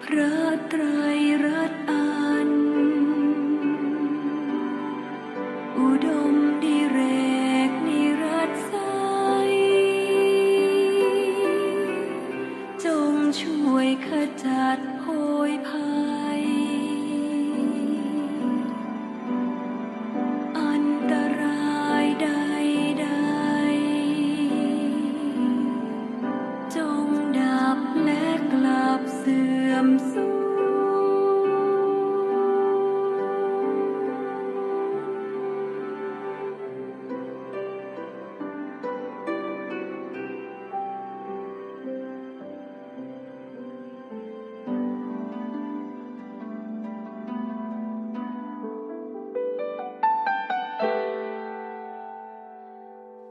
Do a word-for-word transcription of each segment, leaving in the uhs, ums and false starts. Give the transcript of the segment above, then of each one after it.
พระไตรรัตน์อัน อุดมดิเรกนิรัตไสย จงช่วยขจัดโพยภัย อันตรายใดๆ จงดับและกลับเสื่อมสูญ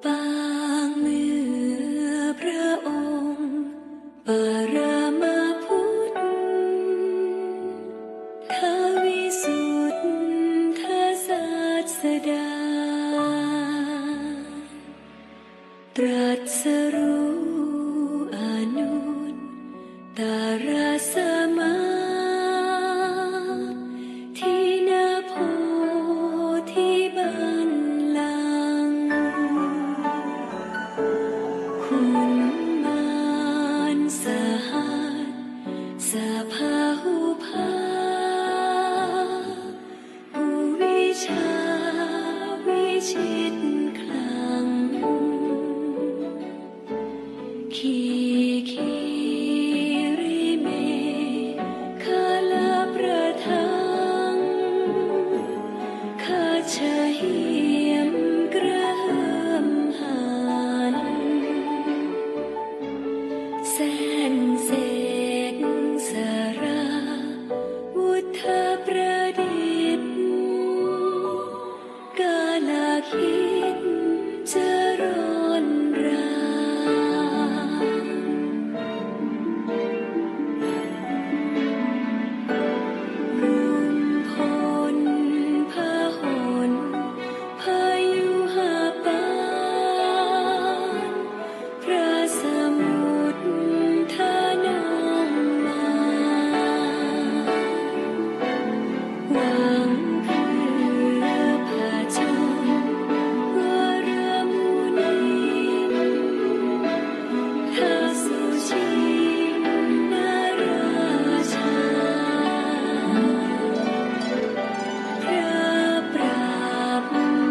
ปางเมื่อพระองค์ ปรมพุทธวิสุทธศาสดา ตรัสรู้อนุตตรสัมมาทิฏฐิ ณ โพธิบัลลังก์ ขุนมารสหัสสะพาหุภา ผู้วิชาวิชิตคลัง ขีขีริเมขลประทัง ขะเฉหียมกระเหิมหัน แส้นเสกสราวุธประดิษฐ์ กาลคิดจะร่อนรา รุมพลพหลพยุหปาน พระสมุทรทนงมา หวังเพื่อผจญวรมุนี ท้าวสุชิงนราชา พระปรับ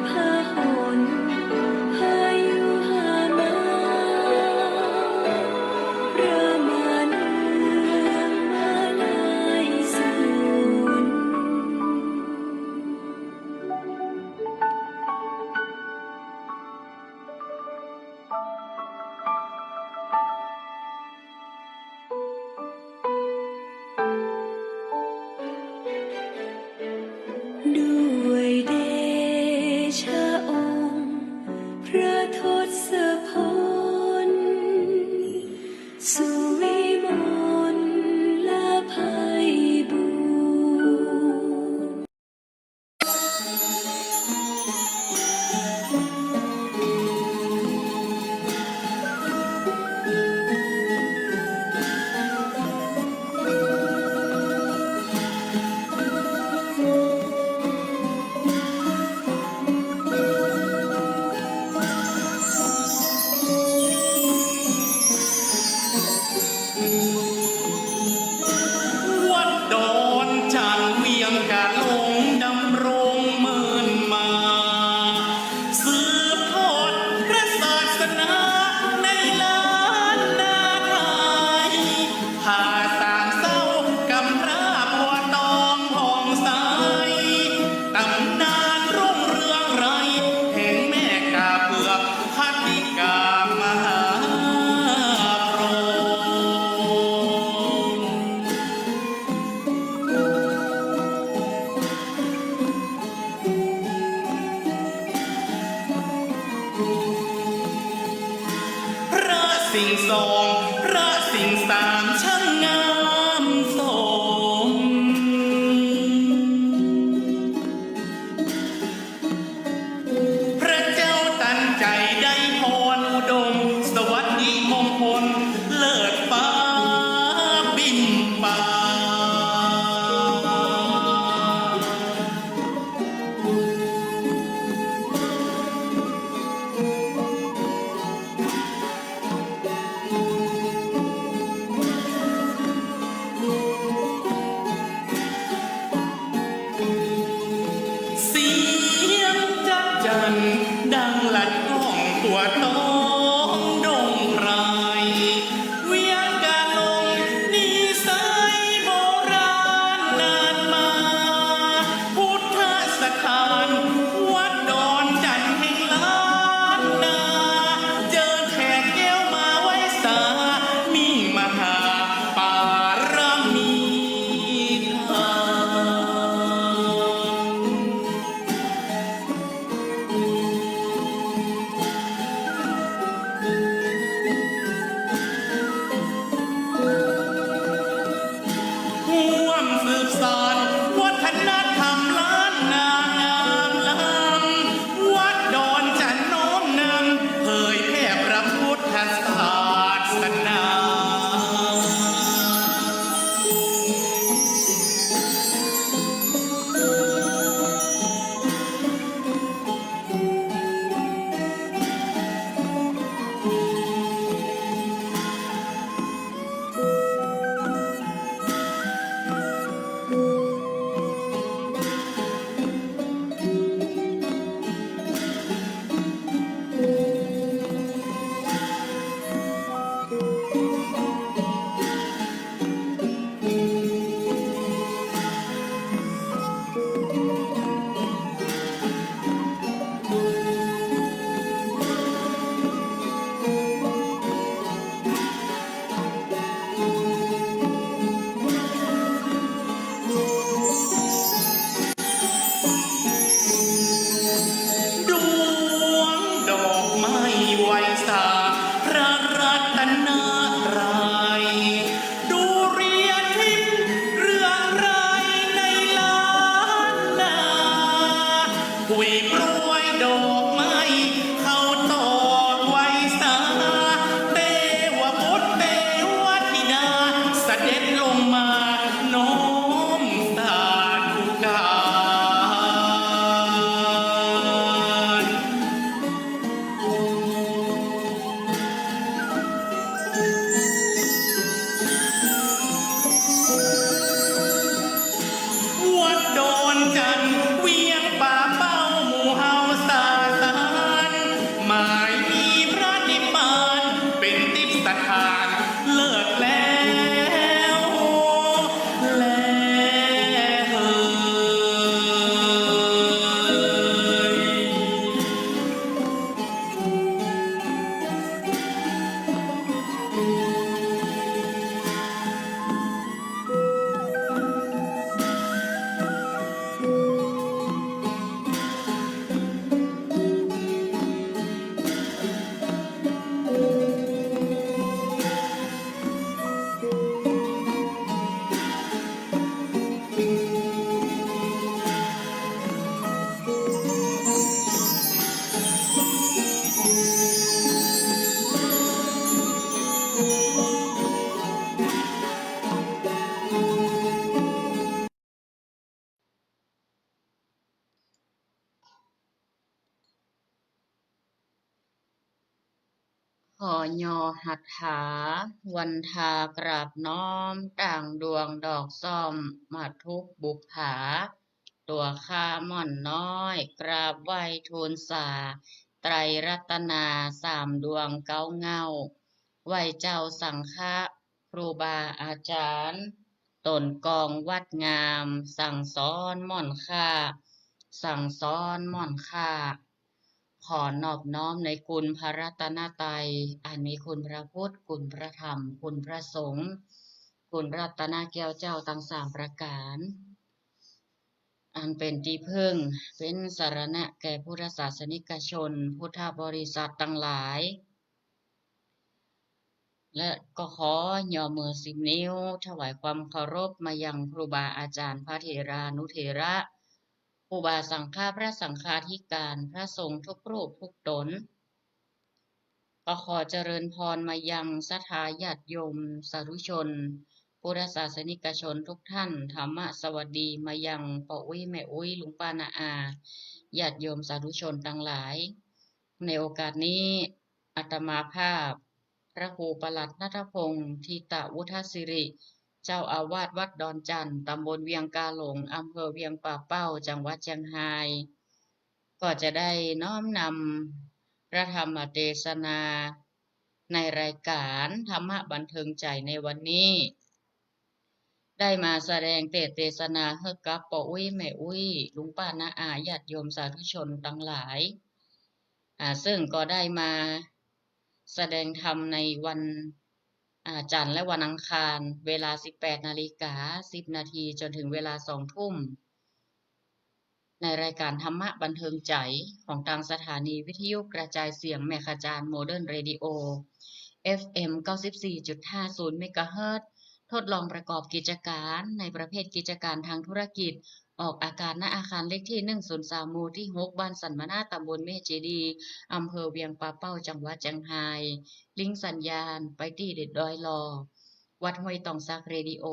พหลพยุหมา ประมาณเมืองมาลายสูน ด้วยเดชะองค์พระทศพล สุวิมลไพบูลย์ วัดดอนจานเวียงกาหลงดำรงเมินมา สืบทอดพระศาสนาในล้านนาไทย ผ่าสางเศร้ากำพร้าบัวตองผ่องใส ตำนานรุ่งเรืองไร แห่งแม่กาเผือก พัทธิกามหาพรหม พระสิงห์สอง พระสิงห์สาม ช่างงามสม พระเจ้าตันใจ๋ได้พรอุดม สวัสดิมงคลเลิศฟ้าบิ่มปา ขอย่อหัตถา วันทากราบน้อม ต่างดวงดอกส้อม มาทุบบุปผา ตั๋วข้าม่อนน้อย กราบไหว้ทูลสา ไตรรัตนา สามดวงเก๊าเหง้า ไหว้เจ้าสังฆะ ครูบาอาจ๋ารย์ ต๋นกองวัดงาม สั่งสอนม่อนข้า สั่งสอนม่อนข้า ขอนอบน้อมในคุณพระรัตนตรัย อันมีคุณพระพุทธ คุณพระธรรม คุณพระสงฆ์ คุณรัตนแก้วเจ้าตังสามประก๋าน อันเป๋นตี้เพิ่ง เป๋นสรณะแก่พุทธศาสนิกชน พุทธบริษัทตังหลาย และก็ขอย่อมือสิบนิ้ว ถวายความเคารพมายังครูบาอาจ๋ารย์ พระเถรานุเถระ อุบาสังฆะ พระสังฆาธิการ พระสงฆ์ทุกรูปทุกต๋น ก็ขอเจริญพรมายังศรัทธาญาติโยมสาธุชน พุทธศาสนิกชนทุกท่าน ธรรมสวัสดีมายังป้ออุ๊ยแม่อุ๊ย ลุงป้าน้าอา ญาติโยมสาธุชนตังหลาย ในโอกาสนี้ อาตมาภาพ พระครูประหลัดณัฐพงษ์ ธิตวุฒสิริ เจ้าอาวาสวัดดอนจั่น ต๋ำบลเวียงกาหลง อำเภอเวียงป่าเป้า จังหวัดเจียงฮาย ก็จะได้น้อมนำพระธรรมเตสนา ในรายก๋านธรรมะบันเทิงใจ๋ในวันนี้ ได้มาแสดงเตสน์เตสนาหื้อกับป้ออุ๊ยแม่อุ๊ย ลุงป้าน้าอา ญาติโยมสาธุชนตังหลาย อ่า ซึ่งก็ได้มาแสดงธรรมในวัน อ่า จันทร์และวันอังคาร เวลาสิบแปดนาฬิกาสิบนาที จ๋นเถิงเวลาสองทุ่ม ในรายก๋านธรรมะบันเทิงใจ๋ของตางสถานีวิทยุกระจายเสียงแม่ขจาร Modern Radio เอฟเอ็ม เก้าสิบสี่จุดห้าศูนย์เมกะเฮิรตซ์ ทดลองประกอบกิจก๋านในประเภทกิจก๋านตางธุรกิจ ออกอากาศ ณ อาคารเลขตี้ หนึ่งศูนย์สาม หมู่ตี้หก บ้านสันมะนา ต๋ำบลแม่เจดีย์ อำเภอเวียงป่าเป้า จังหวัดเจียงฮาย ลิงก์สัญญาณไปตี้เด็ดดอยหล่อ วัดห้วยตองสัก Radio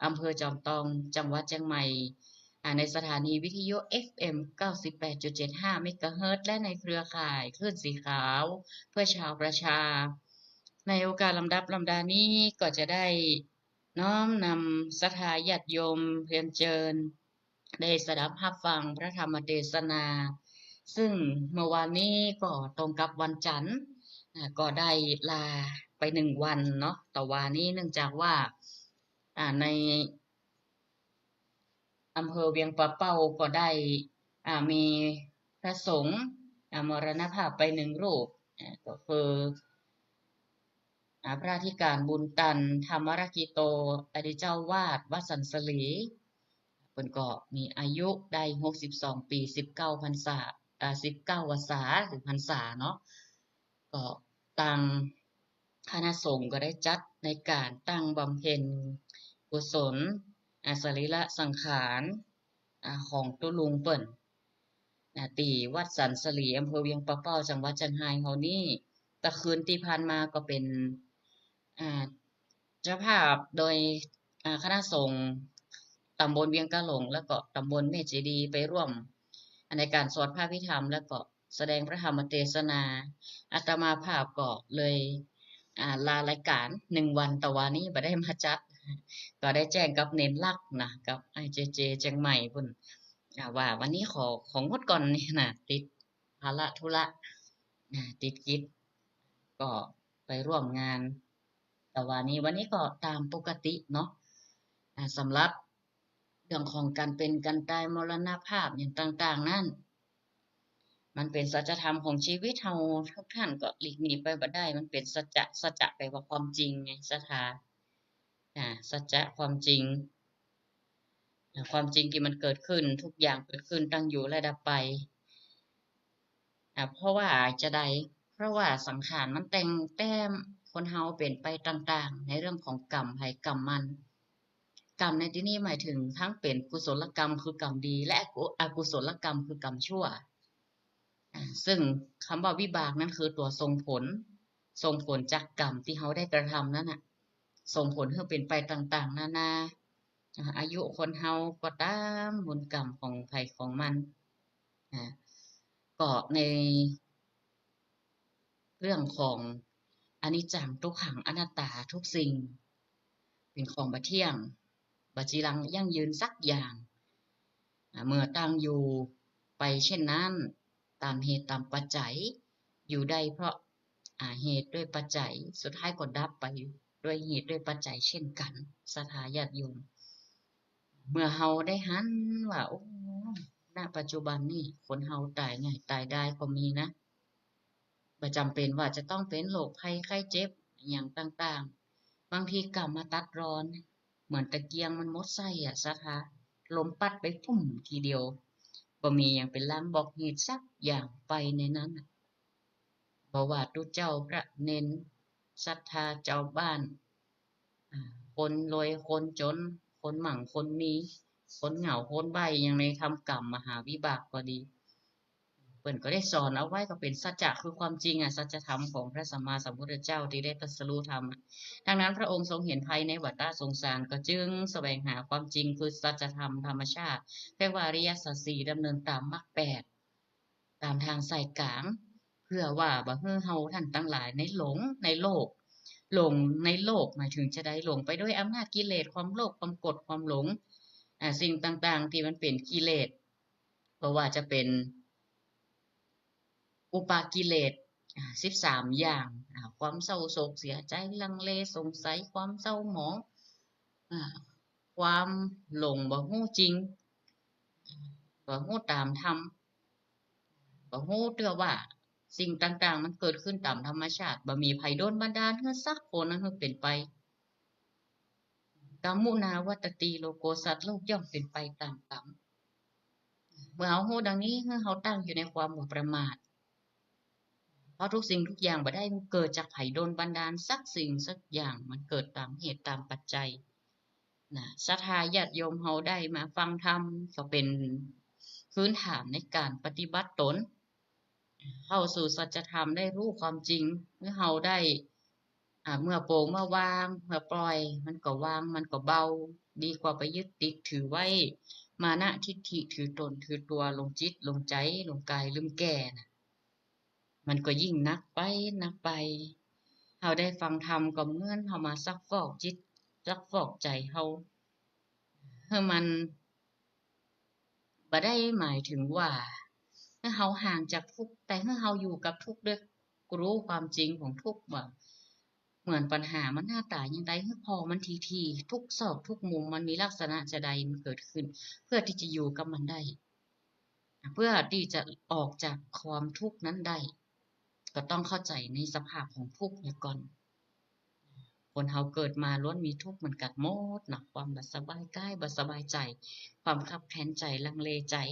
อำเภอจอมตอง จังหวัดเจียงใหม่ อ่า ในสถานีวิทยุ เอฟเอ็ม เก้าสิบแปดจุดเจ็ดห้าเมกะเฮิรตซ์ และในเครือข่ายคลื่นสีขาวเพื่อชาวประชา ในโอกาสลำดับลำดานี้ก็จะได้น้อมนำศรัทธาญาติโยมเรียนเจิญ ได้สดับฮับฟังพระธรรมเตสนา ซึ่งเมื่อวานนี้ก็ตรงกับวันจันทร์ อ่า ก็ได้ลาไปหนึ่งวันเนาะ ตะวานี้เนื่องจากว่า อ่า ในอำเภอเวียงป่าเป้าก็ได้ อ่า มีพระสงฆ์ อ่า มรณภาพไปหนึ่งรูป อ่า ก็คือ อ่า พระอธิการบุญตัน ธรรมรกิโต อดีตเจ้าวาดวัดสันสลี เปิ้นก็มีอายุได้หกสิบสองปี๋ สิบเก้าพรรษา อ่า สิบเก้าวัสสา หรือพรรษาเนาะ ก็ตางคณะสงฆ์ก็ได้จัดในก๋านตั้งบำเพ็ญกุศล อ่า สรีระสังขาร อ่า ของตุ๊ลุงเปิ้น อ่า ตี้วัดสันสลี อำเภอเวียงป่าเป้า จังหวัดเจียงฮายเฮานี้ แต่คืนตี้ผ่านมาก็เป๋น อ่า เจ้าภาพโดย อ่า คณะสงฆ์ต๋ำบลเวียงกาหลง แล้วก็ต๋ำบลแม่เจดีย์ไปร่วม อ่า ในก๋านสวดพระอภิธรรม แล้วก็แสดงพระธรรมเตสนา อาตมาภาพก็เลย อ่า ลารายก๋านหนึ่งวัน ตะวานี้บ่ได้มาจัด ก็ได้แจ้งกับเณรลักษณ์นะ กับอ้ายเจเจเจียงใหม่ปุ้น อ่า ว่าวันนี้ขอ ของดก่อนนี่นะ ติดภาระธุระ อ่า ติดกิจ ก็ไปร่วมงาน ตะวานี้ วันนี้ก็ต๋ามปกติเนาะ อ่า สำหรับเรื่องของก๋านเป๋นก๋านต๋ายมรณภาพอย่างต่างๆ นั้น มันเป๋นสัจธรรมของชีวิตเฮา ทุกท่านก็หลีกหนีไปบ่ได้ มันเป๋นสัจจะ สัจจะแปลว่าความจริงไง ศรัทธา อ่า สัจจะความจริง อ่า ความจริงตี้มันเกิดขึ้น ทุกอย่างเกิดขึ้น ตั้งอยู่และดับไป อ่า เพราะว่าจะใด เพราะว่าสังขารมันแต่งแต้มคนเฮาเป๋นไปต่างๆ ในเรื่องของกรรมไผกรรมมัน กรรมในตี้นี้หมายถึงทั้งเป๋นกุศลกรรมคือกรรมดี และอกุ อกุศลกรรมคือกรรมชั่ว อ่า ซึ่งกำว่าวิบากนั้นคือตั๋วส่งผล ส่งผลจากกรรมตี้เฮาได้กระทำนั้นน่ะ ส่งผลหื้อเป๋นไปต่างๆ นานา อ่า อายุคนเฮาก็ต๋ามบุญกรรมของไผของมัน อ่า ก็ในเรื่องของ อนิจจัง ทุกขัง อนัตตา ทุกสิ่งเป๋นของบ่เที่ยง บ่จีรังยั่งยืนสักอย่าง อ่า เมื่อตั้งอยู่ไปเช่นนั้น ต๋ามเหตุต๋ามปัจจัย อยู่ได้เพราะ อ่า เหตุด้วยปัจจัย สุดท้ายก็ดับไปด้วยเหตุด้วยปัจจัยเช่นกั๋น ศรัทธาญาติโยม เมื่อเฮาได้หันว่า โอ้ ณ ปัจจุบันนี้คนเฮาต๋ายง่ายต๋ายดายก็มีนะ บ่จ๋ำเป๋นว่าจะต้องเป๋นโรคภัยไข้เจ็บอะหยังต่างๆ บางทีก๋ำมาตัดรอน เหมือนตะเกียงมันหมดไส้อะ ศรัทธา ลมปั๊ดไปปุ๊มทีเดียว บ่มีหยังเป๋นลางบอกเหตุสักอย่างไปในนั้นน่ะ บ่ว่าตุ๊เจ้าพระเณร ศรัทธา จาวบ้าน อ่า คนรวย คนจ๋น คนมั่ง คนมี คนเหงา คนใบ้ อย่างในธรรมก๋ำมหาวิบากก็ดี เปิ้นก็ได้สอนเอาไว้ ก็เป๋นสัจจะ คือความจริงอะ สัจธรรมของพระสัมมาสัมพุทธเจ้าตี้ได้ตรัสรู้ธรรมอะ ดังนั้นพระองค์ทรงเห็นภัยในวัฏฏะสงสาร ก็จึงแสวงหาความจริง คือสัจธรรมธรรมชาติ เรียกว่าอริยสัจสี่ ดำเนินต๋ามมรรคแปด ต๋ามทางสายก๋าง เพื่อว่าบ่หื้อเฮาท่านตังหลายในหลงในโลก หลงในโลกหมายถึงจาใด หลงไปด้วยอำนาจกิเลส ความโลภ ความโกรธ ความหลง อ่า สิ่งต่างๆ ตี้มันเป๋นกิเลส บ่ว่าจะเป๋นอุปกิเลส อ่า สิบสามอย่าง อ่า ความเศร้าโศกเสียใจ๋ ลังเลสงสัย ความเศร้าหมอง อ่า ความหลงบ่ฮู้จริง บ่ฮู้ต๋ามธรรม บ่ฮู้เตื้อว่าสิ่งต่างๆ มันเกิดขึ้นต๋ามธรรมชาติ บ่มีใผโดนบันดาลหื้อสักคนนะ หื้อเป๋นไป กัมมุนาวัตตีโลโก สัตว์โลกย่อมเป๋นไปต๋ามกัม เมื่อเฮาฮู้ดังนี้ หื้อเฮาตั้งอยู่ในความบ่ประมาท เพราะทุกสิ่งทุกอย่างบ่ได้เกิดจากใผโดนบันดาลสักสิ่งสักอย่าง มันเกิดต๋ามเหตุต๋ามปัจจัย นะ ศรัทธาญาติโยมเฮาได้มาฟังธรรม ก็เป๋นพื้นฐานในก๋านปฏิบัติตน เข้าสู่สัจธรรม ได้ฮู้ความจริง หื้อเฮาได้ อ่า เมื่อโปร่ง เมื่อวาง เมื่อปล่อย มันก็วาง มันก็เบา ดีกว่าไปยึดติดถือไว้ มานะทิฏฐิ ถือตนถือตั๋ว ลงจิต ลงใจ๋ ลงก๋าย ลืมแก่น่ะ มันก็ยิ่งหนักไป หนักไป เฮาได้ฟังธรรมก็เหมือนเฮามาซักฟอกจิต ซักฟอกใจ๋เฮา หื้อมันบ่ได้หมายถึงว่า หื้อเฮาห่างจากทุกข์ แต่หื้อเฮาอยู่กับทุกข์ด้วย รู้ความจริงของทุกข์ว่า เหมือนปัญหามันหน้าต๋าอย่างใด หื้อผ่อมันถี่ๆ ทุกซอกทุกมุมมันมีลักษณะจาใดมันเกิดขึ้น เพื่อตี้จะอยู่กับมันได้ เพื่อตี้จะออกจากความทุกข์นั้นได้ ก็ต้องเข้าใจ๋ในสภาพของทุกข์เหียก่อน คนเฮาเกิดมาล้วนมีทุกข์เหมือนกั๋นหมดเนาะ ความบ่สบายกาย บ่สบายใจ๋ ความคับแค้นใจ๋ ลังเลใจ๋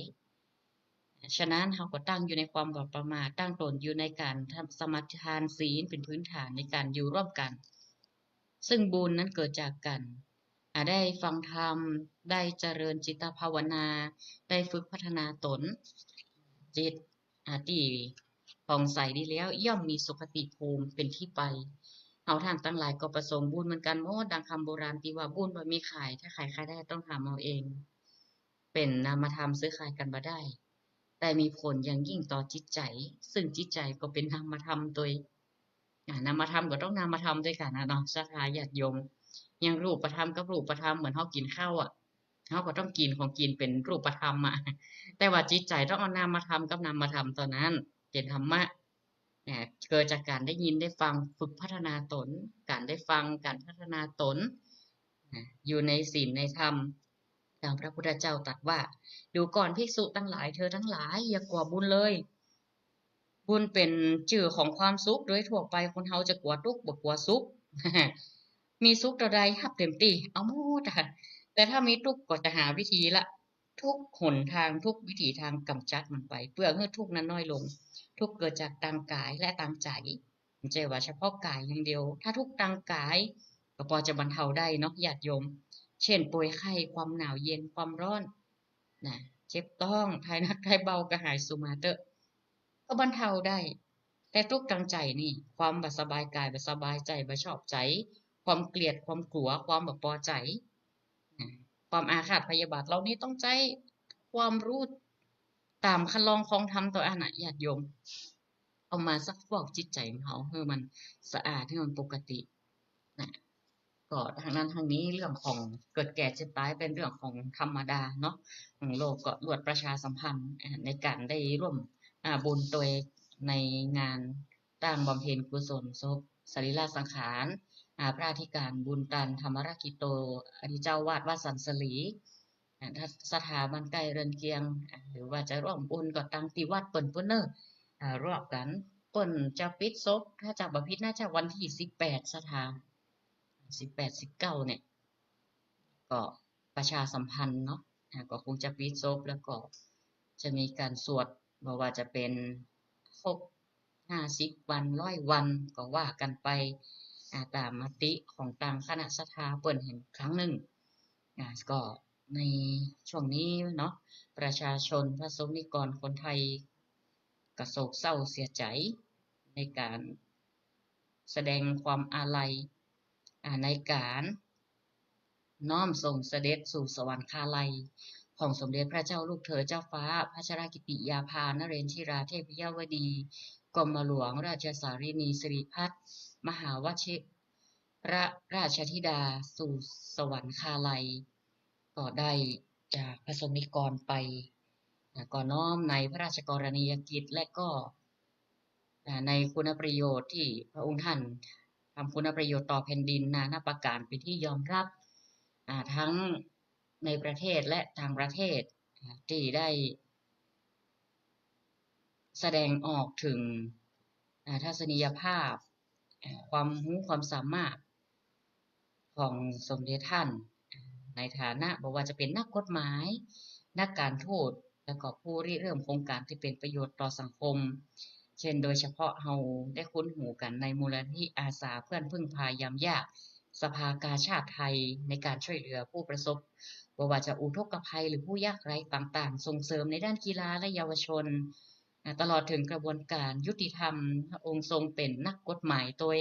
ฉะนั้นเฮาก็ตั้งอยู่ในความบ่ประมาท ตั้งตนอยู่ในก๋านทำสมาทานศีลเป๋นพื้นฐานในก๋านอยู่ร่วมกั๋น ซึ่งบุญนั้นเกิดจากก๋าน อ่า ได้ฟังธรรม ได้เจริญจิตภาวนา ได้ฝึกพัฒนาตน จิต อ่า ตี้ผ่องใสดีแล้ว ย่อมมีสุคติภูมิเป๋นตี้ไป เฮาท่านตังหลายก็ประสงค์บุญเหมือนกั๋นหมด ดังกำโบราณตี้ว่าบุญบ่มีขาย ถ้าใผขายได้ต้องทำเอาเอง เป๋นนามธรรมซื้อขายกั๋นบ่ได้ แต่มีผลอย่างยิ่งต่อจิตใจ๋ ซึ่งจิตใจ๋ก็เป๋นนามธรรมตวย อ่า นามธรรมก็ต้องนามธรรมตวยกั๋นน่ะเนาะ ศรัทธาญาติโยม อย่างรูปธรรมกับรูปธรรม เหมือนเฮากิ๋นข้าวอะ เฮาก็ต้องกิ๋นของกิ๋นเป๋นรูปธรรมอะ แต่ว่าจิตใจ๋ต้องเอานามธรรมกับนามธรรมเต้านั้น เป๋นธรรมะ เนี่ย เกิดจากก๋านได้ยินได้ฟัง ฝึกพัฒนาตน ก๋านได้ฟัง ก๋านพัฒนาตน นะ อยู่ในศีลในธรรม ดังพระพุทธเจ้าตรัสว่า ดูก่อนภิกษุตังหลาย เธอตังหลายอย่ากั๋วบุญเลย บุญเป๋นจื้อของความสุข โดยทั่วไปคนเฮาจะกั๋วตุ๊กข์ บ่กั๋วสุข มีสุขเต้าใดฮับเต๋มตี้ เอาหมดอะ แต่ถ้ามีตุ๊กข์ก็จะหาวิธีละ ทุกหนทาง ทุกวิถีทางกำจัดมันไป เปื้อหื้อทุกข์นั้นน้อยลง ทุกข์เกิดจากตางก๋ายและตางใจ๋ บ่ใจ้ว่าเฉพาะก๋ายอย่างเดียว ถ้าทุกข์ตางก๋ายก็ปอจะบรรเทาได้เนาะญาติโยม เช่น ป่วยไข้ ความหนาวเย็น ความร้อน นะ เจ็บต๊อง ถ่ายหนักถ่ายเบา กระหายสุมาเต๊อะ ก็บรรเทาได้ แต่ตุ๊กข์ตางใจ๋นี่ ความบ่สบายกาย บ่สบายใจ๋ บ่ชอบใจ๋ ความเกลียด ความกั๋ว ความบ่ปอใจ๋ นะ ความอาฆาตพยาบาท เหล่านี้ต้องใจ๊ความฮู้ต๋ามคันลองของธรรมเต้าอั้นน่ะ ญาติโยม เอามาซักฟอกจิตใจ๋ของเฮาหื้อมันสะอาด หื้อมันปกติ นะ ก็ตางนั้นตางนี้เรื่องของเกิดแก่เจ็บต๋ายเป๋นเรื่องของธรรมดาเนาะ ของโลก ก็ลวดประชาสัมพันธ์ อ่า ในก๋านได้ร่วม อ่า บุญตวยในงานตั้งบำเพ็ญกุศลศพสรีระสังขาร อ่า พระอธิการบุญตัน ธรรมรกิตโต อดีตเจ้าอาวาสวัดสันสลี อ่า ถ้าศรัทธาบ้านใก้เรือนเคียง อ่า หรือว่าจะร่วมบุญก็ตังตี้วัดเปิ้นปู้นเน่อ อ่า รวบกั๋น เปิ้นจะปิดศพ ถ้าจำบ่ผิดน่าจะวันตี้สิบแปด ศรัทธา สิบแปด สิบเก้า เนี่ย ก็ประชาสัมพันธ์เนาะ อ่า ก็คงจะปิดศพ แล้วก็จะมีก๋านสวด บ่ว่าจะเป๋นครบห้าสิบวัน ร้อยวัน ก็ว่ากั๋นไป อ่า ต๋ามมติของตางคณะศรัทธาเปิ้นแหมครั้งนึ่ง อ่า ก็ในช่วงนี้เนาะ ประชาชน พระสงฆ์นิกรคนไทย ก็โศกเศร้าเสียใจ๋ในก๋านแสดงความอาลัย อ่า ในก๋านน้อมส่งเสด็จสู่สวรรคาลัยของสมเด็จพระเจ้าลูกเธอเจ้าฟ้าพัชรกิติยาภานเรนทิราเทพยวดี กรมหลวงราชสารินีสิริพัฒน์ มหาวชิรราชธิดาสู่สวรรคาลัย ก็ได้จากพระสงฆ์นิกรไป อ่า ก็น้อมในพระราชกรณียกิจ และก็ อ่า ในคุณประโยชน์ตี้พระองค์ท่านทำคุณประโยชน์ต่อแผ่นดินนานาประก๋านเป๋นตี้ยอมฮับ อ่า ทั้งในประเทศและต่างประเทศ อ่า ตี้ได้แสดงออกเถิง อ่า ทัศนียภาพ อ่า ความฮู้ความสามารถ ของสมเด็จท่าน ในฐานะบ่ว่าจะเป๋นนักกฎหมาย นักการทูต แล้วก็ผู้ริเริ่มโครงก๋านตี้เป๋นประโยชน์ต่อสังคม เช่น โดยเฉพาะเฮาได้คุ้นหูกั๋นในมูลนิธิอาสาเพื่อนพึ่งพายามยาก สภากาชาดไทย ในก๋านช่วยเหลือผู้ประสบ บ่ว่าจะอุทกภัยหรือผู้ยากไร้ต่างๆ ส่งเสริมในด้านกีฬาและเยาวชน อ่า ตลอดเถิงกระบวนก๋านยุติธรรม พระองค์ทรงเป๋นนักกฎหมายตวย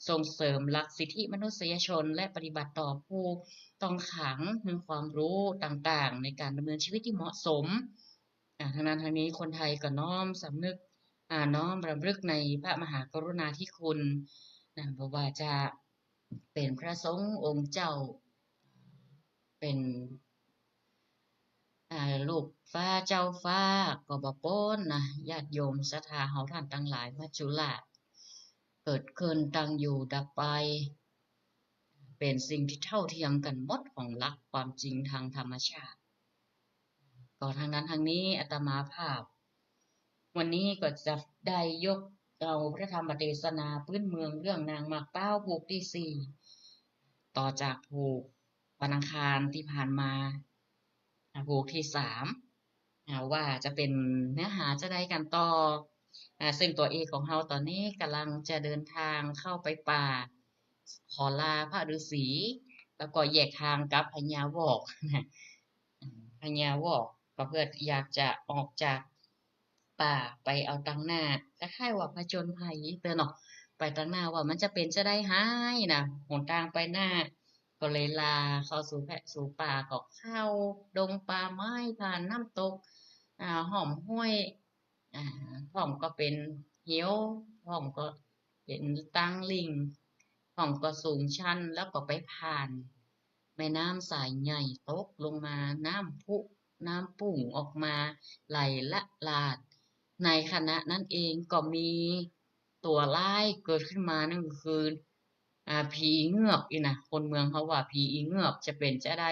ส่งเสริมหลักสิทธิมนุษยชน และปฏิบัติต่อผู้ต้องขัง หื้อความฮู้ต่างๆ ในก๋านดำเนินชีวิตตี้เหมาะสม อ่า ตางนั้นตางนี้คนไทยก็น้อมสำนึก อ่า น้อมรำลึกในพระมหากรุณาธิคุณ นะ บ่ว่าจะเป๋นพระสงฆ์องค์เจ้า เป๋น อ่า ลูกฟ้าเจ้าฟ้าก็บ่ป๊นนะ ญาติโยมศรัทธาเฮาต้านตังหลาย มัจจุราชเกิดขึ้น ตั้งอยู่ ดับไป เป๋นสิ่งตี้เท่าเทียมกั๋นหมดของหลักความจริงตางธรรมชาติ ก็ตางนั้นตางนี้อาตมาภาพ วันนี้ก็จะได้ยกเอาพระธรรมเตสนาปื๊นเมืองเรื่องนางหมากเป๊าผูกตี้สี่ ต่อจากผูกวันอังคารตี้ผ่านมา อ่า ผูกตี้สาม อ่า ว่าจะเป๋นเนื้อหาจาใดกั๋นต่อ อ่า ซึ่งตั๋วเอกของเฮาต๋อนนี้ก่ำลังจะเดินตางเข้าไปป่า ขอลาพระฤๅษี แล้วก็แยกตางกับพญาวอก พญาวอก ก็เปื้ออยากจะออกจากป่าไปเอาตังหน้า คล้ายๆ ว่าผจญภัยเตื้อเนาะ ไปตังหน้าว่ามันจะเป๋นจาใดหายนะ หนตางไปหน้า ก็เลยลาเข้าสู่แพะสู่ป่า ก็เข้าดงป่าไม้ ผ่านน้ำตก อ่า ห้อมห้วย อ่า พ่องก็เป๋นเหว พ่องก็เป๋นตางลิ่ง พ่องก็สูงชัน แล้วก็ไปผ่านแม่น้ำสายใหญ่ตกลงมา น้ำพุน้ำปุ้งออกมาไหลละหลาด ในขณะนั้นเองก็มีตั๋วร้ายเกิดขึ้นมา นั่นก็คือ อ่า ผีเงือกอี้นะ คนเมืองเฮาว่าผีอีเงือก จะเป๋นจาใด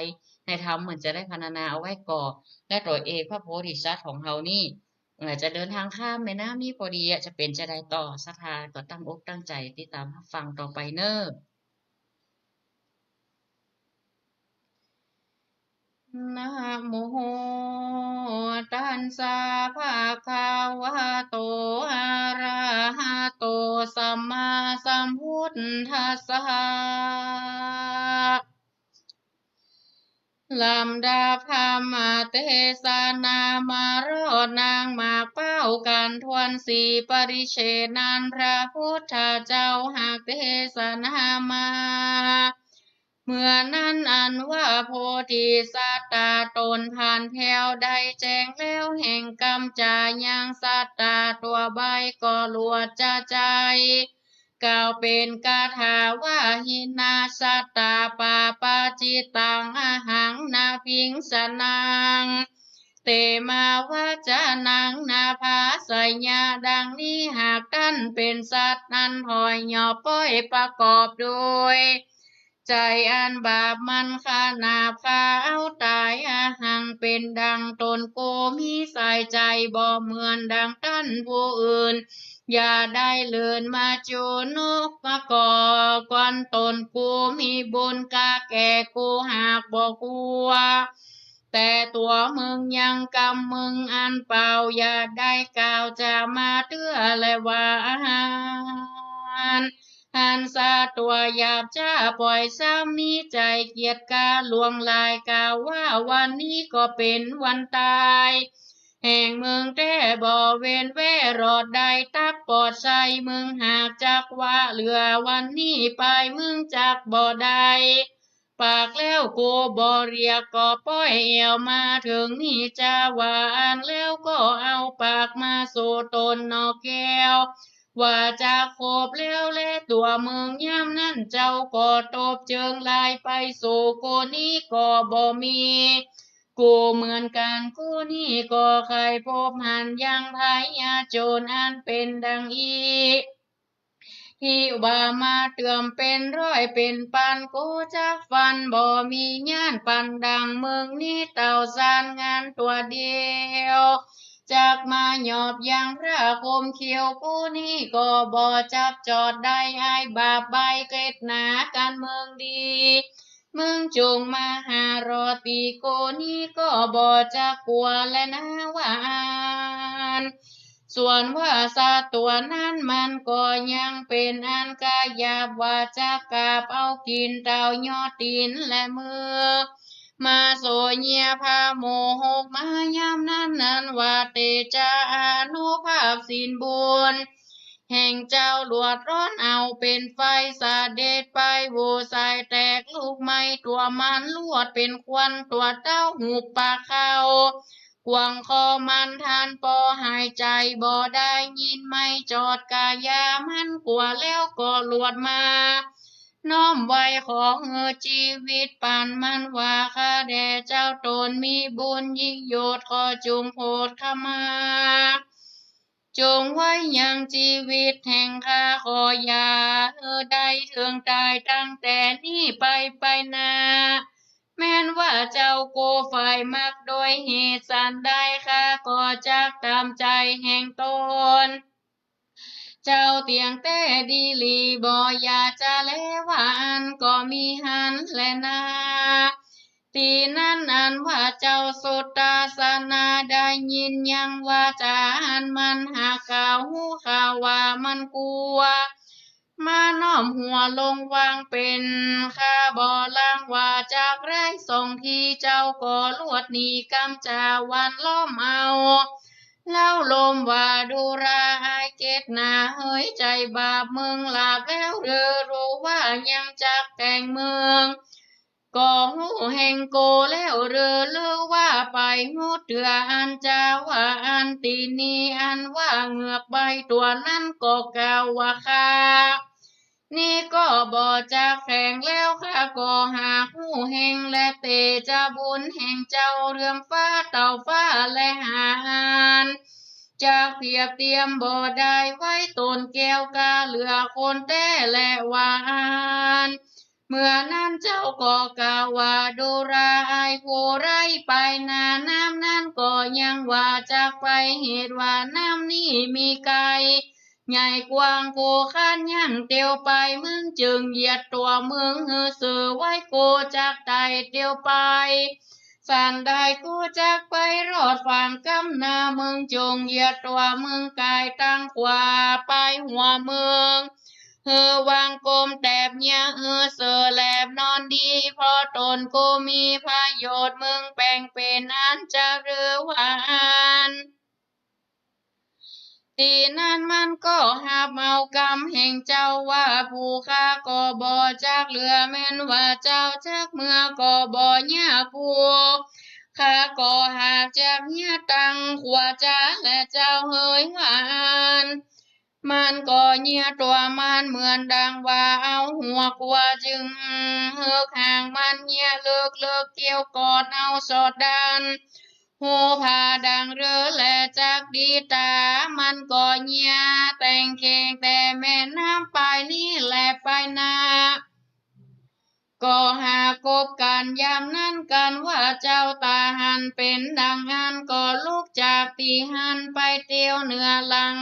ในธรรมเหมือนจะได้พรรณนาเอาไว้ก่อ และตั๋วเอกพระโพธิสัตว์ของเฮานี่ เอ่อ จะเดินตางข้ามแม่น้ำนี้พอดีอะ จะเป๋นจาใดต่อ ศรัทธาก็ตั้งอกตั้งใจ๋ติดต๋ามฮับฟังต่อไปเน่อ นะโม ตัสสะ ภะคะวะโต อะระหะโต สัมมาสัมพุทธัสสะ ลำดับธรรมเตสนามารอดนางหมากเป๊ากั๋นถ้วนสี่ปริเฉดนั้น พระพุทธเจ้าหากเตสนามา เมื่อนั้นอันว่าโพธิสัตตาต๋นผ่านแผ้วได้แจ้งแล้วแห่งกำจ๋ายังสัตตาตั๋วใบ้ก็หลวดจะใจ๋ กล่าวเป๋นคาถาว่า หินาสัตตา ปาปาจิตตัง อหัง นาภิงสนัง เตมาวัจจนัง นาภาสยะ ดังนี้หากต้านเป๋นสัตว์อันถอยหยอบป้อยประกอบโดย ใจ๋อันบาปมันขนาบฆ่าเอาต๋าย อหัง เป๋นดังต๋นกู มีสายใจ๋บ่เหมือนดังต้านผู้อื่น อย่าได้เลินมาจูนุกมาก่อกวนต๋นกู มีบุญกาแก่กูหากบ่กลัว แต่ตั๋วมึงยังกำมึงอันเปล่า อย่าได้กล่าวจามาเตื้อแลว่า อันสัตว์ตั๋วหยาบจ๊า ป่อยซ้ำมีใจ๋เกียจกาหลวงหลาย กล่าวว่าวันนี้ก็เป๋นวันต๋ายแห่งมึงแต๊ บ่เว้นแว่รอดได้ตั๊บปอดใส มึงหากจักว่าเหลือวันนี้ไป มึงจักบ่ได้ ปากแล้วกูบ่เรียกก็ป้อยแอ่วมาเถิงนี้จาว่าอั้น แล้วก็เอาปากมาสู่ต๋นหนอแก้ว ว่าจะขบแล้วแลตั๋วมึง ยามนั้นเจ้าก็ตบเจิงลายไปสู่กูนี้ก็บ่มี กูเหมือนกั๋น กูนี้ก็ใค่พบหันยังพญาโจรอันเป๋นดังอี้ หิว่ามาเตื้อมเป๋นร้อยเป๋นปัน กูจักฟันบ่มีญาณปันดังมึงนี้ เต่าสารงานตั๋วเดียว จักมาหยอบยังพระคมเขียว กูนี้ก็บ่จักจอดได้ อายบาปใบ้เกล็ดหนากั๋นเมิงดี มึงจงมาหารอดตี้ กูนี้ก็บ่จักกลัวแลนาว่าอั้น ส่วนว่าสัตว์ตั๋วนั้นมันก็ยังเป๋นอันกาหยาบ ว่าจักกราบเอากิ๋นเต้ายอดตี๋นและมือ มาโสเยียพาโมหกมา ยามนั้นอันว่าเตจาอานุภาพศีลบุญแห่งเจ้าหลวดร้อนเอาเป๋นไฟ เสด็จไปโหวสายแตกลุกไหม้ตั๋วมัน ลวดเป๋นควันตั๋วเต้าหุบปากเข้า กว้างคอมัน ต้านปอหายใจ๋บ่ได้ ยินไม่จอดกายามัน กลัวแล้วก็หลวดมา น้อมไหว้ขอหื้อจีวิตปั๋นมันว่า ข้าแด่เจ้าต๋นมีบุญยิ่งยศ ขอจงโผดขมา จงไว้ยังจีวิตแห่งข้า ขออย่าหื้อได้เถิงต๋ายตั้งแต่นี้ไป ไปหน้า แม้นว่าเจ้าโกใฝ่มักโดยเหตุสันใด ข้าก็จักต๋ามใจ๋แห่งต๋น เจ้าเตียงแต๊ดีหลี บ่อย่าจะแลว่าอั้นก็มีหั้นแลนา ตี้นั้นอันว่าเจ้าสุตตาสนาได้ยินยังวาจ๋าอันมันหากกล่าวฮู้ข่าวว่ามันกลัว มาน้อมหัวลงวางเป๋น ข้าบ่ลางว่าจักได้สองที เจ้าก็ลวดหนีกำจ๋าวันล้อมเอา เล้าลมว่าดูราอายเกตนาเหย ใจ๋บาปมึงหลาบแล้วหรือ รู้ว่ายังจักแต่งมึง ก็ฮู้แห่งโกแล้วหรือ หรือว่าไปฮู้เตื้ออันจาว่าอั้น ตี้นี้อันว่าเหงือกใบ้ตั๋วนั้นก็กล่าวว่า ข้านี้ก็บ่จักแข็งแล้ว ข้าก็หากฮู้แห่งและเตจาบุญแห่งเจ้าเหลือมฟ้าเต้าฟ้าและหาอันจักเปรียบเตียมบ่ได้ ไว้ต๋นแก้วกาเหลือคนแต๊แลว่าอั้น เมื่อนั้นเจ้าก็กล่าวว่า ดูราอายผู้ไร้ปายหน้า น้ำนั้นก็ยังว่าจักไป เหตุว่าน้ำนี้มีไก ใหญ่กว้างโกคันยังเตียวไป มึงจึงเหยียดตั๋วมึงหื้อเสอไว้ โกจักไต่เตียวไป สันใดโกจักไปรอดฝั่งกำหน้า มึงจงเหยียดตั๋วมึงก๋ายตังขวาไปหัวมึง หื้อวางกลมแตบเยียะ หื้อเสอแหลบนอนดี เพราะต๋นโกมีประโยชน์ มึงแป๋งเป๋นอันจะหรือว่าอั้น ตี้นั้นมันก็ฮับเอากำแห่งเจ้าว่า ผู้ข้าก็บ่จักเหลือ แม้นว่าเจ้าจักเมือก็บ่ยาก ผู้ข้าก็หากจักเยียะตังขัวจ๋า และเจ้าเหยว่าอั้น มันก็เยียะตั๋วมันเหมือนดังว่าเอาหัวขัว จึงเฮือกหางมันเยียะเลิกๆ เกี่ยวกอดเอาสอดด้าน หูผาดังเรือ และจักดีต๋า มันก็เยียะแต่งแข่งแต่แม่น้ำปายนี้ และปายหน้าก็หากบกั๋น ยามนั้นกั๋นว่าเจ้าต๋าหันเป๋นดังอั้น ก็ลุกจากตี้หั้นไปเตียวเหนือหลัง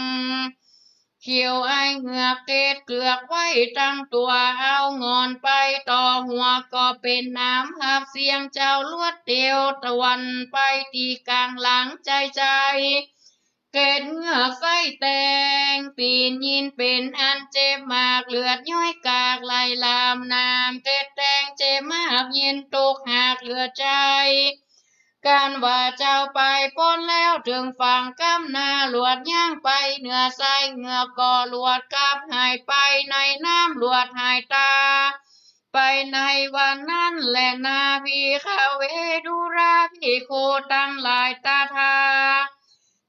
เขียวอ้ายเหงือกเกล็ดเกลือกไว้ตังตั๋ว เอาหงอนไปต่อหัว ก็เป๋นหนามหับเสี้ยง เจ้าลวดเตียวตะวันไปตี้ก๋างหลัง ใจ๋ๆ เกล็ดเหงือกใส้แตง ตี๋นยินเป๋นอันเจ็บมาก เลือดย้อยกากไหลหลาม หนามเกล็ดแตงเจ็บมาก ยินตกหักเหลือใจ๋ กั๋นว่าเจ้าไปป๊นแล้วเถิงฝั่ง ก้ำหน้าลวดย่างไปเหนือใส้ เหงือกก็ลวดกลับหายไปในน้ำ ลวดหายต๋าไปในวันนั้นแลนา ภิกขะเว ดูราภิกขุตังหลาย ตถา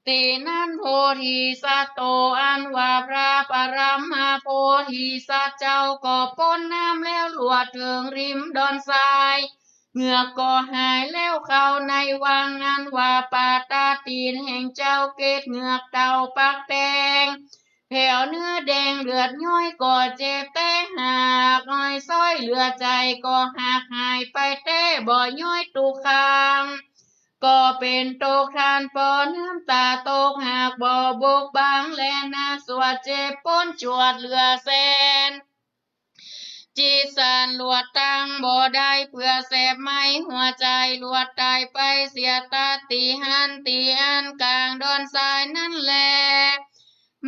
ตี้นั้นโพธิสัตโต อันว่าพระปรมโพธิสัตว์เจ้า ก็ป๊นน้ำแล้วลวดเถิงริมดอนทราย เหงือกก็หายแล้วเข้าในวัง อันว่าปาตาตี๋นแห่งเจ้า เกล็ดเหงือกเต่าปักแตง แผวเนื้อแดงเลือดย้อยก็เจ็บแต๊หาก อ้อยซ้อยเหลือใจ๋ก็หักหายไปแต๊ บ่ย้อยตุ๊กครั้ง ก็เป๋นตกทานปอ น้ำต๋าตกหากบ่บกบังแลนา สวดเจ็บป๊นจวดเหลือแสน จิตสั่นลวดตั้งบ่ได้ เปื้อแสบไหม้หัวใจ๋ ลวดต๋ายไปเสียตัดตี้หั้น ตี้อันก๋างดอนทรายนั้นแล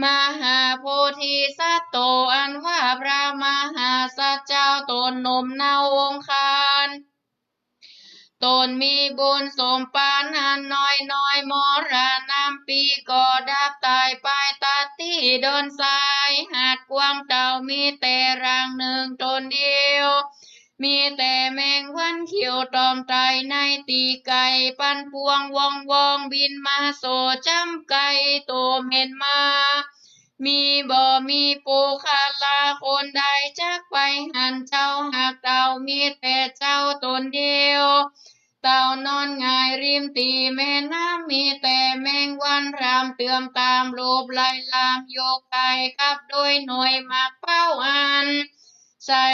มหาโพธิสัตโต อันว่าพระมหาสัตว์เจ้า ต๋นหนุ่มเนาองค์คาน ต๋นมีบุญสมปานอันน้อยๆ มรณะปีก็ดับต๋ายไปตัดตี้ดอนทราย หาดกว้างเต้ามีแต่ร่างนึ่งต๋นเดียว มีแต่แมงวันเขียวตอมไต่ในตี้ไก๋ ปันปวงวองๆ บินมาโสจ้ำไก๋ โตเหม็นมา มีบ่มีปุคคละคนใดจักไปหันเจ้า หากเต้ามีแต่เจ้าต๋นเดียว เต้านอนหงายริมตี้แม่น้ำ มีแต่แมงวันรำเตื้อมต๋าม ลูบไล่ลามโยกไก๋ กับโดยหน่วยหมากเป๊าอันใส่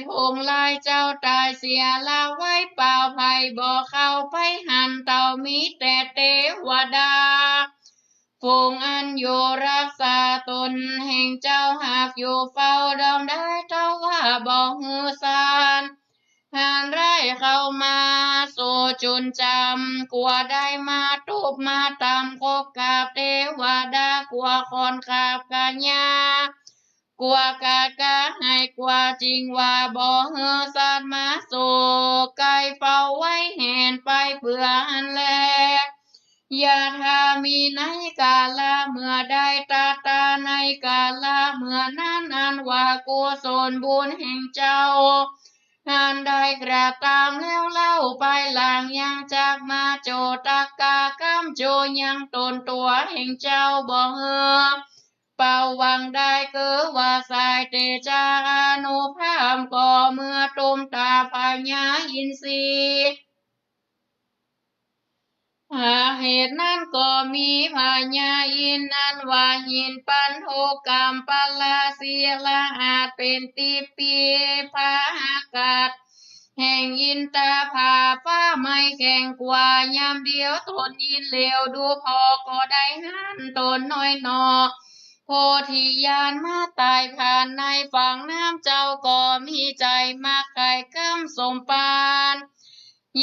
ถุงลาย เจ้าต๋ายเสียละไว้เปล่า ใผบ่เข้าไปหัน เต้ามีแต่เตวดา ฝูงอันอยู่รักษาต๋นแห่งเจ้า หากอยู่เฝ้าดอมได้ เต้าว่าบ่หื้อสารหันร้ายเข้ามา โสจุนจำ กั๋วได้มาตุ๊บมาตำ คบกับเตวดา กั๋วคอนขาบกะญา กั๋วกาดกาหาย กั๋วจิ่งว่าบ่หื้อสัตว์มาโสไก๋ เฝ้าไว้แหนไปเปื้อหั้นแล ยะถา มีในกาละเมื่อใด ตะตา ในกาละเมื่อนั้น อันว่ากุศลบุญแห่งเจ้า อันได้กระตำแล้วเล่า ปายหลังยังจักมาโจทย์ตะกะกำโจยังต๋นตั๋วแห่งเจ้า บ่หื้อเป่าหวังได้ คือว่าสายเตจาอานุภาพ ก็เมื่อตุ้มตาพญาอินทรี หากเหตุนั้นก็มีพญาอินทร์ อันว่าหินปันโทกัมปะละศิละ อาจเป๋นติ๊บปีพาหกัดแห่งอินทผาฟ้าไหม้แข็งกว่า ยามเดียวต๋นอินทร์เหลียวดูผ่อ ก็ได้หันต๋นน้อยหน่อ โพธิญาณมาต๋ายผ่านในฝั่งน้ำ เจ้าก็มีใจ๋มักใค่กำสมปาน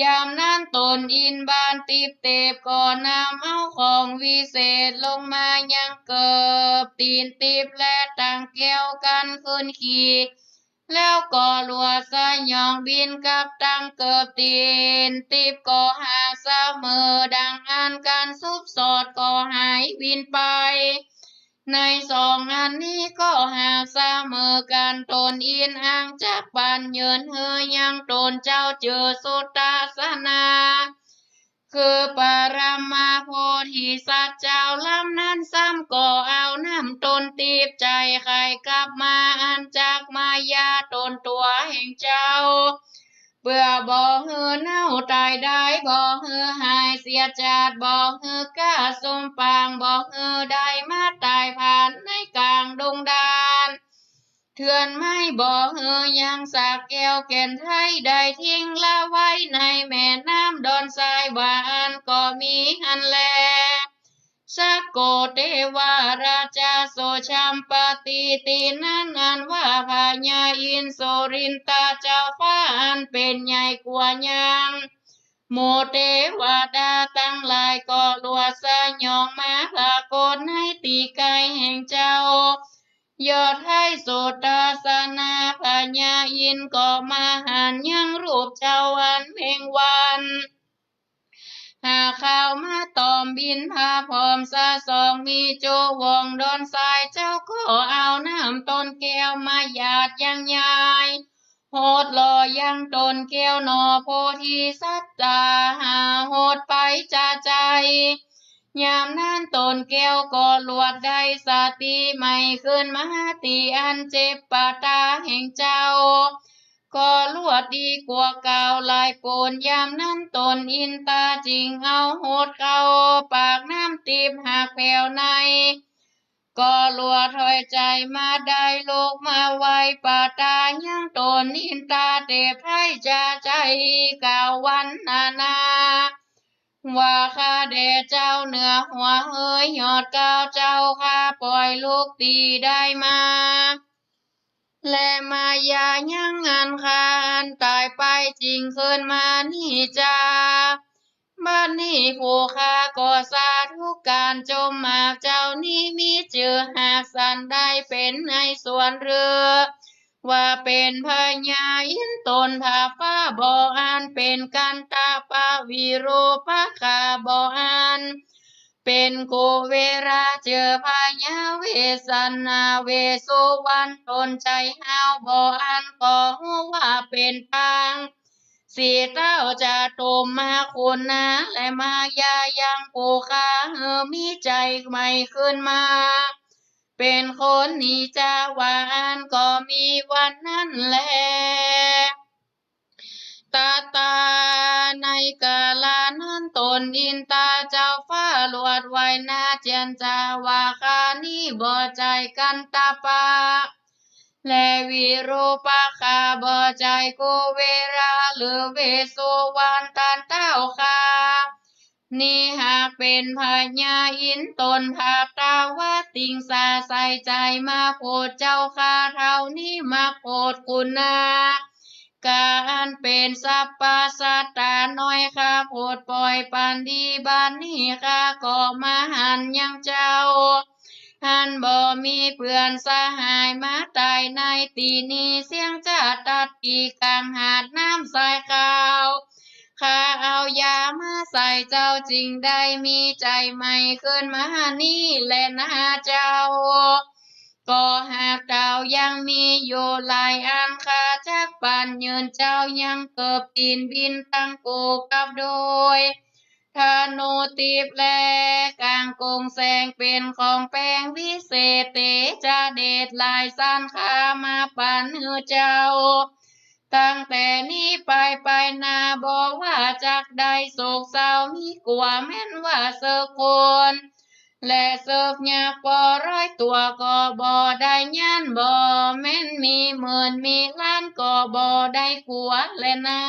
ยามนั้นต๋นอินทร์บานติ๊บเต็บ ก็นำเอาของวิเศษลงมายังเกิบตี๋นติ๊บ และตั้งแก้วกั๋นขึ้นขี แล้วก็ลวดสยองบินกับตั้งเกิบตี๋นติ๊บ ก็หากเสมอดังอั้น กั๋นสุบสอดก็หายบินไป ในสองอันนี้ก็หากเสมอกั๋น ต๋นอินอ่างจักปั๋นเยินหื้อยังต๋นเจ้าจื้อสุทัสสนา คือปรมาโพธิสัตว์เจ้าลำนั้นซ้ำก็เอาน้ำต๋นติ๊บใจ๋ไขกลับมา อันจักมายาต๋นตั๋วแห่งเจ้า เปื้อบ่หื้อเน่าต๋ายได้ บ่หื้อหายเสียจาติ บ่หื้อก้าสุมปาง บ่หื้อได้มาต๋ายพลันในก๋างดงดาร เถื่อนไม้ บ่หื้อยังสักแก้วแก่นไท้ ได้ทิ้งละไว้ในแม่น้ำดอนทราย ว่าอั้นก็มีหั้นแล สักโก เตวราชา โสชัมปติ ตี้นั้นอันว่าพญาอินทร์ โสรินทาเจ้าฟ้าอันเป๋นใหญ่กว่ายัง หมู่เตวดาตังหลายก็ลวดสยองมาผากฏในตี้ไก๋แห่งเจ้า ยอดไท้สุทัสสนา พญาอินทร์ก็มาหันยังรูปเจ้าอันเพ่งวรรณ หาเข้ามาตอมบิณฑบาตพร้อมสะสอง มีจุวงดอนทราย เจ้าก็เอาน้ำต๋นแก้วมาหยาดยังยาย หดหล่อยังต๋นแก้วหนอโพธิสัตว์จ๋า หาหดไปจาใจ๋ ยามนั้นต๋นแก้วก็ลวดได้สติใหม่ขึ้นมา ตี้อันเจ็บปะต๋าแห่งเจ้า ก็ลวดดีกว่าเก่าหลายปูน ยามนั้นต๋นอินทราจึงเอาหดเข้าปากน้ำติ๊บหากแผวใน ก็ลวดถอยใจ๋มาได้ลุกมาไหว้ปะต๋ายังต๋นอินทรา เตไพร่จาใจ๋กล่าววรรณนา ว่าข้าแด่เจ้าเหนือหัวเฮยยอดเกล้าเจ้าข้า ป่อยลุกตี้ได้มา และมายายังอันข้าอันต๋ายไปจึงคืนมานี้จา บัดนี้ผู้ข้าก็สาธุก๋านจมหากเจ้านี้มีจื้อหากสันได้เป๋นในส่วนเรือ ว่าเป๋นพญาอินทร์ต๋นผาฟ้าบ่อั้น เป๋นกัณฑปะวิรูปคาบ่อั้น เป๋นกุเวราจื้อพญาเวสสนา เวสสุวรรณต๋นใจ๋ห้าวบ่อั้น ก็ฮู้ว่าเป๋นปาง สีเต้าจตุมมคุณนา และมายายังผู้ข้าหื้อมีใจ๋ใหม่ขึ้นมา เป๋นคนนี้จา ว่าอั้นก็มีวันนั้นแล ตะตา ในกาละนั้นต๋นอินทราเจ้าฟ้าลวดไหว้หน้าเจียรจา ว่าข้านี้บ่ใจ้กัณฑปะ และวิรูปคา บ่ใจ้กุเวราหรือเวสสุวรรณ ต้านเต้าข้านี้หากเป๋นพญาอินทร์ต๋นผาบตาว่าติงสาใส่ใจ๋มาโผดเจ้าข้าเท่านี้ มักโผดคุณนา กาอันเป๋นสัพพสัตตาน้อยข้าโผดป่อยปันดี บัดนี้ข้าก็มาหันยังเจ้า อันบ่มีเปื้อนสหายมาต๋ายในตี้นี้ เสี้ยงจะตัดตี้ก๋างหาดน้ำทรายขาว ข้าเอายามาใส่เจ้าจึงได้มีใจ๋ใหม่ขึ้นมานี้แลนาเจ้า ก็หากเต้ายังมีอยู่หลายอัน ข้าจักปั๋นยืนเจ้ายังเกิบตี๋นบิณฑบาตตังกู่กับโดย ธนูติ๊บและก๋างกงแสงเป๋นของแป๋งวิเศษ เตจะเดชหลายสันข้ามาปั๋นหื้อเจ้า ตั้งแต่นี้ไปไปหน้า บ่ว่าจักได้โศกเศร้ามีกั๋วแม้นว่าเสิกคน และเสิกยักษ์ปอร้อยตั๋วก็บ่ได้ ยันบ่แม้นมีหมื่นมีล้านก็บ่ได้กั๋วแลนา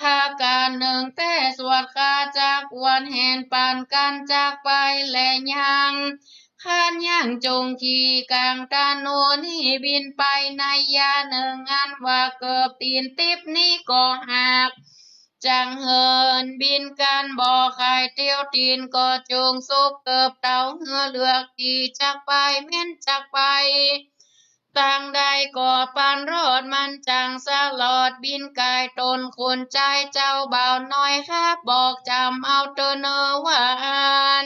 พาก๋านนึ่งแต่สวดข้าจักควรแหนปั๋นกั๋นจักไปแลยัง คันยังจงขี่ก๋างธนูนี้บินไป ในยะนึ่งอันว่าเกิบตี๋นติ๊บนี้ก็หาก จั่งเหินบินกั๋นบ่ขายเตียวตี๋น ก็จงสุกเกิบเต้าหื้อเลือกตี้จักไปแม้นจักไป ตังใดก็ปันรอดมันจั่งสลอด บินก๋ายตนคนใจ๋เจ้าบ่าวน้อยข้าบอกจ๋ำเอาเต๊อะเน่อว่าอั้น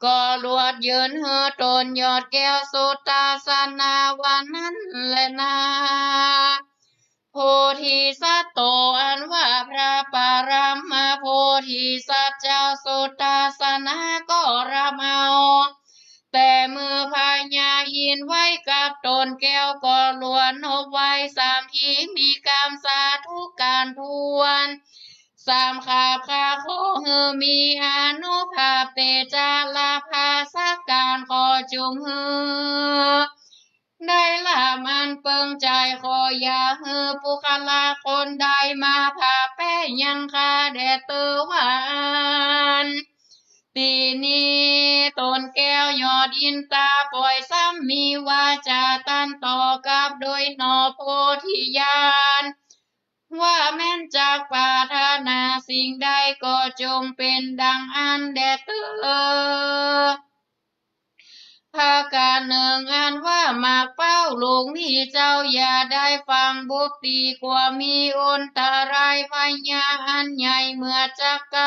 ก็ลวดเยินหื้อต๋นยอดแก้วสุตตาสนาว่านั้นแลนา โพธิสัตว์โตอันว่าพระปรมโพธิสัตว์เจ้าสุตตาสนาก็รับเอา แต่เมื่อพญาอินทร์ไว้กับต๋นแก้วก็ลวดนบไหว้สามทีมีกำสาธุการถ้วน สามขาบข้าขอหื้อมีอานุภาพเตจาลาภาสักการขอจุ่งหื้อ ได้ลาบอันเปิงใจ๋ขออย่าหื้อปุคคละคนใดมาผาแป๊ยังข้าแด่เตอว่าอั้น ตี้นี้ต๋นแก้วยอดอินตาป่อยซ้ำมีวาจ๋าตันต่อกับโดยหนอโพธิญาณ ว่าแม้นจักปรารถนาสิ่งใดก็จงเป๋นดังอั้นแด่เตอ ประก๋านนึ่งอันว่ามากเป้าลูกนี้เจ้าอย่าได้ฟังบุบตี้กั๋วมีอันตรายพยาอันใหญ่เมื่อจักไกล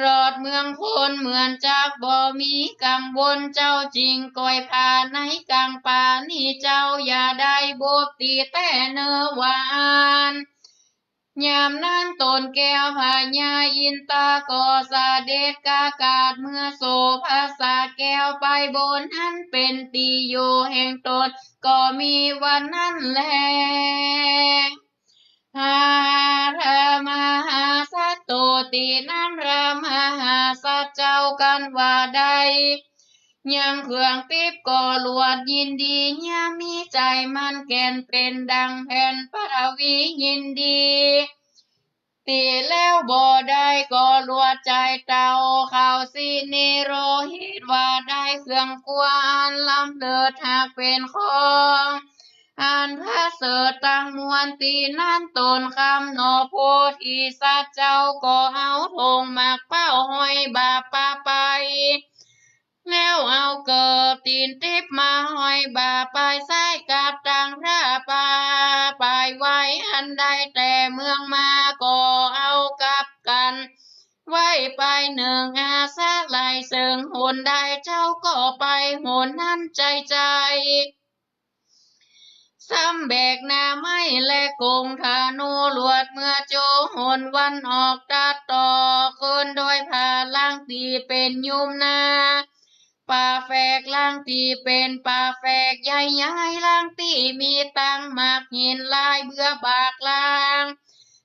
รอดเมืองคนเหมือนจักบ่มีกังวลเจ้าจิ่งก๋อยผาในก๋างป่านี้เจ้าอย่าได้บุบตี้แต๊เนอว่าอั้น ยามนั้นต๋นแก้วพญาอินตาก็เสด็จกากาศเมือโสภาสาแก้วไปบนอันเป๋นตี้อยู่แห่งต๋น ก็มีวันนั้นแล หาระมหาสัตว์โตตี้นั้นระมหาสัตว์เจ้ากันว่าได้ ยังเครื่องติ๊บก็ลวดยินดี เยียะมีใจ๋มันแก่นเป๋นดังแผ่นปฐวียินดี ตี้แล้วบ่ได้ก็ลวดใจ๋เต่าเขาสิเนโรหิตว่าได้เครื่องกั๋วอันล้ำเลิศหากเป๋นของ อันประเสริฐตังมวลตี้นั้นต๋นคำหนอโพธิสัตว์เจ้าก็เอาธงหมากเป้าห้อยบ่าปาไป แล้วเอาเกิบตี๋นติ๊บมาห้อยบ่าปายซ้ายกับตังพระปาปายไว้ อันได้แต่เมืองมาก็เอากับกั๋นไว้ไปนึ่งอาสะไหล่เสิงหนใดเจ้าก็ไปหนนั้นใจ้ๆ ซ้ำแบกหน้าไม้และกงธนูลวดเมื่อโจหนวันออกตัดต่อคืนโดยผ่าล่างตี้เป๋นยุมนา ป่าแฝกล่างตี้เป๋นป่าแฝกใหญ่ๆ ล่างตี้มีตังหมากหินลายเบื้อบากลาง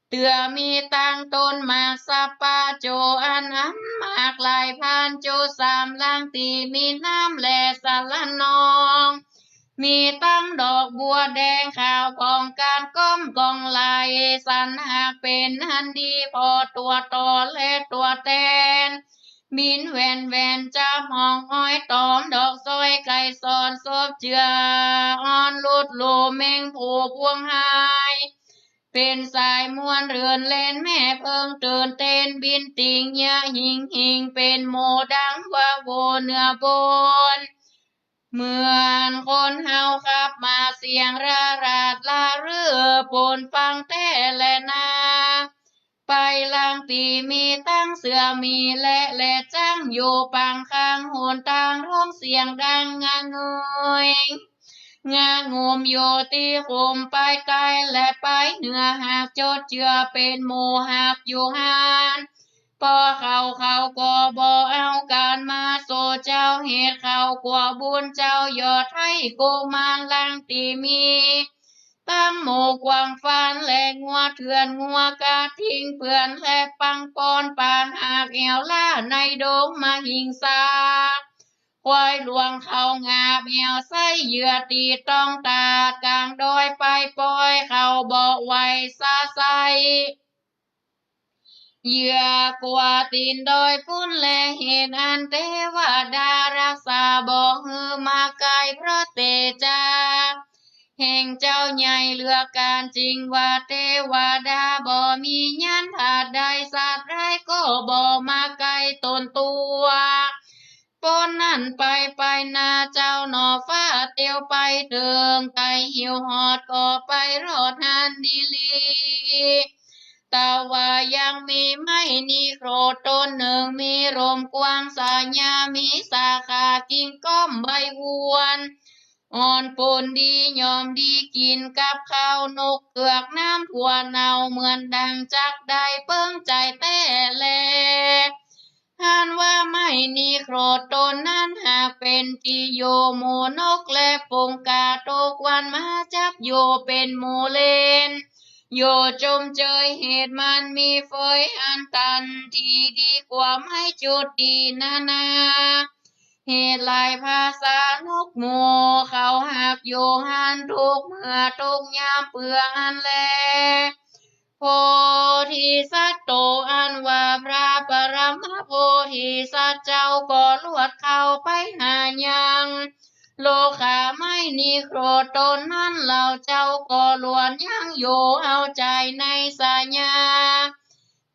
เตื้อมีตังต้นหมากสัปปะโจอันอันหมากหลายพันโจสามล่างตี้มีน้ำแลสะหละนอง มีตังดอกบัวแดงขาวผ่องกานก้อมกองไหล สันหากเป๋นอันดีผ่อตั๋วต่อและตั๋วแตน บินแหว่นๆ จับห้องอ้อยต๋อมดอกซอยไก่สอนสบเจื้ออ่อนลุดลู่เม็งผู้พวงหาย เป๋นสายม่วนเรือนเล่นแม่เพิ่งตื่นเต้นบินติ่งเยียะหิ่งๆ เป๋นหมู่ดังว่าโวเหนือบน เหมือนคนเฮาขับมาเสียงระราดละเรือปูนฟังแต๊แลนา ไปล่างตี้มีตังเสือหมีและแลดจั้งอยู่ปางข้างหนตางร้องเสียงดังงะเงย งะงุมอยู่ตี้ขุมไปใต้และไปเหนือหากจดเจื้อเป๋นหมู่หากอยู่หั้น ปอเขาเขาก็บ่เอาก๋านมาโสเจ้าเหตุเขากั๋วบุญเจ้ายอดไท้กุมารล่างตี้มี ตังหมู่กวางฟานและงัวเถื่อนงัวกระทิงเปื่อนและปังปอนป่าหากแอ่วล้าในดงมหิงสา ควายหลวงเขางาบแอ่วไส้เหยื่อตี้ต้องตาดกลางดอยไปปอยเขาบ่ไหวสาไส้ เหยื่อกั๋วตี๋นดอยปุ้นแล เหตุอั้นเตวดารักษาบ่หื้อมาใก้พระเตจาแห่งเจ้าใหญ่เหลือก๋าน จิ่งว่าเตวดาบ่มีญาณธาตุใดสัตว์ร้ายก็บ่มาใก้ต๋นตั๋ว ปนนั้นไปไปนาเจ้าหน่อฟ้าเตียวไปเถิง ไก่หิวหอดก็ไปรอดหั้นดีหลี แต่ว่ายังมีไม้นิโครธต้นนึ่ง มีร่มกว้างสายา มีสาขากิ่งก้อมใบอ่อน อ่อนปูนดี ย่อมดีกิ๋นกับข้าวนกเกือก น้ำถั่วเนาเหมือนดังจักได้เปิ้งใจ๋แต๊แล หันว่าไม้นิโครธต้นนั้นหากเป๋นตี้อยู่หมู่นกและฝูงกา ตุ๊กวันมาจับอยู่เป๋นหมู่เล่น อยู่จมเจย เหตุมันมีเฟยอันตันตี้ดีกว่าไม้จุดตี้นานา เหตุหลายภาษานกหมู่เขาหากอยู่หั้น ทุกเมื่อทุกยามเปื้ออันแล โพธิสัตว์โตอันว่าพระปรมโพธิสัตว์เจ้าก็ลวดเข้าไปหายัง โลคา ไม้นิโครธต้นนั้น เฮาเจ้าก็ลวดยังอยู่เอาใจ๋ในสายา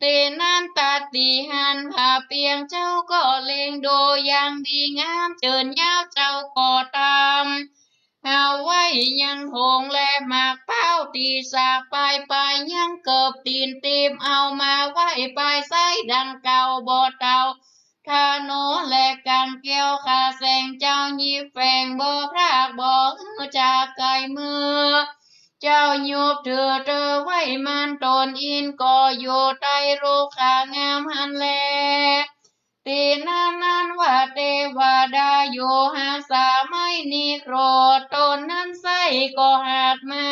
ตี้นั้นตัดตี้หั้น พระเปียงเจ้าก็เล็งดูอย่างดีงาม เจิญยาวเจ้าก็ตำ เอาไว้ยังหงและหมากเป๊าตี้สากปายไปยังเกิบตี๋นติบ เอามาไว้ปายไส้ดังเก่า บ่เต้า ธนูและกังแก้ว ข้าแสงเจ้าหยิบแฝง บ่พรากบ่หื้อจากไก๋มือ เจ้าหยุบถือเตอไว้มัน ตนอินก็อยู่ใต้รุกขางามหั้นแล ตี้นั้นนั้นว่าเตวดาอยู่หาสาไม้นิโครธต้นนั้นไส้ก็หากมา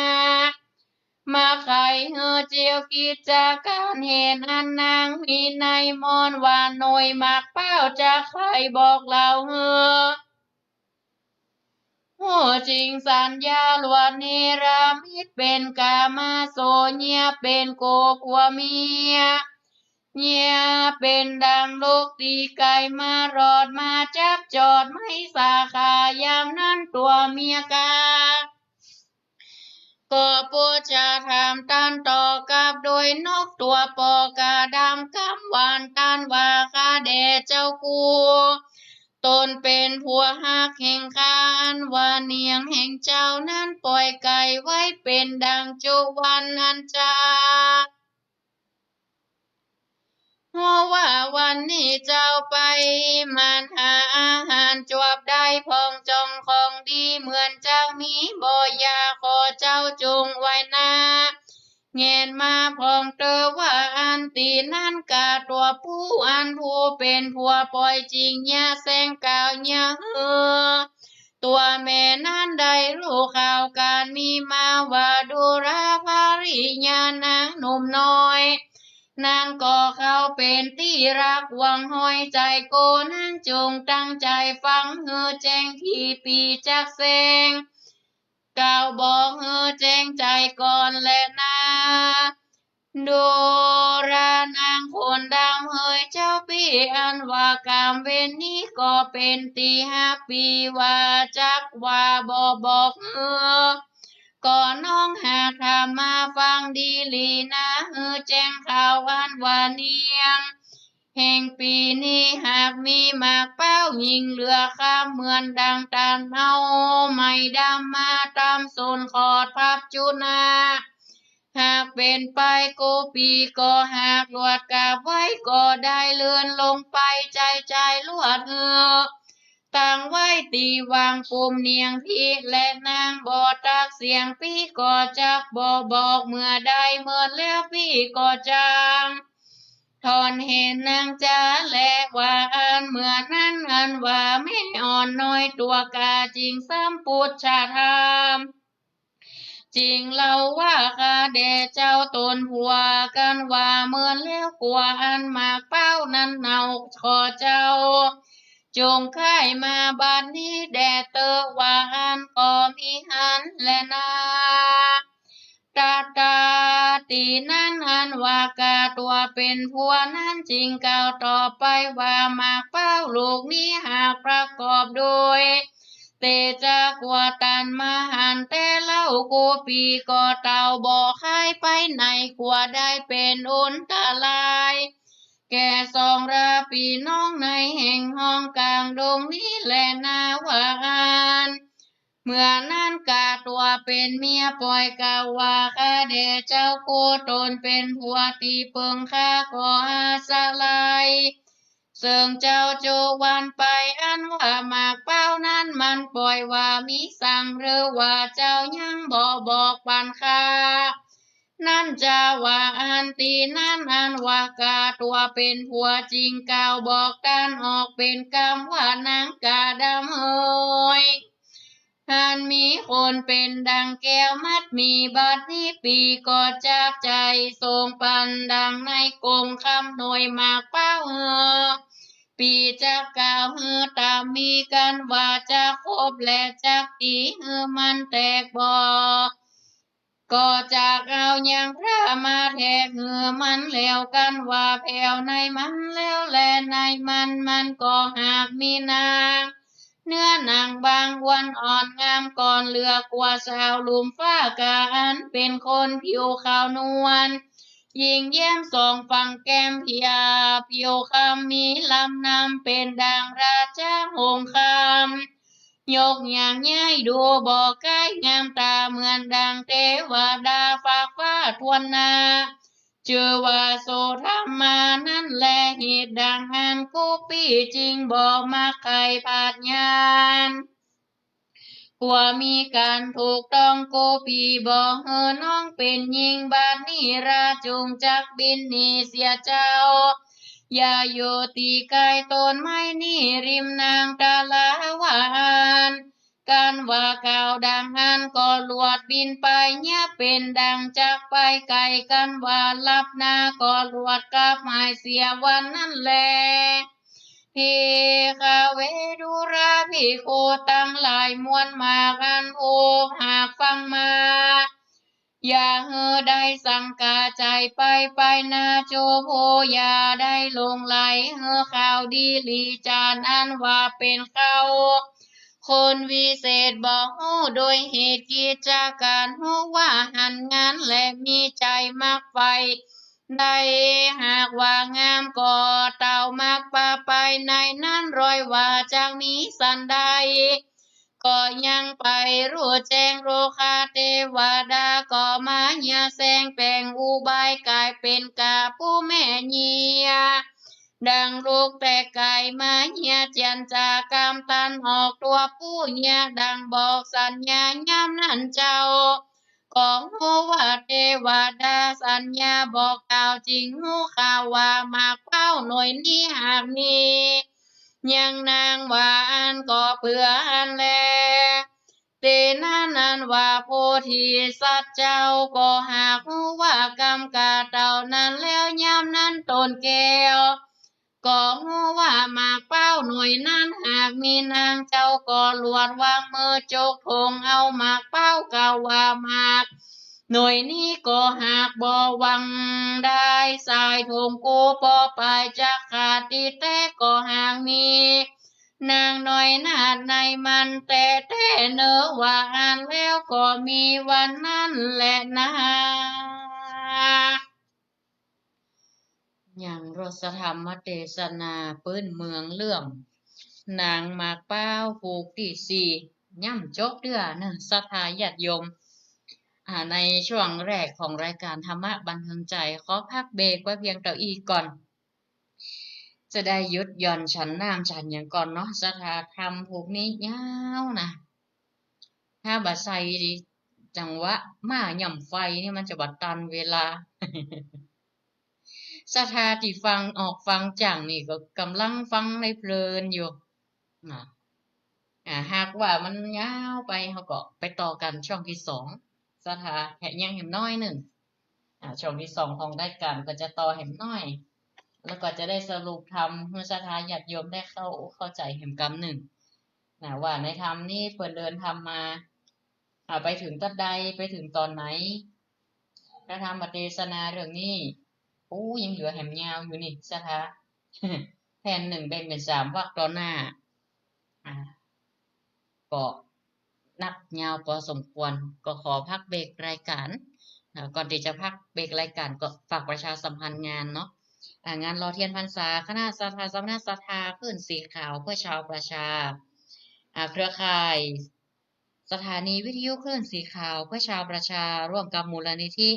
มาไขหื้อเจียวกิจก๋าน เหตุอันนางมีในมนต์ว่าหน่วยหมากเป๊าจะไขบอกเล่าหื้อ ฮู้จริงสัญญาลวดเนรมิตเป๋นก๋ามาโสเยียะ เป๋นโกกั๋วเมีย เยียะเป๋นดังลูกตี้ไก๋มารอดมาจับจอดไม้สาขายามนั้นตั๋วเมียกา ก็ปู๋จะถามตันตอบกับโดยนกตั๋วปอกาดำกำหวานตันว่า ข้าแด่เจ้ากู ตนเป๋นผัวฮักแห่งข้า อันว่าเนียงแห่งเจ้านั้นป่อยไก๋ไว้เป๋นดังจุวันอันจา ฮู้ว่าวันนี้เจ้าไปหมั่นหาอาหารจวบได้ พ่องจ่องของดีเหมือนจักมี บ่อย่าขอเจ้าจุ่งไว้นา แงนมาพ่องเตอว่าอันตี้นั้น ก๋าตั๋วผู้อันผู้เป๋นผัวป่อยจิ่งเยียะแสงกาวเยียะหื้อ ตั๋วแม่นั้นได้ฮู้ข่าวก๋านมีมาว่า ดูราภริยานางหนุ่มน้อย นางก็เข้าเป๋นตี้ฮักหวงห้อยใจ๋โก นางจุ่งตั้งใจ๋ฟังหื้อแจ้ง กี่ปี๋จักแสงกาวบอกหื้อแจ้งใจ๋ก่อนแลนา ดูรานางคนดำเฮยเจ้าปี้ อันว่ากรรมเวรนี้ก็เป๋นตี้ฮับปี้ ว่าจักว่าบ่บอกหื้อ ก็น้องหากถามมาฟังดีหลีนา หื้อแจ้งข่าวอันว่าเนียงแห่งปี๋นี้หากมีหมากเป๊ายิ่งเหลือคำ เหมือนดังตันเอาไม้ดำมาตำส้นขอดพับจุนา หากเป๋นไปกู้ปี๋ก็หากลวดกาบไว้ก็ได้เลื่อนลงไป ใจ๋ใจ๋ลวดหื้อตั้งไว้ตี้วางปุ่มเนียงปี้ และนางบ่ตักเสียงปี้ก็จักบ่บอก เมื่อได้เมินแล้วปี้ก็จั่งถอนเหตุนางจ๋า และว่าอันเมื่อนั้น อันว่าแม่อ่อนน้อยตั๋วกาจิ่งสำปุจฉธรรม จิ่งเล่าว่า ข้าแด่เจ้าตนผัวกั๋นว่าเมินแล้วกั๋วอันหมากเป๊านั้นเน่า ขอเจ้าจงไข้มาบัดนี้แด่เต๊อะ ว่าอั้นก็มีหั้นแลนา ตะตา ตี้นั้นอันว่ากาตั๋วเป๋นผัวนั้นจิ่งกล่าวตอบไปว่า หมากเป๊าลูกนี้หากประกอบโดย เตจะกั๋วตันมหันต์แต่เล่า กู้ปี๋ก็เต้าบ่คายไปไหน กั๋วได้เป๋นอันตรายแก่สองราปี้น้องในแห่งห้องก๋างดงนี้แลนา ว่าอั้น เมื่อนั้นก๋าตั๋วเป๋นเมียป่อยกล่าวว่า ข้าแด่เจ้ากู้ ต๋นเป๋นผัวตี้เปิงข้า ขออาศรัย เซิ่งเจ้าโจวันไป อันว่าหมากเป๊านั้นมันป่อยว่ามีสัง หรือว่าเจ้ายังบ่บอกปันข้า นั้นจาว่า อันตี้นั้นอันว่าก๋าตั๋วเป๋นผัวจริง กล่าวบอกต้านออกเป๋นกำว่า นางกาดำเฮย อันมีขนเป๋นดังแก้วมัดหมี่ บัดนี้ปี้ก็จักใจ๋ส่งปันดังในกงคำหน่วยหมากเป๊าเฮอ ปี้จักกล่าวหื้อต๋ามมีกั๋นว่า จักคบและจักตี๋หื้อมันแตกบ่ ก็จักเอายังพระมาแทกหื้อมัน แล้วกั๋นว่าแผ้วในมัน แล้วแลในมัน มันก็หากมีนาง เนื้อหนังบางอ้วนอ่อนงามก่อน เหลือกว่าสาวลุ่มฟ้ากา อันเป๋นคนผิวขาวนวล ยิ่งแย้มสองฝั่งแก้มเพียบ ผิวคล้ำมีลำนำ เป๋นดังราชาหงส์คำ ยกอย่างใหญ่ดูบ่ใก้ งามต๋าเหมือนดังเตวดาฟากฟ้าถ้วนหน้า จื้อว่าโสธรรมา นั้นแลเหตุดังอั้น กู้ปี้จึงบ่มักใค่ผาดญาณ ผัวมีกั๋นถูกต้อง กู้ปี้บ่หื้อน้องเป๋นญิง บัดนี้ราจุงจักบินหนีเสียเจ้า อย่าอยู่ตี้ใก้ต้นไม้นี้ ริมนางตะลาวาอัน กั๋นว่ากล่าวดังอั้น ก็หลวดบินไป เยียะเป๋นดังจักไปไก๋ กั๋นว่าลับนา ก็หลวดกลับหายเสียวันนั้นแล ภิกขเว ดูราภิกขุตังหลายมวลมาก อันผู้หากฟังมา อย่าหื้อได้สังกาใจ๋ไป ไปนาโจโภ อย่าได้หลงใหล หื้อข่าวดีหลีจาน อันว่าเป๋นข่าวคนวิเศษ บ่ฮู้โดยเหตุกิจก๋าน ฮู้ว่าหันงานและมีใจ๋มักใฝ่ ได้หากว่างามก็เต้ามักปาไป ในนั้นร้อยว่าจักมีสันใด ก็ยังไปฮู้แจ้ง โรคะเตวดาก็มาเยียะแสง แป๋งอุบายก๋ายเป๋นกาผู้แม่เยียะ ดังลุกแต่ไก๋มาเยียะ เจียรจากำตันออกตั๋วผู้เยียะ ดังบอกสัญญายามนั้นเจ้า ก็ฮู้ว่าเตวดาสัญญาบอกกล่าวจริง ฮู้ข่าวว่าหมากเป๊าหน่วยนี้หากมี ยังนางว่าอั้นก็เปื้ออั้นแล ตี้นั้นอันว่าโพธิสัตว์เจ้า ก็หากฮู้ว่ากำกาเต้านั้นแล้ว ยามนั้นต๋นแก้ว ก็ฮู้ว่าหมากเป๊าหน่วยนั้นหากมีนาง เจ้าก็หลวดวางมือจกถงเอาหมากเป๊ากล่าวว่าหมากหน่วยนี้ก็หากบ่หวังได้สายถงกู ปอปายจักขาดตี้แต๊ ก็หากมีนางน้อยนาฏในมันแต๊แต๊ เนอว่าอั้นแล้วก็มีวันนั้นแหละนา ยังรสธรรมเตสนาปื้นเมืองเรื่องนางหมากเป๊าผูกตี้สี่ ย่ำจบเตื้อเนอะ ศรัทธาญาติโยม อ่า ในช่วงแรกของรายการธรรมะบันเทิงใจ๋ ขอพักเบรกไว้เพียงเต้าอี้ก่อน จะได้หยุดหย่อนฉันน้ำฉันหยังก่อนเนาะ ศรัทธาธรรมผูกนี้ยาวนะ ถ้าบ่ใส่จังหวะม้าย่ำไฟนี่มันจะบ่ตันเวลา ศรัทธาตี้ฟังออกฟังจั้งนี่ก็ก่ำลังฟังได้เพลินอยู่นะ อ่า หากว่ามันยาวไป เฮาก็ไปต่อกั๋นช่องตี้สอง ศรัทธาแหมยังแหมน้อยนึ่ง อ่า ช่องตี้สองของรายการก็จะต่อแหมน้อย แล้วก็จะได้สรุปธรรมหื้อศรัทธาญาติโยมได้เข้าอกเข้าใจ๋แหมกำนึ่งนะ ว่าในธรรมนี้เปิ้นเดินธรรมมา อ่า ไปเถิงตั๊ดใด ไปเถิงต๋อนไหน พระธรรมเตสนาเรื่องนี้ โอ้ ยังเหลือแหมยาวอยู่นี่ ศรัทธา แผ่นหนึ่งแบ่งเป๋นสามวรรคต๋อนหน้า อ่า ก็นักยาวพอสมควร ก็ขอพักเบรกรายการ อ่า ก่อนตี้จะพักเบรกรายการก็ฝากประชาสัมพันธ์งานเนาะ อ่า งานหล่อเทียนพรรษา คณะศรัทธาสมณศรัทธาคลื่นสีขาวเพื่อชาวประชา อ่า เครือข่าย สถานีวิทยุคลื่นสีขาวเพื่อชาวประชา ร่วมกับมูลนิธิ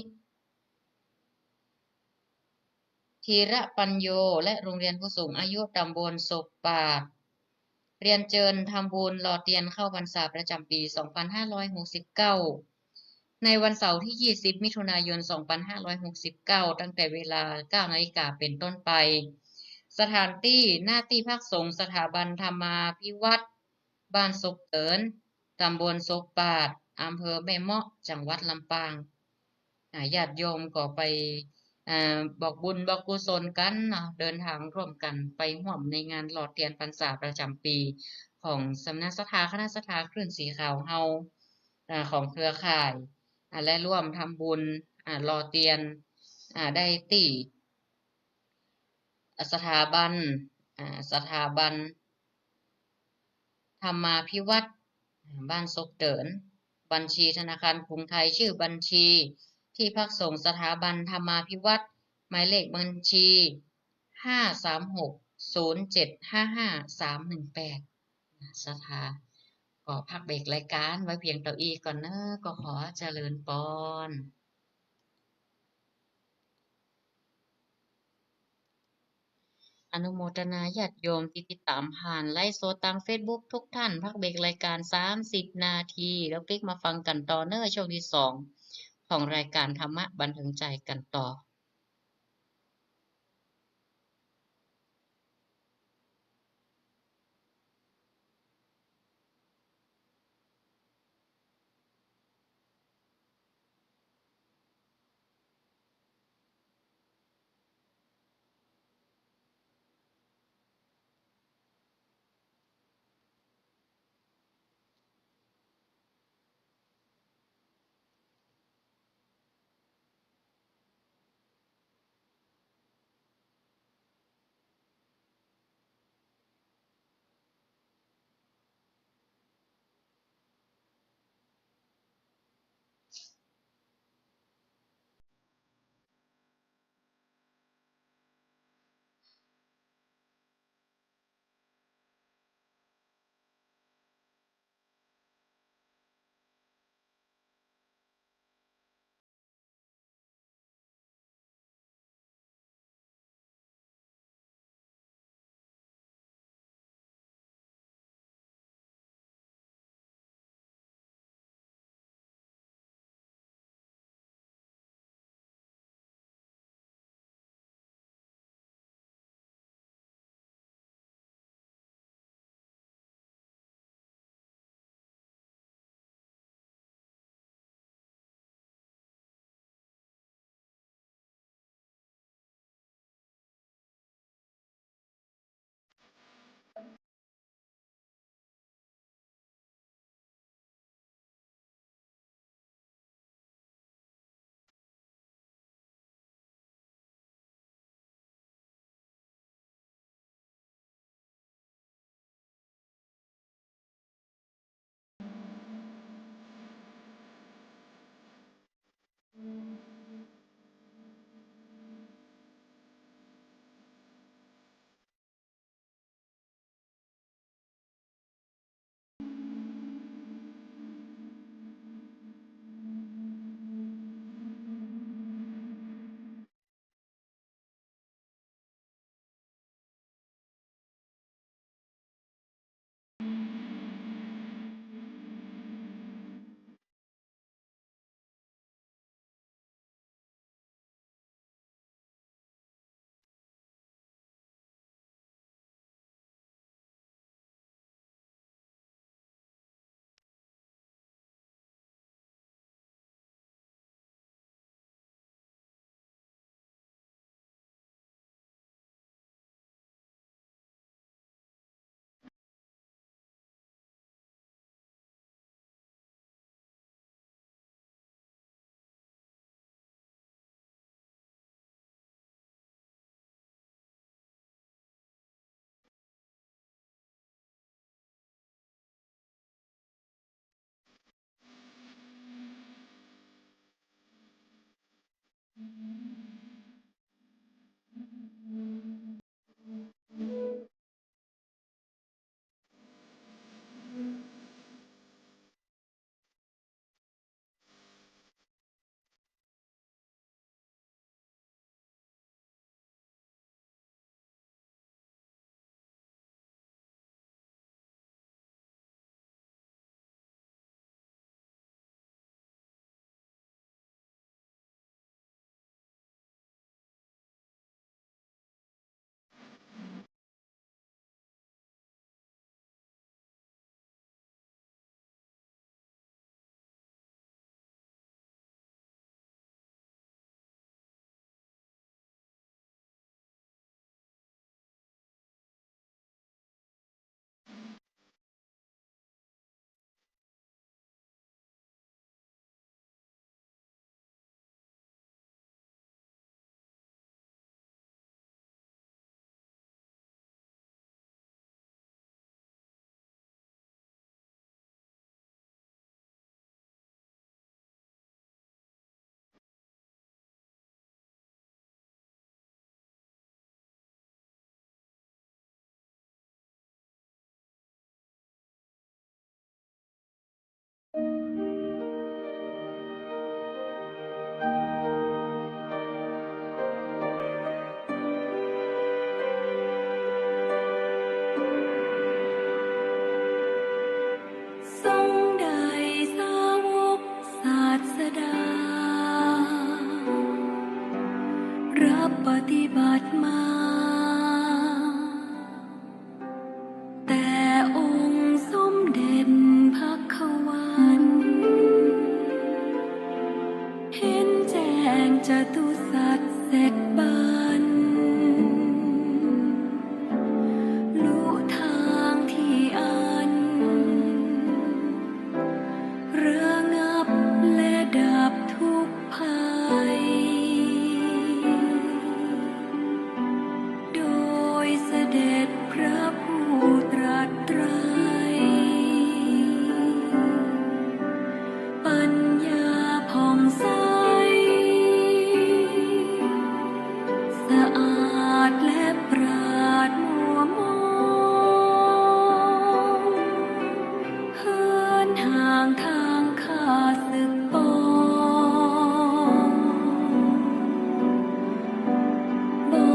ธีระปัญโญ และโรงเรียนผู้สูงอายุตำบลศพปาด เรียนเจิญทำบุญหล่อเตียนเข้าพรรษาประจำปี สองพันห้าร้อยหกสิบเก้า ในวันเสาร์ที่ ยี่สิบ มิถุนายน สองพันห้าร้อยหกสิบเก้า ตั้งแต่เวลา เก้านาฬิกาเป็นต้นไป สถานตี้ หน้าตี้พักสงฆ์สถาบันธรรมาภิวัฒน์ บ้านศพเติ๋น ตำบลศพปาด อำเภอแม่เมาะ จังหวัดลำปาง อ่า ญาติโยมก็ไป อ่า บอกบุญบอกกุศลกั๋นเนาะ เดินทางร่วมกั๋นไปฮ่วมในงานหล่อเตียนพรรษาประจำปีของสำนักศรัทธา คณะศรัทธาคลื่นสีขาวเฮา อ่า ของเครือข่าย อ่า และร่วมทำบุญ อ่า หล่อเตียน อ่า ได้ตี้ สถาบัน อ่า สถาบันธรรมาภิวัฒน์ บ้านศพเติ๋น บัญชีธนาคารกรุงไทย ชื่อบัญชี ที่พักสงฆ์สถาบันธรรมาภิวัฒน์ หมายเลขบัญชี ห้าสามหก ศูนย์เจ็ดห้าห้า สามหนึ่งแปด ศรัทธา ก็พักเบรกรายการไว้เพียงเต้าอี้ก่อนเนาะ ก็ขอเจริญปอน อนุโมทนาญาติโยมตี้ติดต๋ามผ่านไลฟ์สดตางเฟซบุ๊กทุกท่าน พักเบรกรายการ สามสิบนาที แล้วกลิ้งมาฟังกั๋นต่อเนาะ ช่วงตี้สองของรายการธรรมะบันเทิงใจ๋กั๋นต่อ ปฏิบัติมา แต่องค์สมเด็จพระควัน เห็นแจ้งจตุสัจเสร็จบรร ลุทางที่อัน ระงับและดับทุกข์ภัย โดยเสด็จพระผู้ตรัสไตร ปัญญาผ่องใส สะอาดและปราศมัวมอง เหินห่างทางข้าศึกปอง บ่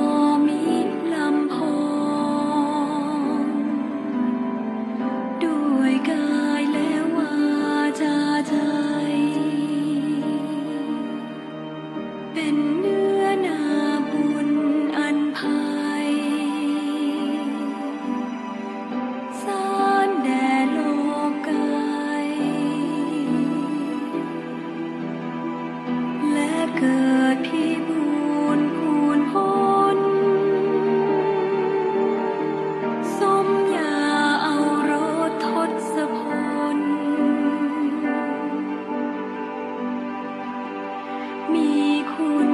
มีลำพอง ด้วยกายและวาจาใจ เป็นเนื้อนาบุญอันไพ สานแด่โลกไกล และเกิดพิบูลพูนพ้น สมญาเอารสทศพล มีคุณ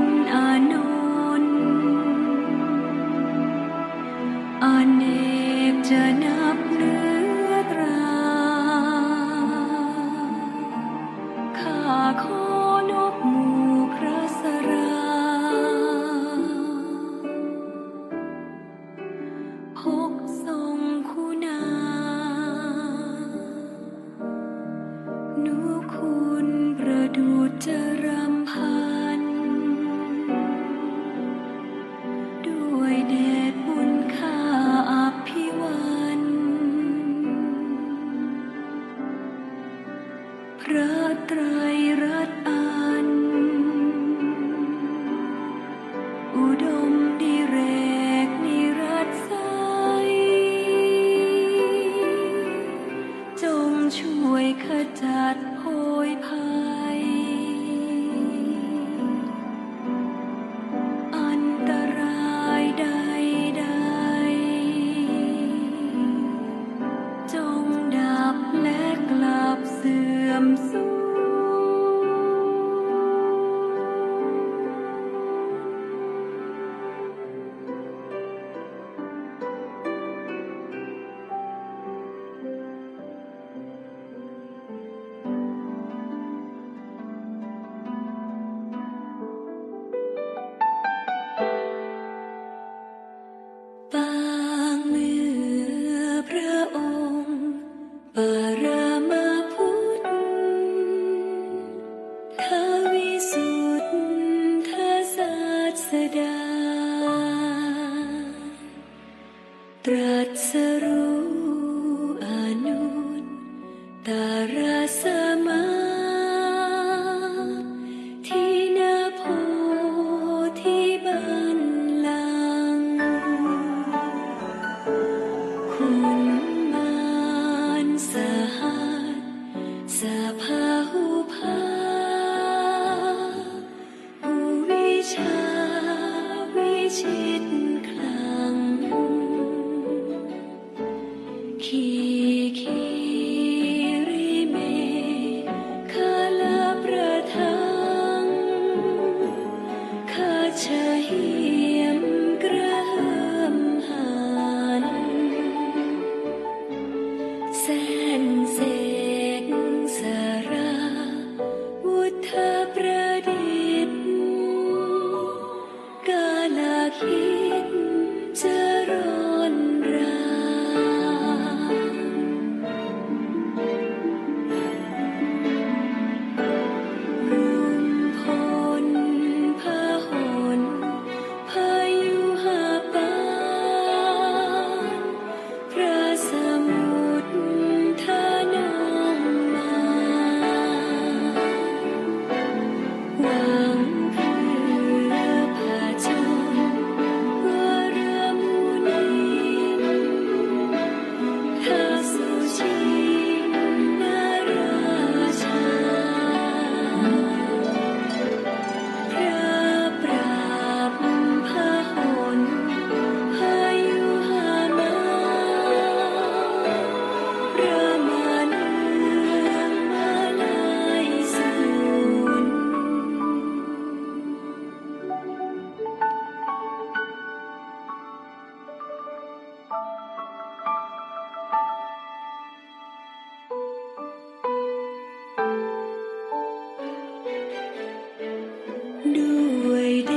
ด้วยเด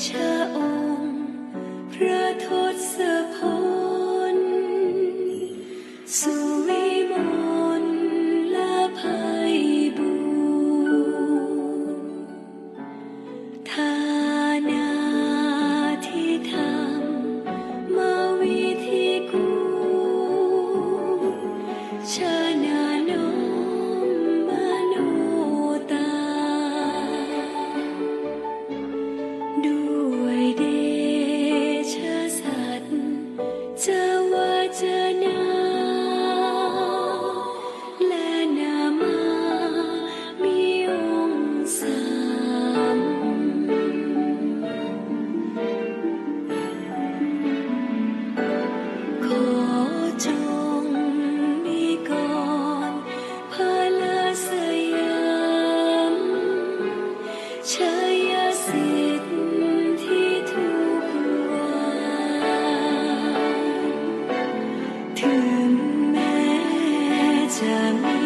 ชะองค์พระทศพล สุวิมลไพบูลย์ ฐานาธิธรรมมวิธีกูล ชนะน้อมมโนตา ด้วยเดชะสัจจะวาจนา และนามามิองค์สาม ขอจงมีกรพระสยาม ชัยสิทธิทุกวัน ถึงแม้จะมี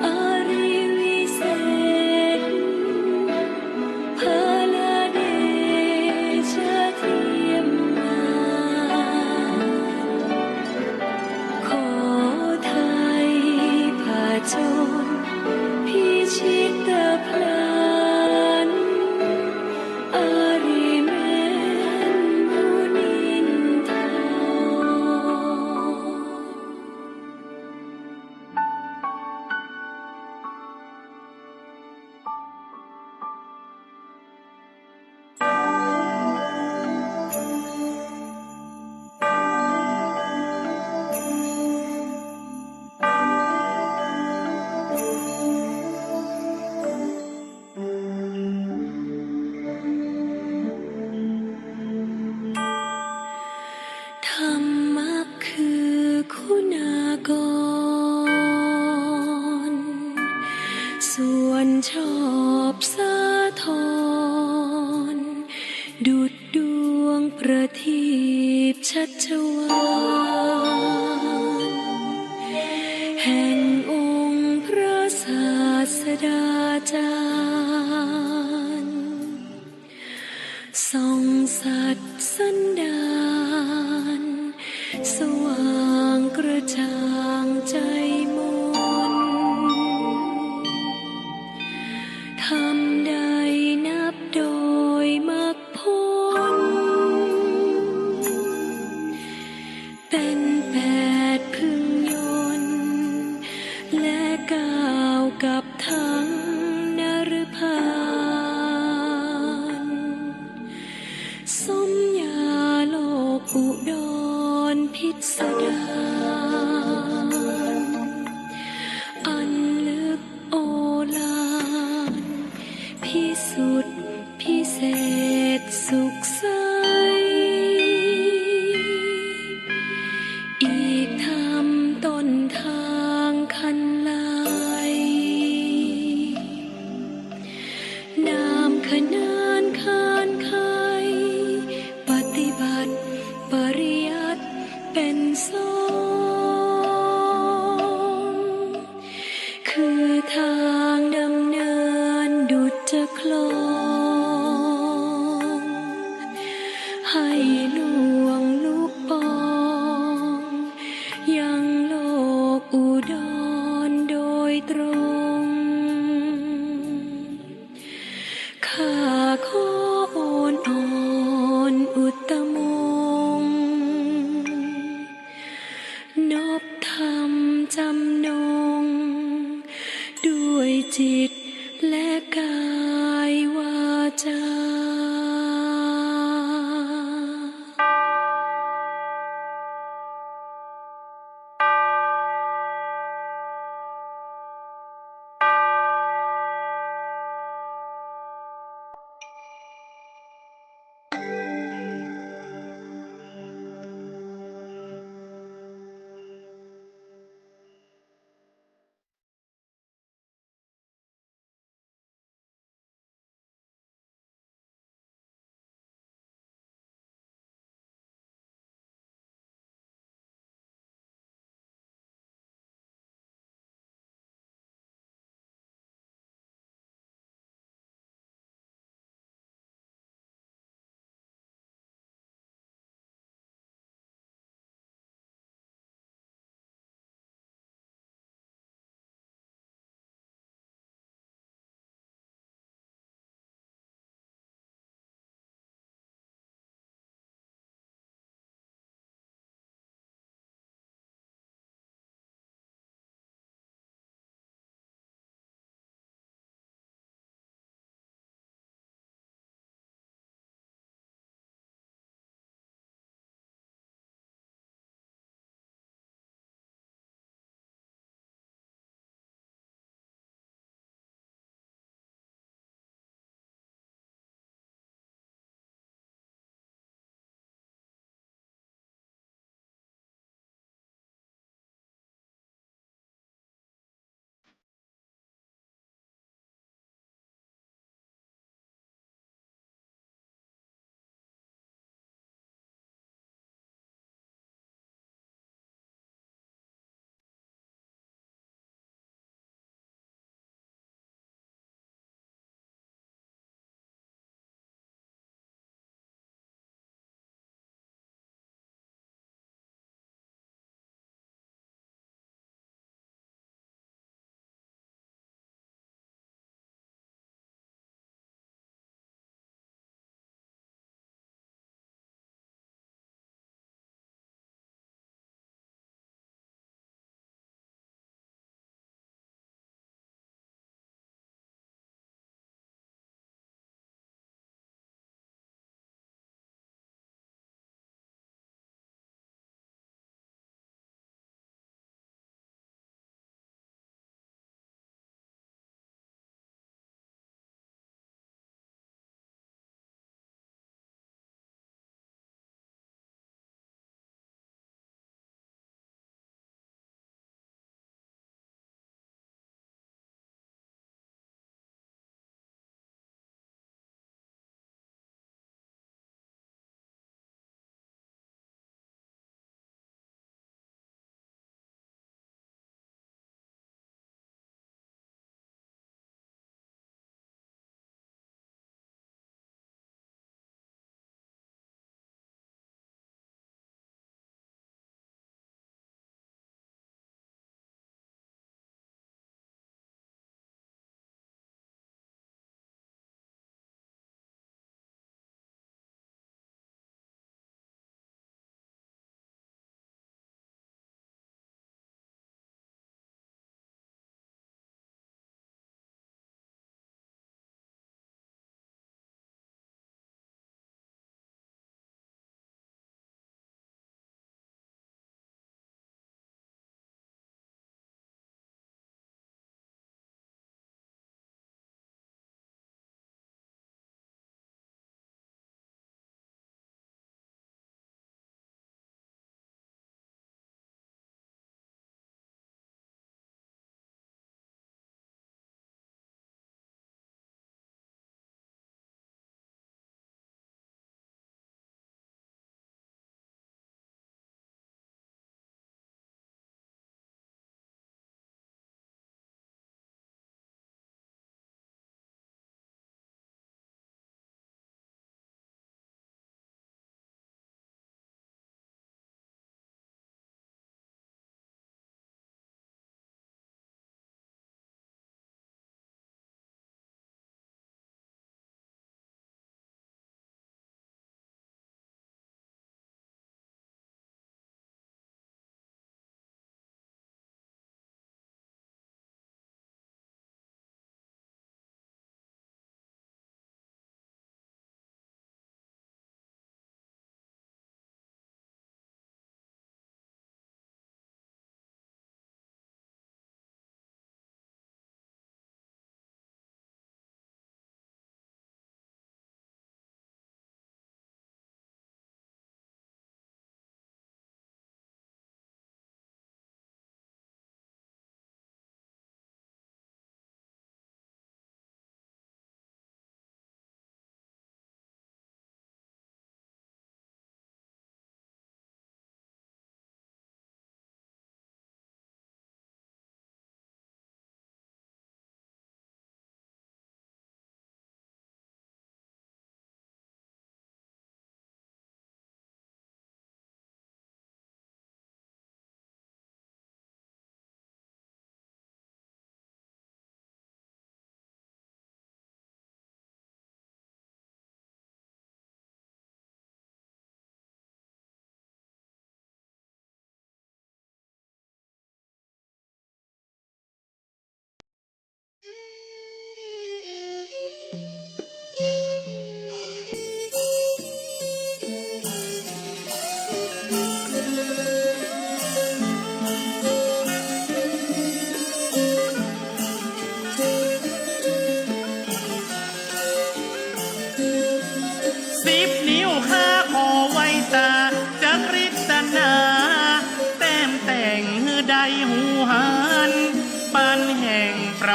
อริวิเศษ พระเดชะเทียมมา ขอไทยผจญพิชิตพลัน อริแม้นมุนินทา ธรรมะคือคุณากร ส่วนชอบสาธร ดุจดวงประทีปชัชวาล แห่งองค์พระศาสดาจารย์ ส่องสัตย์สันดาน สว่างกระจ่างใจมน ธรรมใดนับโดยมรรคผล เป็นแปดพึงยนต์ และก้าวกับทั้งนฤพาน สมญาโลกอุดรพิสดาร อันลึกโอฬาร พิสุทธิ์พิเศษสุขใส อีกธรรมต้นทางคันไล นามขนานขานไข ปฏิบัติปริยัติเป็นสอง คือทางดำเนินดุจจะคลอง ให้ล่วงลุปอง ยังโลกอุดรโดยตรง ข้าขอโอนอ่อนอุตตมงค์ นบธรรมจำนง ด้วยจิตและกายวาจา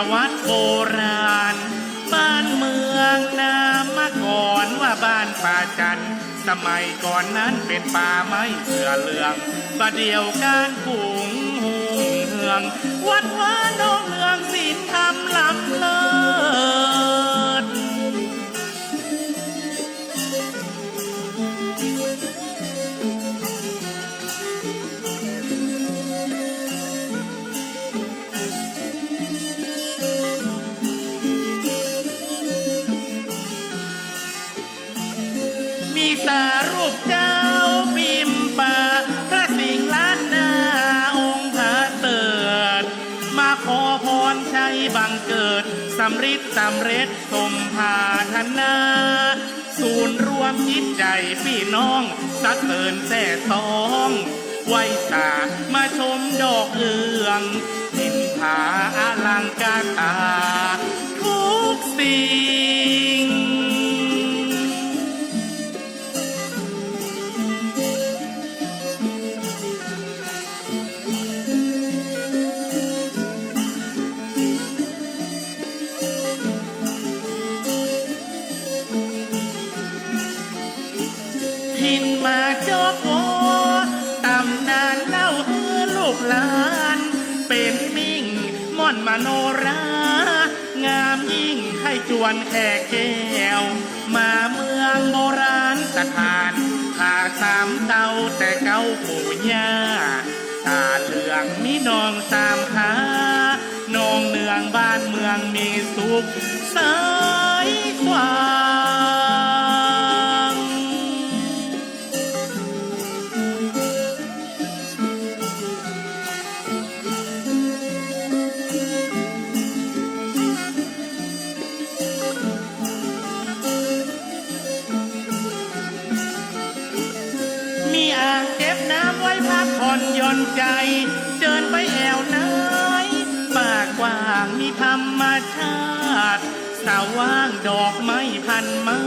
ประวัติโบราณบ้านเมืองนามาก่อนว่าบ้านป่าจันทน์ สมัยก่อนนั้นเป๋นป่าไม้เหือเหลือง บ่าเดี่ยวก๋านกุ่งฮุ่งเฮือง วัดวาหนองเฮือง ศีลธรรมล้ำเลิศ มีสารูปเจ้าปิมปะ พระสิงห์ล้านนาองค์ผาเติด มาขอพรชัยบังเกิด สำริดสำเร็จสมปรารถนา ศูนย์รวมจิตใจ๋ปี้น้อง สรรเสริญแซ่ซ้อง ไหว้สามาชมดอกเอือง นินทาอลังการต๋าทุกสิ่ง ถิ่นมาจอกวอ ต๋ำนานเล่าหื้อลูกหลาน เป๋นมิ่งม่อนมโนรา งามยิ่งใค่จวนแขกแก้ว มาเมืองโบราณสถาน ผาสามเต้าแต่เก๊าปู่ย่า ต๋าเหลืองมีหนองสามขา หนองเนืองบ้านเมืองมีสุขใสสว่าง มีอ่างเก็บน้ำไว้พักผ่อนหย่อนใจ๋ เจิญไปแอ่วใน ป่ากว้างมีธรรมชาติ สว่างดอกไม้พันไม้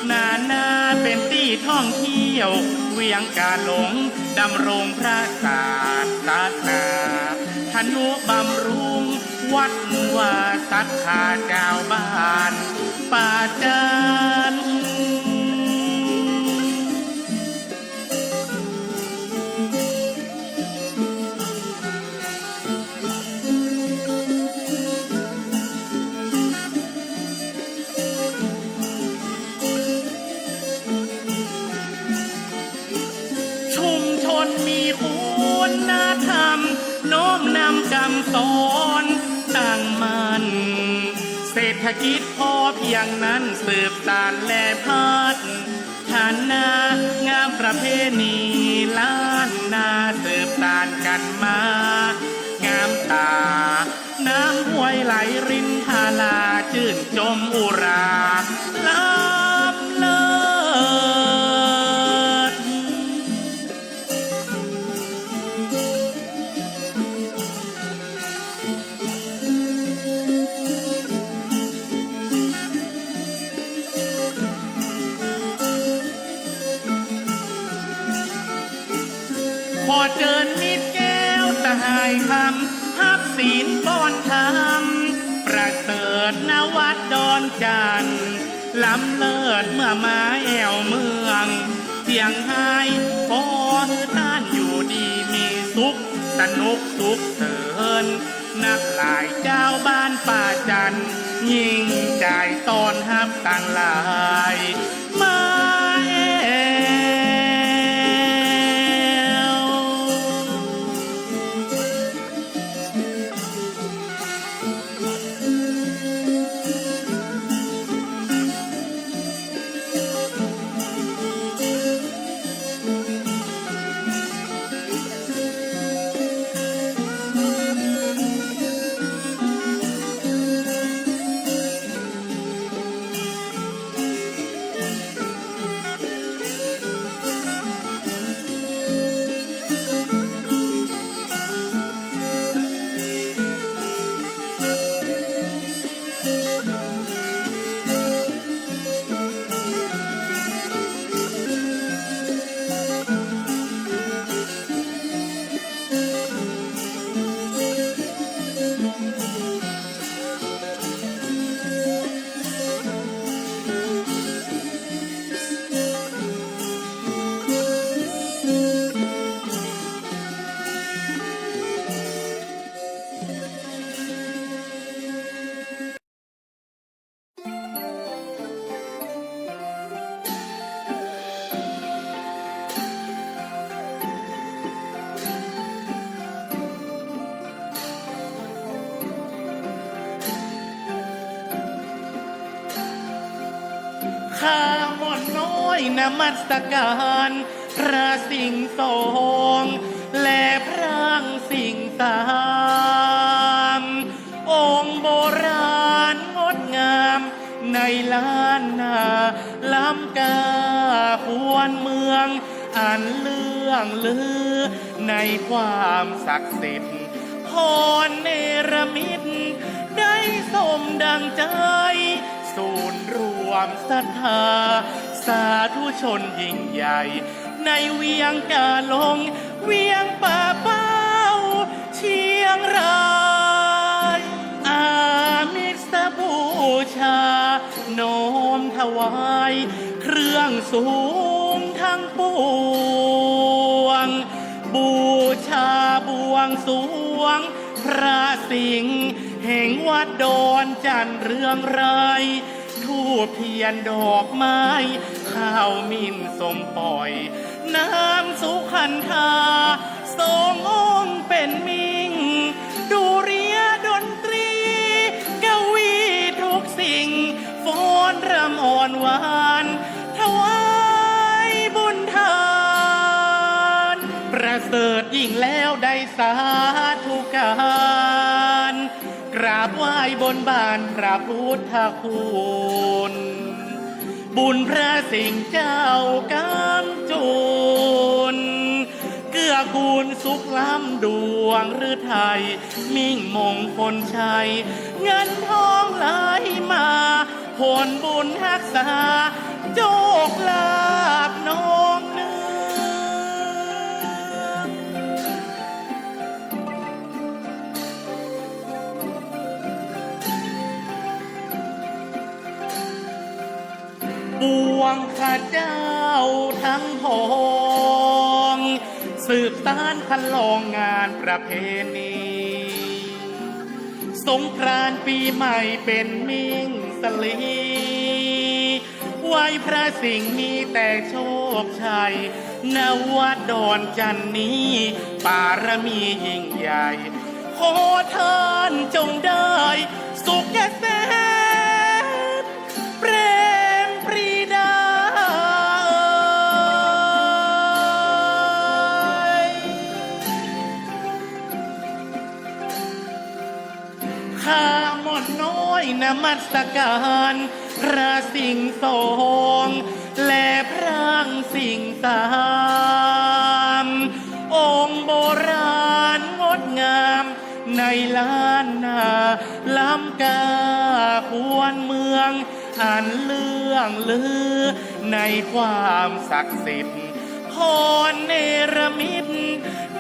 นานาเป๋นตี้ท่องเที่ยว เวียงกาหลง ดำรงพระศาสนา ทนุบำรุงวัดวาศรัทธาจาวบ้านป่าจันทน์ ชุมชนมีคุณธรรม น้อมนำกำสอนตั้งมั่น เศรษฐกิจพอเพียงนั้นสืบสานและพัฒนางามประเพณีล้านนาสืบสานกั๋นมา งามต๋า น้ำห้วยไหลรินทารา จื้นจมอุรา ล้ำเลิศ ขอเจิญมิตรแก้วสหายคำ ฮับศีลป้อนธรรม ประเสริฐ ณ วัดดอนจันทน์ ล้ำเลิศเมื่อมาแอ่วเมืองเจียงฮาย ขอหื้อต้านอยู่ดีมีสุข สนุกสุขเสริญ นักหลายจาวบ้านป่าจันทน์ ยิ่งใจ๋ต้อนฮับตังหลายมาแอ่ว เ ข้าม่อนน้อยนมัสการพระสิงห์สองและพระสิงห์สาม องค์โบราณงดงามในล้านนา ล้ำค่าควรเมือง อันเลื่องลือในความศักดิ์สิทธิ์ พรเนรมิตได้สมดังใจ ศูนย์รวมศรัทธาสาธุชนยิ่งใหญ่ ในเวียงกาหลง เวียงป่าเป้า เชียงราย อามิสบูชา น้อมถวายเครื่องสูงทั้งปวง บูชาบวงสรวงพระสิงห์แห่งวัดดอนจันทน์เรืองไร้ ธูปเทียนดอกไม้ ข้าวหมิ่นส้มป่อย น้ำสุขันธา สององค์เป็นมิ่ง ดุริยดนตรี กวีทุกสิ่ง ฟ้อนรำอ่อนหวาน ถวายบุญทาน ประเสริฐยิ่งแล้วได้สาธุการ กราบไหว้บนบานพระพุทธคุณ บุญพระสิงห์เจ้ากำจุน เกื้อกูลสุขล้ำดวงฤทัย มิ่งมงคลชัย เงินทองไหลมา ผลบุญฮักษา โชคลาภนองเนือง ปวงข้าเจ้าทั้งผอง สืบสานคันลองงานประเพณี สงกรานต์ปีใหม่เป็นมิ่งสลี ไหว้พระสิงห์มีแต่โชคชัย ณ วัดดอนจันทน์นี้ ปารมียิ่งใหญ่ ขอท่านจงได้สุขเกษม เปรมปรีดาเอ๋ย ข้าม่อนน้อยนมัสการพระสิงห์สองและพระสิงห์สาม องค์โบราณงดงามในล้านนา ล้ำค่าควรเมือง อันเลื่องลือในความศักดิ์สิทธิ์ พรเนรมิต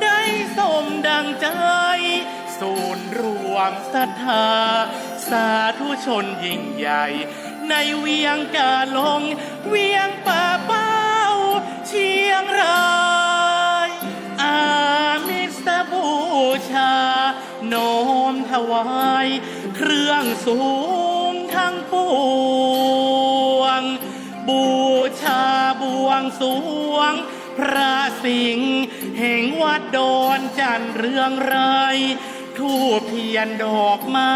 ได้สมดังใจ ศูนย์รวมศรัทธาสาธุชนยิ่งใหญ่ ในเวียงกาหลง เวียงป่าเป้า เชียงราย อามิสบูชา น้อมถวายเครื่องสูงทั้งปวง บูชาบวงสรวงพระสิงห์แห่งวัดดอนจันทน์เรืองไร้ ธูปเทียนดอกไม้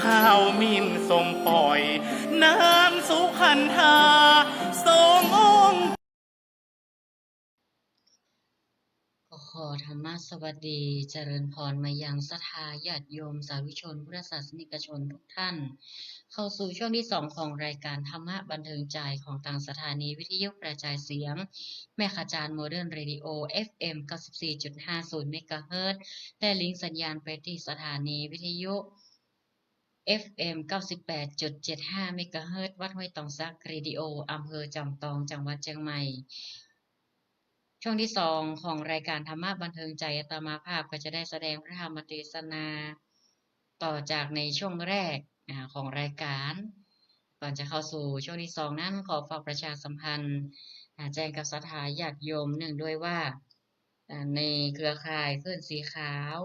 ข้าวหมิ่นส้มป่อย น้ำสุขันธา สององค์ ก็ขอธรรมะสวัสดีเจริญพรมายังศรัทธาญาติโยมสาธุชนพุทธศาสนิกชนทุกท่าน เข้าสู่ช่วงที่สองของรายการธรรมะบันเทิงใจของตางสถานีวิทยุกระจายเสียงแม่ขจาร Modern Radio เอฟเอ็ม เก้าสิบสี่จุดห้าศูนย์ เมกะเฮิรตซ์ และลิงก์สัญญาณไปตี้สถานีวิทยุ เอฟเอ็ม เก้าสิบแปดจุดเจ็ดห้า เมกะเฮิรตซ์ วัดห้วยตองสักเรดิโอ อำเภอจอมตอง จังหวัดเชียงใหม่ ช่วงที่สองของรายการธรรมะบันเทิงใจ อาตมาภาพก็จะได้แสดงพระธรรมเทศนา ต่อจากในช่วงแรก อ่า ของรายการ ก่อนจะเข้าสู่ช่วงที่สองนั้น ขอฝากประชาสัมพันธ์ อ่า แจ้งกับศรัทธาญาติโยมเนื่องด้วยว่า อ่า ในเครือข่ายคลื่นสีขาว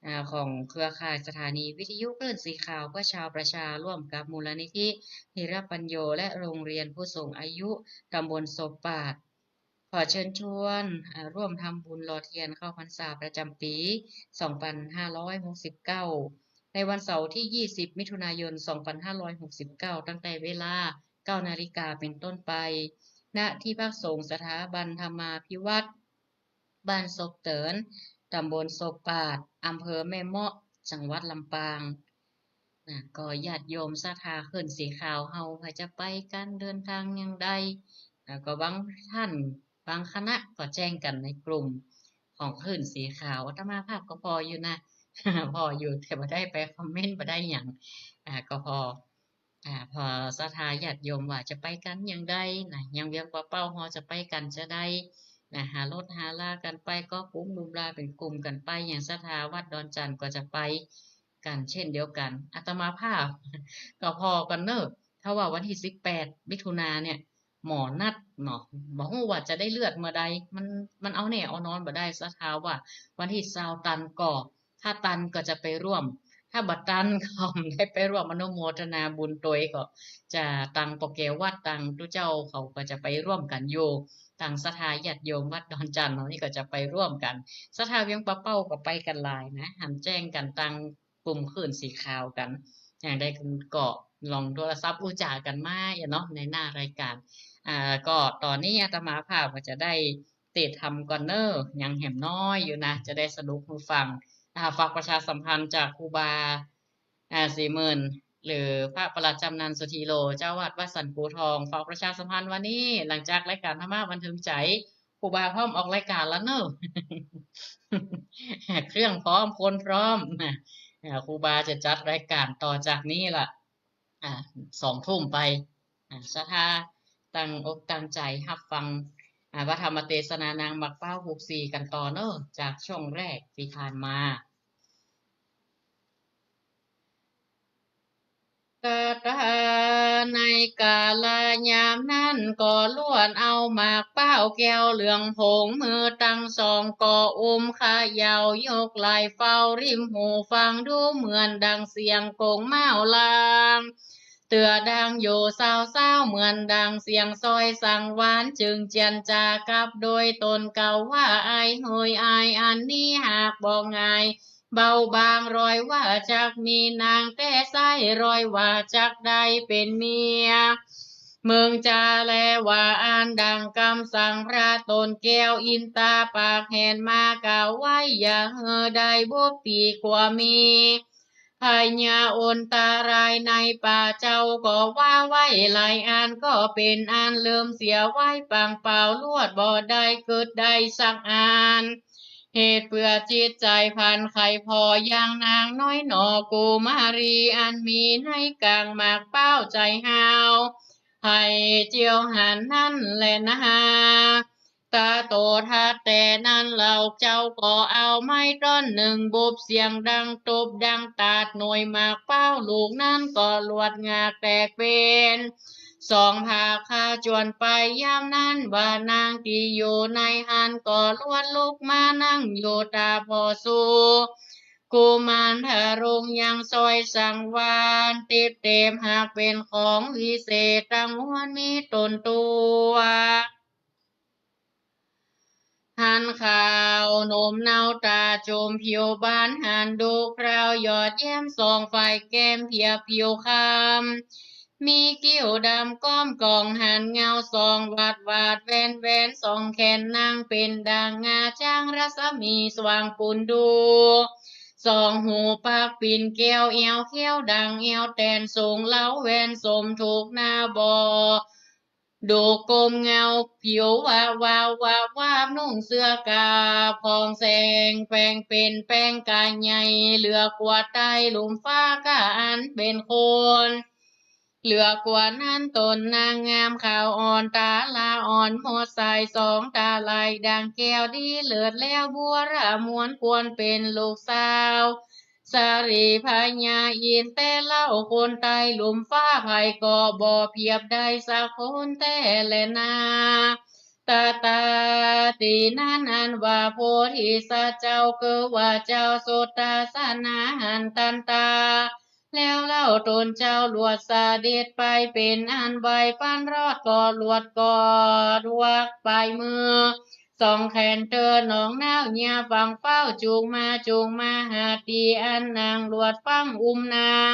อ่า ของเครือข่ายสถานีวิทยุคลื่นสีขาวเพื่อชาวประชา ร่วมกับมูลนิธิธีรปัญโญ และโรงเรียนผู้สูงอายุตำบลโสปาด ขอเชิญชวน อ่า ร่วมทำบุญหล่อเทียนเข้าพรรษาประจำปี สองพันห้าร้อยหกสิบเก้า ในวันเสาร์ที่ ยี่สิบ มิถุนายน สองพันห้าร้อยหกสิบเก้า ตั้งแต่เวลา เก้านาฬิกาเป็นต้นไป ณ ที่พักสงฆ์สถาบันธรรมาภิวัฒน์ บ้านศพเติน ตำบลศพปาด อำเภอแม่เมาะ จังหวัดลำปาง นะ ก็ญาติโยมศรัทธาขึ้นสีขาวเฮา ใผจะไปกั๋น เดินตางอย่างใด แล้วก็บางท่าน บางคณะก็แจ้งกั๋นในกลุ่มของขึ้นสีขาว อาตมาภาพก็ผ่ออยู่นะ ผ่ออยู่ แต่บ่ได้ไปคอมเมนต์ บ่ได้หยัง อ่า ก็ผ่อ อ่า ผ่อศรัทธาญาติโยมว่าจะไปกั๋นอย่างใดนะ อย่างเวียงป่าเป้าเฮาจะไปกั๋นจาใดนะ หารถหาลากั๋นไป ก็กลุ่มลุ่มลาเป็นกลุ่มกั๋นไป อย่างศรัทธาวัดดอนจั่นก็จะไปกั๋นเช่นเดียวกั๋น อาตมาภาพก็ผ่อก่อนเนาะ ถ้าว่าวันตี้สิบแปดมิถุนาเนี่ย หมอนัดเนาะ บ่ฮู้ว่าจะได้เลือดเมื่อใด มัน มันเอาแน่เอานอนบ่ได้ ศรัทธาว่าวันตี้ซาวตันก่อ ถ้าตันก็จะไปร่วม ถ้าบ่ตันก็บ่ได้ไปร่วมอนุโมทนาบุญตวย ก็จะตังป้อแก้ววัด ตังตุ๊เจ้าเขาก็จะไปร่วมกั๋นอยู่ ตังศรัทธาญาติโยมวัดดอนจั่นเฮานี่ก็จะไปร่วมกั๋น ศรัทธาเวียงป่าเป้าก็ไปกั๋นหลายนะ หันแจ้งกั๋นตังกลุ่มขึ้นสีขาวกั๋น อย่างใดก็ลองโทรศัพท์อู้จ๋ากั๋นมาเนาะ ในหน้ารายการ อ่า ก็ต๋อนนี้อาตมาภาพก็จะได้เตธรรมก่อนเนาะ ยังแหมน้อยอยู่นะ จะได้สรุปหื้อฟัง อ่า ฝากประชาสัมพันธ์จากครูบา อ่า ศรีหมื่น หรือพระประหลัดจำนันสุธีโล เจ้าวัดวัดสันกูทอง ฝากประชาสัมพันธ์วันนี้ หลังจากรายการธรรมะบันเทิงใจ๋ ครูบาพร้อมออกรายการแล้วเนาะ เครื่องพร้อม คนพร้อม อ่า ครูบาจะจัดรายการต่อจากนี้ล่ะ อ่า สองทุ่มไป อ่า ศรัทธาตั้งอกตั้งใจ๋ฮับฟัง อ่า พระธรรมเตสนานางหมากเป้าหกสี่กั๋นต่อเนาะ จากช่วงแรกตี้ผ่านมา กาถาในกาลยามนั้น ก็ล้วนเอาหมากเป๊าแก้วเหลืองผง มือตังสองก็อุ้มเขย่ายกไหล่ เฝ้าริมหูฟังดูเหมือนดังเสียงกงเม้าลาง เตื้อดังอยู่เศร้าๆ เหมือนดังเสียงสร้อยสังวาล จึงเจียรจากับโดยตนเก่าว่า อ้ายเหยอ้าย อันนี้หากบ่ง่าย เบาบางรอยว่าจักมีนางแต๊ไซร้ รอยว่าจักได้เป๋นเมีย เมิงจาแลว่าอั้นดังกำสั่งพระต๋นแก้ว อินตาปากแหนมากล่าวไว้ อย่าเหยได้บวบปีกว่ามี พญาอนตรายในป่าเจ้าก็ว่าไว้หลายอัน ก็เป๋นอันลืมเสียไว้ปางเปล่า ลวดบ่ได้เกิดได้สักอัน เหตุเปื้อจิตใจ๋ผันใค่ผ่ออย่างนางน้อยหนอ กุมารีอันมีในกางหมากเป๊าใจ๋ฮาว ใค่เจียวหันนั้นแลนา ตถาโตทัตแต่นั้นเล่าเจ้าก็เอาไม้ต้อนนึ่งบุบเสียงดังตุบดังตาด หน่วยหมากเป๊าลูกนั้นก็หลวดงากแตกเป๋นสองผาก คาจวนไปยามนั้นว่านางตี้อยู่ในหั้นก็หลวดลุกมานั่งอยู่ต๋าผ่อสู่ กุมารทรงยังสร้อยสังวาล ติ๊บเต๋มหากเป๋นของวิเศษตังมวลมีต๋นตั๋ว หันขาวหนุ่มเนาต๋าจุ่มผิวบาน หันดูคราวหยอดแย้มสองฝ่ายแก้มเผียผิวคล้ำ มีคิ้วดำก้อมกอง หันเงาสองหวาดหวาดแหวนแหวน สองแขนนางเป๋นดังงาช้างรัศมีสว่างปูนดู สองหูปากปิ่นแก้ว แอวเขียวดังแอวแตน สูงเล้าแหวนสมถูกหน้าบ่อ ดูกมเงาผิววาววาววาบวาบ นุ่งเสื้อกาบของแสงแปงเป๋นแปงกายใหญ่ เหลือกว่าใต้ลุ่มฟ้าก้าอันเป๋นคน เหลือกว่านั้นต๋นนางงามขาวอ่อน ต๋าละอ่อนหมดใส สองต๋าไหลดังแก้วดีเลิศแล้ว บัวระมวลควรเป๋นลูกสาว สาลีพญาอินทร์แต่เล่า คนใต้ลุ่มฟ้าใผก็บ่เปียบได้สักคนแต๊แลนา ตะตาตี้นั้นอันว่าโพธิสัตว์เจ้า คือว่าเจ้าสุทัศนาหันตันตา แล้วเล่าต๋นเจ้าหลวดเสด็จไป เป๋นอันไหวปันรอดก็หลวดกอดวักปายมือ สองแขนเตินหนองน้าวเยียะฟังเฝ้า จูงมาจูงมาหาตี้อันนางหลวดฟังอุ้มนาง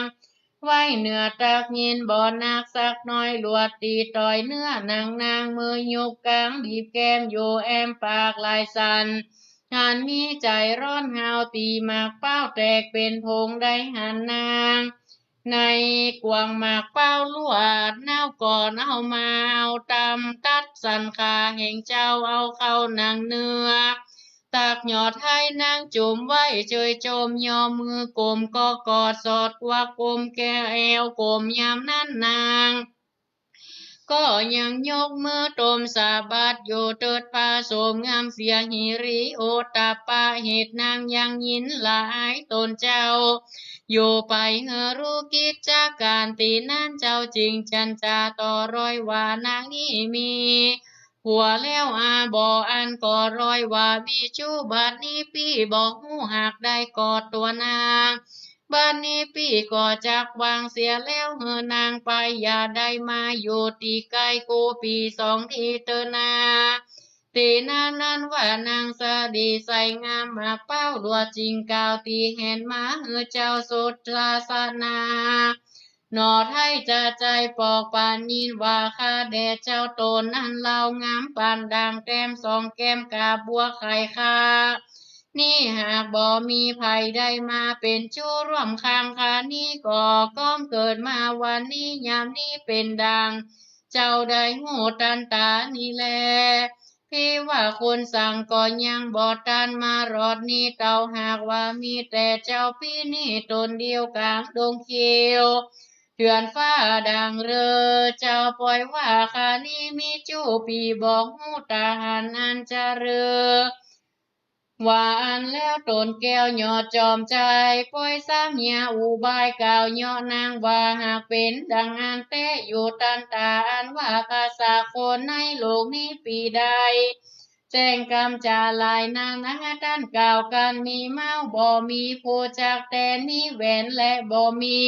ไว้เหนือตักเย็นบ่หนักสักหน้อย หลวดตี๋ต่อยเนื้อหนังนาง มือหยุบก๋างบีบแก้มอยู่แอมปากหลายสั่น อันมีใจ๋ฮ้อนฮาว ตี๋หมากเป๊าแตกเป๋นผง ได้หันนาง ในกวางหมากเป๊าลวด เน่าก่อนเอามาเอาตำ ตัดสันขาแห่งเจ้า เอาเข้าหนังเนื้อ ตักหยอดหื้อนางจุ่มไว้ เจยจมย่อมือก้มก็กอด สอดกวักก้มแก้วแอว ก้มยามนั้นนาง ก็ยังยกมือตมสะบัดอยู่ เติดผ้าโสมงามเสีย หิริโอตตัปปะ เหตุนางยังยินละอายต๋นเจ้า อยู่ไปหื้อฮู้กิจก๋าน ตี๋นั้นเจ้าจึงจันจาต่อรอยว่านางนี้มี ผัวแล้วอาบ่ อันก็รอยว่ามีจู้ บัดนี้ปี้บ่ฮู้หากได้กอดตั๋วนาง บัดนี้ปี้ก็จักวางเสียแล้ว หื้อนางไป อย่าได้มาอยู่ตี๋ใก้กู้ปี้สองทีเต๊อะนา ตี๋นั้นอันว่านางสะดีใสงามหมากเป๊าลวด จึงกล่าวตี๋แหนมาหื้อเจ้าสุทัสสนา หนอไท้จะใจ๋ปอกปานยินว่า ข้าแด่เจ้าต๋นนั้นเล่างามปานด่างแต้มสองแก้ม กาบบัวไข่ข้า นี้หากบ่มีใผได้มาเป๋นจู้ร่วมข้างข้า นี้ก็ก้อมเกิดมาวันนี้ ยามนี้เป๋นดังเจ้าได้ฮู้ตันต๋านี้แล พี่ว่าคนสั่งก็ยังบ่ตันมารอดนี้ เต้าหากว่ามีแต่เจ้าปี้นี้ต๋นเดียวก๋างดงเขียว เถื่อนฟ้าดังเรอ เจ้าปอยว่าข้านี้มีจู้ปี้บ่ฮู้ต๋าหันอันจะเรอ ว่าอั้นแล้วต๋นแก้วยอดจอมใจ๋ ปอยซ้ำเยียะอุบายกล่าวเยาะนางว่า หากเป๋นดังอั้นแต๊อยู่ตันต๋า อันว่าข้าสักคนในโลกนี้ปี้ได้ แจ้งกำจ๋าหลายนานา ต้านกล่าวกั๋นมีเมา บ่มีผู้จักแต๋น มีแหวนและบ่มี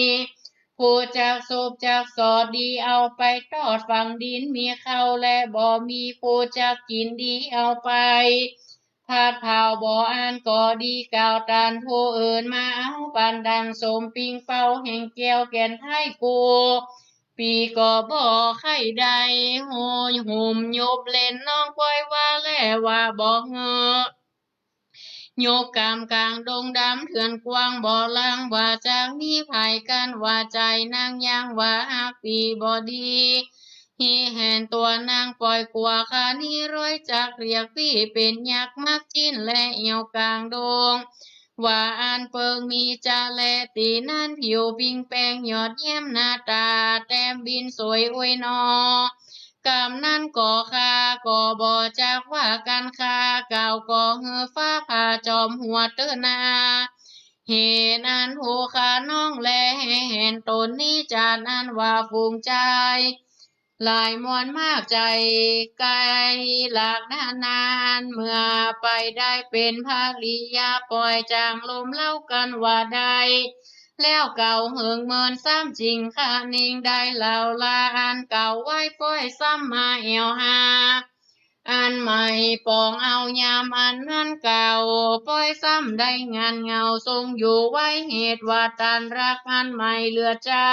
ผู้จักสบจักสอด ดีเอาไปตอดฝังดิน มีข้าวและบ่มีผู้จักกิ๋น ดีเอาไปผัดเผา บ่อั้นก็ดีกล่าวต้านผู้อื่น มาเอาปานดังสมปิงเป่าแห่งแก้วแก่นไท้กู้ ปี้ก็บ่ใค่ได้ โหยโหมยบเล่น น้องปอยว่าแลว่าบ่หื้อ ยบกำก๋างดงดำเถื่อนกว้าง บ่ลางว่าจักมีใผกั๋น ว่าใจ๋นางยังว่าฮักปี้บ่ดี หิแหนตั๋วนางปอยกั๋ว ข้านี้ร้อยจักเรียกปี้เป๋นยักษ์ มักจิ๊นและแอ่วก๋างดง ว่าอั้นเปิงมีจะแล ตี๋นั้นผิวปิงแปงยอดเยี่ยม หน้าต๋าแต้มบินสวยอวยหนอ กำนั้นก็ข้าก็บ่จักว่ากั๋น ข้ากล่าวก็หื้อฟ้าผ่าจอมหัวเต๊อะนา เหตุอันผู้ข้าน้องแลแหนต๋นนี้ จาดอันว่าฝูงใจ๋หลายมวลมากใจ๋ไก๋หลากนานา อันเมื่อไปได้เป๋นภริยา ปอยจางลมเล้ากั๋นว่าได้ แล้วเก่าเหิงเมินซ้ำจริง ข้านิ่งได้เล่าลา อันเก่าไว้ปอยซ้ำมาแอ่วหา อันใหม่ปองเอายามอันนั้นเก่า ปอยซ้ำได้งานเหงาทรงอยู่ไว้ เหตุว่าต้านฮักอันใหม่เหลือใจ๋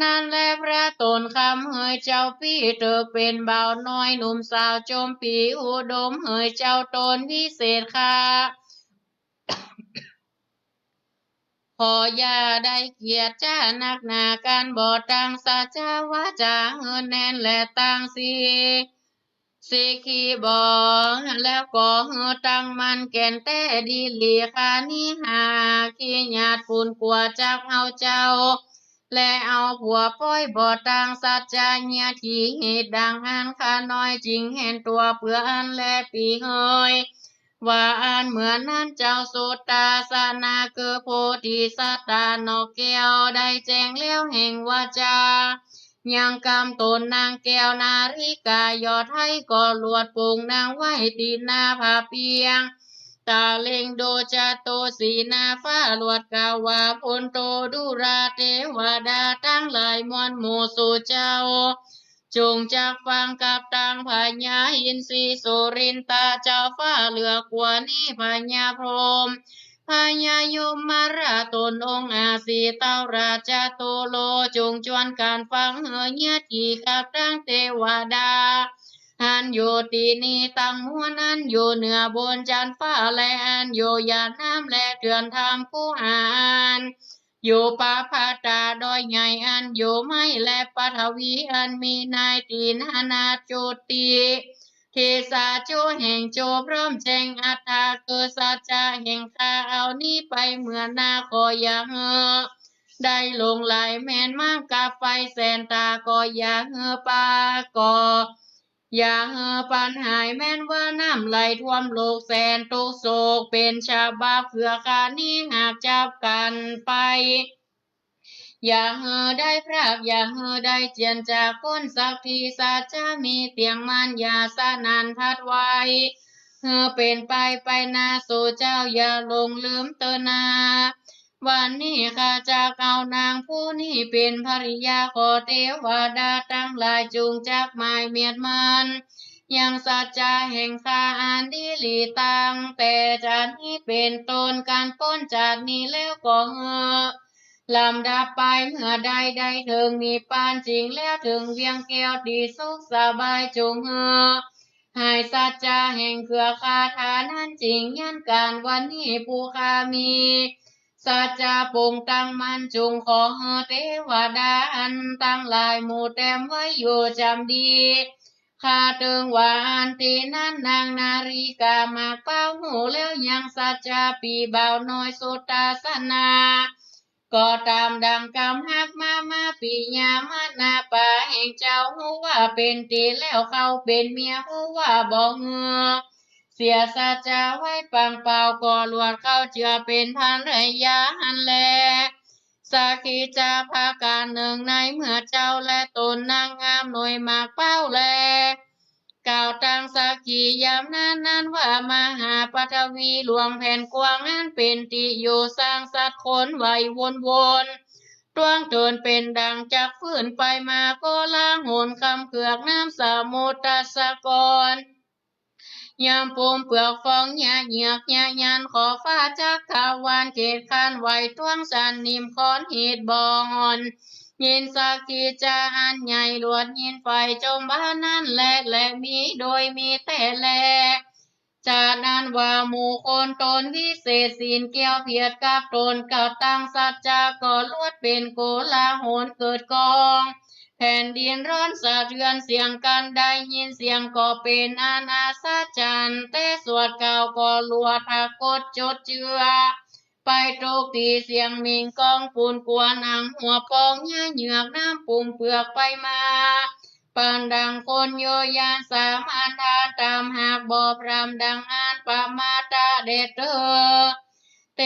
นั้นแลพระต๋นคำเหยเจ้าปี้เถิกเป๋นบ่าวน้อยหนุ่มสาวจมปี้อุดม เหยเจ้าต๋นวิเศษข้า ขออย่าได้เกียจจ้านักหนา ก๋านบ่ตั้งสัจจาวาจาหื้อแน่น และตั้งสี สิกขีบ่ แล้วก็หื้อตั้งมั่นแก่นแต๊ดีหลี ข้านี้หากขี้หยาดฝุ่นกั๋วจักเอาเจ้า และเอาผัวปอย บ่ตั้งสัจจะเยียะถี เหตุดังอั้นข้าน้อยจึงแหนตั๋วเปื้ออั้นแลปี้เฮย ว่าอั้นเมื่อนั้นเจ้าสุทัสสนา คือโพธิสัตตานอกแก้วได้แจ้งแล้วแห่งวาจา ยังกำต๋นนางแก้วนาริกายอดไท้ ก็ลวดปงนางไว้ตี้หน้าผาเปียง ตะเล็งดูจะโตสีหน้าฟ้า ลวดกล่าวว่า โพนโตดูราเตวดาตังหลายมวลหมู่สู่เจ้า จงจักฟังกับตัง พญาอินทรีสุรินตาเจ้าฟ้าเหลือกั๋วนี้ พญาพรหม พญายมราชต๋นองค์อาสิตราชตุโล จงจวนกั๋นฟังหื้อเยียะตี้กับตังเตวดา อันอยู่ตี้นี่ตังมวล อันอยู่เหนือบนจั๊นฟ้า และอันอยู่หยาดน้ำและเถื่อนถ้ำคูหา อันอยู่ป่าผาต๋าดอยใหญ่ อันอยู่ไม้และปฐวี อันมีในตี้นานาจุติ เทสะโจแห่งโจพร้อมแจ้งอัตถะคือสัจจะแห่งข้าเอานี้ไปเมื่อนา ก็อย่าหื้อได้หลงไหล แม้นมังกรไฟแสนต๋า ก็อย่าหื้อปา ก็อย่าหื้อปานหาย แม้นว่าน้ำไหลท่วมโลกแสนทุกข์โศก เป๋นฉบับเครือข่ายนี้หากจับกั๋นไป อย่าหื้อได้พราก อย่าหื้อได้เจียนจากคนสักที สัจจะมีเตี้ยงมั่น อย่าสนั่นพัดไหว หื้อเป๋นไปไปนาสู่เจ้า อย่าหลงลืมเต๊อะนา วันนี้ข้าจักเอานางผู้นี้เป๋นภริยา ขอเตวดาตังหลายจุ่งจักหมายเมียดมัน ยังสัจจะแห่งข้าอันดีหลีตั้งแต่จาตินี้เป๋นต้น กั๋นป๊นจาตินี้แล้วก็หื้อ ลำดับไปเมื่อใดได้เถิงนิพพานจริง แล้วเถิงเวียงแก้วตี้สุขสบาย จงหื้อหายสัจจะแห่งเครือข่ายนั้นจริง ยันก๋านวันนี้ผู้ข้ามีสัจจะปงตั้งมั่น จุ่งขอหื้อเตวดาอันตังหลายหมู่แต้มไว้อยู่จำดี ข้าเถิงว่าอันตี้นั้นนางนาริกาหมากเป๊าฮู้แล้วยังสัจจะปี้บ่าวน้อยสุทัศนา ก็ต๋ามดังกำฮักมา มาปิยมนาปาแห่งเจ้าฮู้ว่าเป๋นตี้แล้ว เข้าเป๋นเมียฮู้ว่าบ่หื้อเสียสัจจะไว้ปางเปล่า ก็ลวดเข้าเจือเป๋นภรรยาหั้นแล สักขีจะประก๋านนึ่ง ในเมื่อเจ้าและต๋นนางงามหน่วยหมากเป๊าแล กล่าวตังสักขียามนั้นนั้นว่า มหาปฐวีหลวงแผ่นกว้าง อันเป๋นตี้อยู่สังสัตว์คนไหววนวน ตวงเถินเป๋นดังจักฟื้นไปมา โกลาหลคำเคือกน้ำสมุทรสาคร ยามปูมเปือกฟองหญ้าเหยือกหญ้ายัน ขอฟ้าจักรวาลเขตคานไหวตวงสันนิมคอนหีดบ่ห่อน ยินสักขีจะอันใหญ่ลวดยินไฟจมบานั้นแล และมีโดยมีแต๊แล จาตินั้นว่าหมู่คนต๋นวิเศษศีลเกี่ยวเผียดกับต๋น กล่าวตังสัจจะก็ลวดเป๋นโกลาหลเกิดกอง แผ่นดินร้อนสะเทือนเสียงกั๋น ได้ยินเสียงก็เป๋นอันอัศจรรย์ แต่สวดกล่าวก็ลวดผะกดจดเจือ ไปตกตี้เสียงหมิ่งก้องปูนกวนอังหัวปองหญ้าเหยือกน้ำปูมเปือกไปมา ปานดังคนโยยานสามัญทานต๋ามหากบ่พร่ำดังอันประมาทเด็ดเตอ เต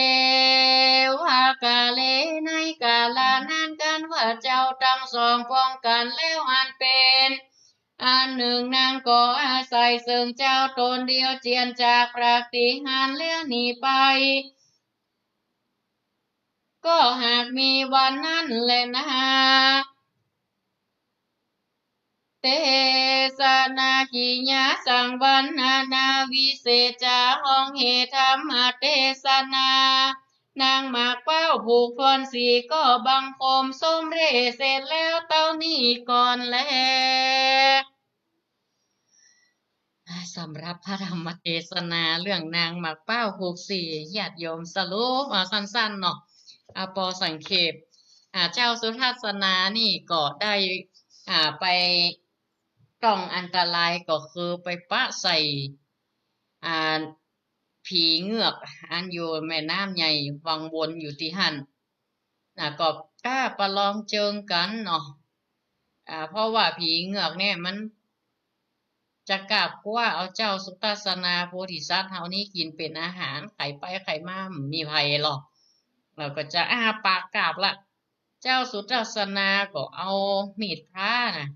วะกาเล ในกาละนั้นกั๋นว่าเจ้าตังสองป้องกั๋นแล้วอันเป๋นอันนึ่ง นางก็อาศัยเซิ่งเจ้าต๋นเดียวเจียนจากพรากตี้หั้นแล้วหนีไป ก็หากมีวันนั้นแลนา เตสนากิยาสังวรรณนาวิเศษจา ฮ้องเหตุธรรมเตสนา นางหมากเป๊าผูกถ้วนสี่ก็บังคมสมเร็จเสร็จแล้วเต้านี้ก่อนแล อ่า สำหรับพระธรรมเตสนาเรื่องนางหมากเป๊าผูกสี่ ญาติโยมสรุปเอาสั้นๆ เนาะ อ่า ปอสังเขป อ่า เจ้าสุทัศนานี่ก็ได้ อ่า ไปต้องอันตรายก็คือไปปะใส่ อ่า ผีเหงือกอันอยู่แม่น้ำใหญ่วังวนอยู่ตี้หั้น น่ะ ก็กล้าประลองเจิงกั๋นเนาะ อ่า เพราะว่าผีเหงือกเนี่ยมันจะกล้าคว้าเอาเจ้าสุทัศนาโพธิสัตว์เฮานี้กิ๋นเป๋นอาหาร ใผไปใผมาบ่มีใผหรอก แล้วก็จะอ้าปากกราบละ เจ้าสุทัศนาก็เอามีดพระน่ะ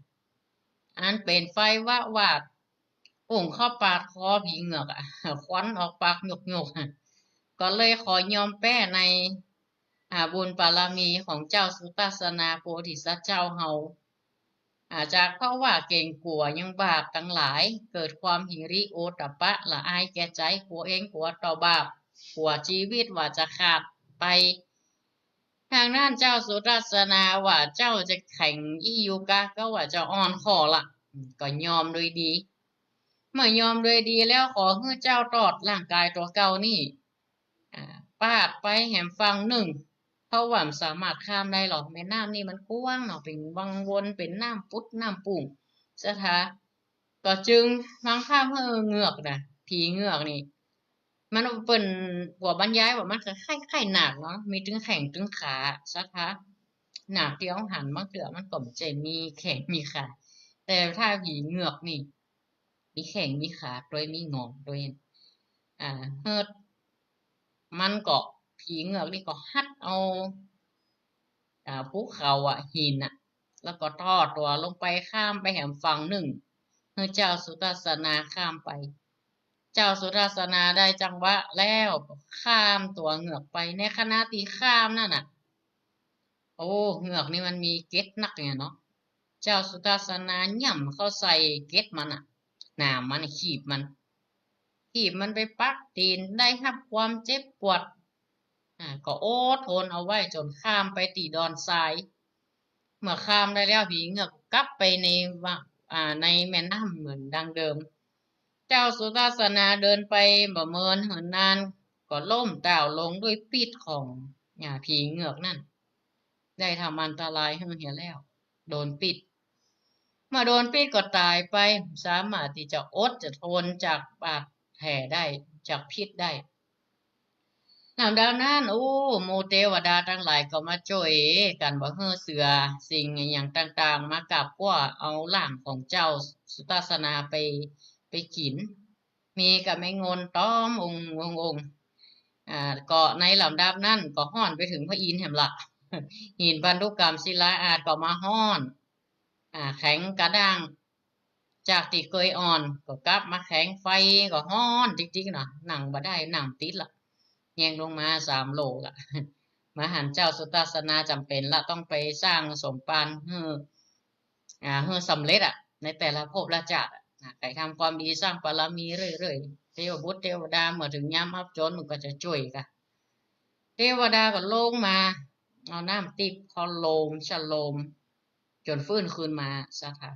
อันเป๋นไฟวะวาด อุ้งเข้าปาดคอผีเหงือกอะ ควันออกปากหยกๆ อะ ก็เลยขอยอมแป๊ใน อ่า บุญบารมีของเจ้าสุทัศนาโพธิสัตว์เจ้าเฮา อ่า จากเพราะว่าเก๋งกั๋วยังบาปตังหลาย เกิดความหิริโอตตัปปะละอายแก่ใจ๋ กั๋วเองกั๋วต่อบาป กั๋วจีวิตว่าจะขาดไป ตางนั้นเจ้าสุทัศนาว่า เจ้าจะแข็งอี้อยู่กา ก็ว่าจะอ่อนข้อละ อืม ก็ยอมโดยดี เมื่อยอมโดยดีแล้ว ขอหื้อเจ้าตอดร่างก๋ายตั๋วเก่านี้ อ่า ปาดไปแหมฝั่งนึ่ง เพราะว่าบ่สามารถข้ามได้หรอก แม่น้ำนี่มันกว้างเนาะ เป๋นวังวน เป๋นน้ำปุดน้ำปุ้ง เจ้าคะ ก็จึงบังคับหื้อเหงือกน่ะ ผีเหงือกนี่ มันเปิ้นกั๋วบรรยายว่ามันก็คล้ายๆ นาคเนาะ มีตึงแข้งตึงขา เจ้าคะ นาคตี้เฮาหันบางเตื้อมันก็บ่ใจ้มีแข้งมีขา แต่ถ้าผีเหงือกนี่ มีแข้งมีขาตวย มีงวงตวย อ่า หื้อ มันก็ ผีเหงือกนี่ก็หัดเอา อ่า ภูเขาอะ หินอะ แล้วก็ทอดตั๋วลงไป ข้ามไปแหมฝั่งนึ่ง หื้อเจ้าสุทัศนาข้ามไป เจ้าสุทัศนาได้จังหวะแล้วก็ข้ามตั๋วเหงือกไป ในขณะตี้ข้ามนั่นน่ะ โอ้ เหงือกนี่มันมีเกล็ดนักเนี่ยเนาะ เจ้าสุทัศนาหย่ำเข้าใส่เกล็ดมันน่ะ หนามมันน่ะ ขีบมัน ขีบมันไปปักตี๋น ได้ฮับความเจ็บปวด อ่า ก็อดทนเอาไว้จ๋นข้ามไปตี้ดอนทราย เมื่อข้ามได้แล้ว ผีเหงือกก็กลับไปในวัง อ่า ในแม่น้ำเหมือนดังเดิม เจ้าสุทัศนาเดินไปบ่เมินเหินนาน ก็ล้มต๋าวลงด้วยพิษของ อ่า ผีเหงือกนั่น ได้ทำอันตรายหื้อเหียแล้ว โดนพิษ เมื่อโดนพิษก็ต๋ายไป บ่สามารถตี้จะอดจะทนจากบาดแผลได้ จากพิษได้ ลำดับนั้น โอ้ หมู่เตวดาตังหลายก็มาจ้วยกั๋นว่า หื้อเสือสิงห์อะหยังต่างๆ มากราบไหว้เอาร่างของเจ้าสุทัศนาไป ไปกิ๋น มีก้าแม่งนต้อมองค์ องค์ องค์ อ่า ก็ในลำดับนั้นก็ฮ้อนไปเถิงพระอินทร์แหมละ หินพันธุกรรมศิลาอาสน์ก็มาฮ้อน อ่า แข็งกระด้าง จากตี้เกยอ่อนก็กลับมาแข็ง ไฟก็ฮ้อนติ๊กๆ เนาะ นั่งบ่ได้ นั่งติดละ แยงลงมาสามโลละ มาหันเจ้าสุทัศนาจ๋ำเป๋นละ ต้องไปสร้างสมภารหื้อ อ่า หื้อสำเร็จอะ ในแต่ละภพละจาติอะ อ่า ใค่ทำความดีสร้างบารมีเรื่อยๆ เตวบุตรเตวดาเมื่อเถิงยามอับจ๋นมันก็จะจ้วยกา เตวดาก็ลงมา เอาน้ำติ๊บเขาโลม ชะโลม จ๋นฟื้นคืนมา เจ้าคะ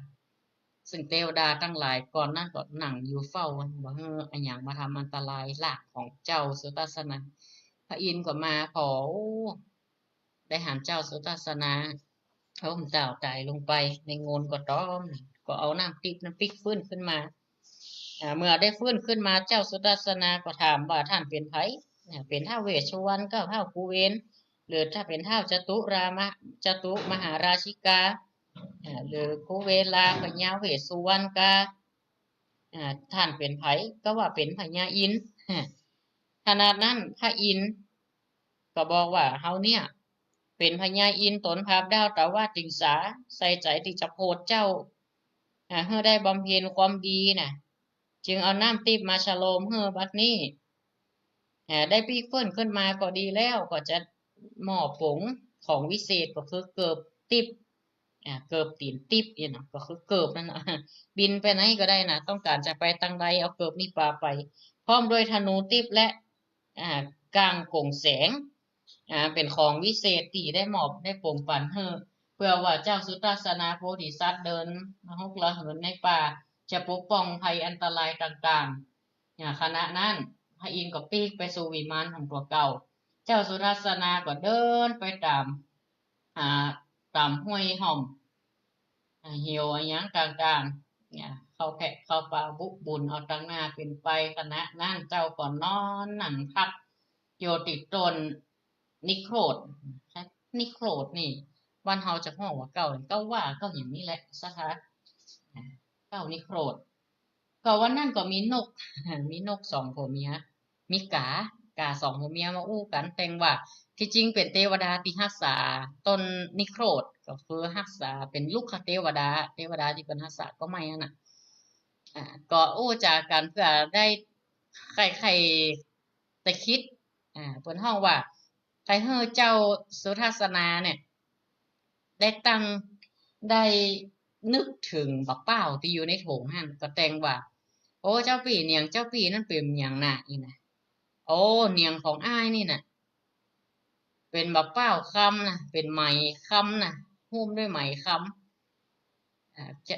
ซึ่งเตวดาตังหลายก่อนนั้นก็นั่งอยู่เฝ้ากั๋น บ่หื้ออะหยังมาทำอันตรายร่างของเจ้าสุทัศนา พระอินทร์ก็มาผ่อ โอ้ ได้หันเจ้าสุทัศนา โอ้ เจ้าต๋ายลงไป แม่งนก็ต้อม ก็เอาน้ำติ๊บนั้นปิ๊กฟื้นขึ้นมา อ่า เมื่อได้ฟื้นขึ้นมา เจ้าสุทัศนาก็ถามว่า ต้านเป๋นใผ อ่า เป๋นท้าวเวสสุวรรณกา ท้าวกุเวน หรือถ้าเป๋นท้าวจตุรามา จตุมหาราชิกา อ่า หรือกุเวลาพญาเวสสุวรรณกา อ่า ต้านเป๋นใผ ก็ว่าเป๋นพญาอินทร์ ขนาดนั้นพระอินทร์ก็บอกว่า เฮาเนี่ยเป๋นพญาอินทร์ตนผาบดาวตวาดติงสา ใส่ใจ๋ตี้จะโผดเจ้า อ่า หื้อได้บำเพ็ญความดีน่ะ จึงเอาน้ำติ๊บมาชะโลมหื้อบัดนี้ อ่า ได้ปิ๊กฟื้นขึ้นมาก็ดีแล้ว ก็จะมอบป๋งของวิเศษก็คือเกิบติ๊บ อ่า เกิบตี๋นติ๊บเนี่ยเนาะ ก็คือเกิบนั่นน่ะ บินไปไหนก็ได้น่ะ ต้องก๋านจะไปตางใด เอาเกิบนี้ปาไป พร้อมด้วยธนูติ๊บและ อ่า ก้างก๋งแสง อ่า เป๋นของวิเศษตี้ได้มอบ ได้ป๋งปั๋นหื้อ เปื้อว่าเจ้าสุทัศนาโพธิสัตว์เดินระหกระเหินในป่า จะปกป้องภัยอันตรายต่างๆ อ่า ขณะนั้นพระอินทร์ก็ปิ๊กไปสู่วิมานของตั๋วเก่า เจ้าสุทัศนาก็เดินไปต๋าม อ่า ต๋ามห้วยฮ่อม อ่า เหี่ยวอะหยังต่างๆ เนี่ย เข้าแพะเข้าป่าบุกบุญเอาตังหน้าเป๋นไป ขณะนั้นเจ้าก็นอนนั่งพักอยู่ตี้ต้นนิโครธ นิโครธนี่ บ้านเฮาจะฮ้องว่าเก๊า เก๊าว่า เก๊าหยังนี่แหละ เจ้าคะ อ่า เก๊านิโครธ ก็วันนั้นก็มีนก มีนกสองผัวเมีย มีก๋า ก๋าสองผัวเมียมาอู้กั๋น แต่งว่าตี้จริงเป๋นเตวดาตี้ฮักษาต้นนิโครธ ก็คือฮักษาเป๋นรุกขเตวดา เตวดาตี้เปิ้นฮักษาก้อไม้นั่นน่ะ อ่า ก็อู้จ๋ากั๋นเปื้อได้ใค่ๆ จะกึ๊ด อ่า เปิ้นฮ้องว่า ใค่หื้อเจ้าสุทัศนาเนี่ย ได้ตั้ง ได้นึกเถิงบ่าป้าวตี้อยู่ในโถงหั้น ก็แต่งว่า โอ้ เจ้าปี้ เหนียงเจ้าปี้นั้นเป๋นหยังน่ะ อี้นะ โอ้ เหนียงของอ้ายนี่น่ะ เป๋นบ่าป้าวคำนะ เป๋นไหมคำนะ หุ้มด้วยไหมคำ อ่า จะ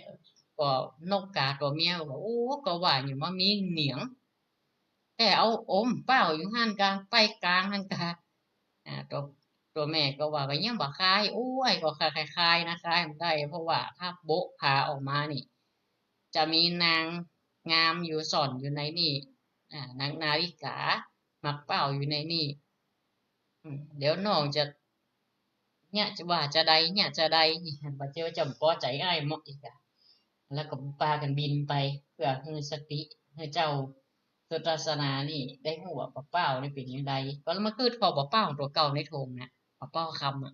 ก็นกกาตั๋วเมียก็บอก โอ้ ก็ว่าอยู่ว่ามีเหนียง แต่เอาอมป้าวอยู่หั้นกา ไปกลางหั้นกา อ่า ตั๋ว ตั๋วแม่ก็ว่า ก็ยังบ่คาย โอ้ย ก็คาย คาย คายนะ คายบ่ได้ เพราะว่าถ้าโบ๊ะผาออกมานี่ จะมีนางงามอยู่ซ่อนอยู่ในนี่ อ่า นางนาริกา หมากป้าวอยู่ในนี่ อืม เดี๋ยวน้องจะ เนี่ยจะว่าจะใด เนี่ยจะใด บ่าเจ้าจำปอใจ๋อ้ายหมดอีกอะ แล้วก็ปากั๋นบินไป เปื้อหื้อสติ หื้อเจ้าสุทัศนานี่ได้ฮู้ว่าบ่าป้าวนี่เป๋นจั่งใด ก็มาคิดผ่อบ่าป้าวตั๋วเก่าในโถ่งน่ะ บ่าป้าวคำอะ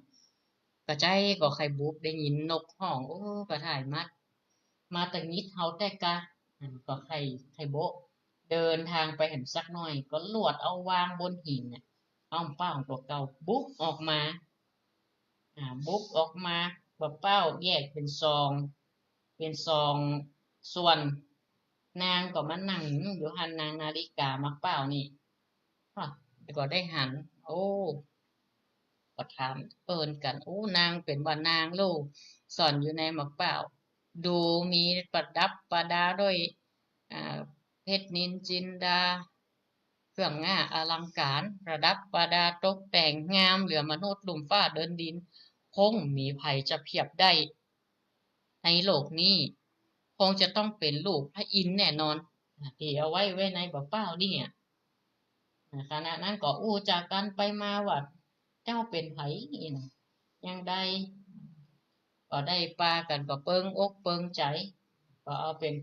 ก็ใจ๋ก็ใค่บุบ ได้ยินนกฮ้อง โอ้ ก็ถ่ายมา มาตะหงิดเฮาแต๊กา อ่า ก็ใค่ ใค่โบ๊ะ เดินตางไปหั้นสักหน้อย ก็ลวดเอาวางบนหิ้งน่ะ เอาบ่าป้าวตั๋วเก่าบุบออกมา อ่า บุบออกมา บ่าป้าวแยกเป๋นสอง เป๋นสองส่วน นางก็มานั่งอยู่หั้น นางนาริกาหมากป้าวนี่ อ้อ ก็ได้หัน โอ้ ก็ถามเปิ้นกั๋น โอ้ นางเป๋นบ่านางลูก ซ่อนอยู่ในหมากป้าว ดูมีประดับประดาด้วย อ่า เพชรนิลจินดา เครื่องง่าอลังก๋าน ประดับประดาตกแต่งงามเหลือมนุษย์ลุ่มฟ้าเดินดิน คงบ่มีใผจะเทียบได้ ในโลกนี้ คงจะต้องเป๋นลูกพระอินทร์แน่นอน อ่า ตี้เอาไว้ ไว้ในบ่าป้าวนี่อะ อ่า ขณะนั้นก็อู้จ๋ากั๋นไปมาว่า เจ้าเป๋นใผนี่นะ จั่งใด ก็ได้ปากั๋นก็เปิงอกเปิงใจ๋ ก็เอาเป๋น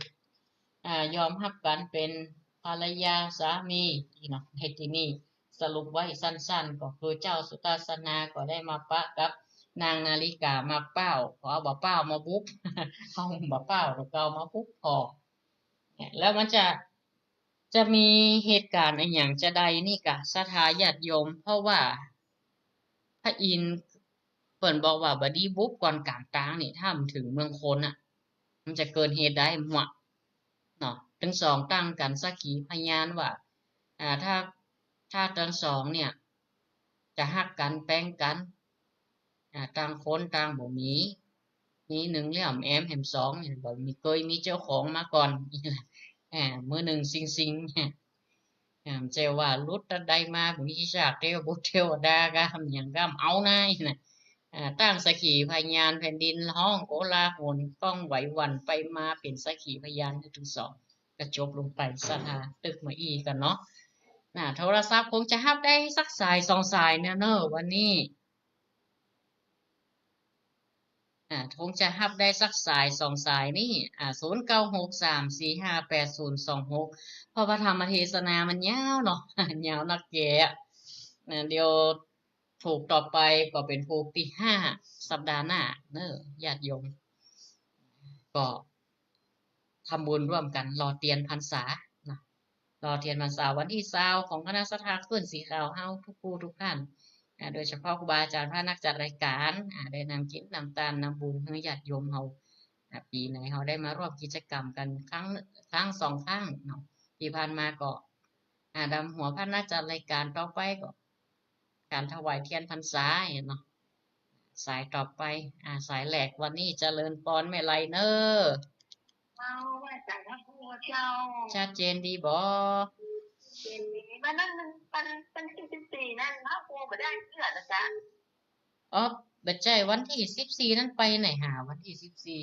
อ่า ยอมฮับกั๋นเป๋นภรรยาสามีนี่เนาะ ในตี้นี่ สรุปไว้สั้นๆ ก็คือเจ้าสุทัศนาก็ได้มาปะกับนางนาริกาหมากป้าว ก็เอาบ่าป้าวมาบุบ เอาบ่าป้าวตั๋วเก่ามาบุบผ่อ เนี่ย แล้วมันจะ จะมีเหตุก๋ารณ์อะหยังจะใดนี่กา ศรัทธาญาติโยม เพราะว่าพระอินทร์เปิ้นบอกว่าบ่ดีบุบก่อนก๋านตางนี่ ถ้ามันเถิงเมืองคนน่ะ มันจะเกิดเหตุใดมั่วเนาะ ตึงสองตั้งกั๋นสักขีพยานว่า อ่า ถ้า ถ้าตึงสองเนี่ย จะฮักกั๋นแป๋งกั๋น อ่า ต่างคนต่างบ่มี มีนึ่งแล้วแอมแหมสองเนี่ย บ่มี เกยมีเจ้าของมาก่อน อ่า มื้อนึ่งซิงๆ อ่า บ่ใจ้ว่าหลุดตัดใดมา บ่มีชาติเทวบุตรเทวดาก็หยังก็เอานายนะ อ่า ตั้งสักขีพยาน แผ่นดินฮ้องโกลาหล ก้องไหวหวั่นไปมา เป๋นสักขีพยานตึงสอง ก็จบลงไป ศรัทธาตึกมาอี้กั๋นเนาะ น่ะ โทรศัพท์คงจะฮับได้สักสายสองสายเนี่ยเนาะ วันนี้ อ่า คงจะฮับได้สักสายสองสายนี่ อ่า ศูนย์เก้าหกสามสี่ห้าแปดศูนย์สองหก เพราะว่าธรรมเทศนามันยาวเนาะ ยาวนักแก่ น่ะ เดี๋ยวผูกต่อไปก็เป๋นผูกตี้ห้า สัปดาห์หน้าเนาะ ญาติโยม ก็ ทำบุญร่วมกั๋นหล่อเตียนพรรษาเนาะ หล่อเตียนพรรษาวันตี้ซาวของคณะศรัทธาคลื่นสีขาวเฮากู้กู้กู้ต้าน อ่า โดยเฉพาะครูบาอาจ๋ารย์พระนักจัดรายก๋าน อ่า ได้นำกิ๋นนำตานนำบุญหื้อญาติโยมเฮา อ่า ปี๋ไหนเฮาได้มาร่วมกิจกรรมกั๋นครั้ง ครั้งสองครั้งเนาะ ตี้ผ่านมาก็ อ่า ดำหัวพระนักจัดรายก๋าน ต่อไปก็ ก๋านถวายเตียนพรรษาเนาะ สายต่อไป อ่า สายแรกวันนี้เจริญปอนแม่ไลเนาะ เจ้า ไหว้สาธุเจ้า ชัดเจนดีบ่ ชัดเจนดี วันนั้นมัน มัน วันตี้สิบสี่นั่นเนาะ ครูบ่ได้เตื้อนะจ๊ะ อ๋อ บ่ใจ้ วันตี้สิบสี่นั้นไปไหนหา วันตี้สิบสี่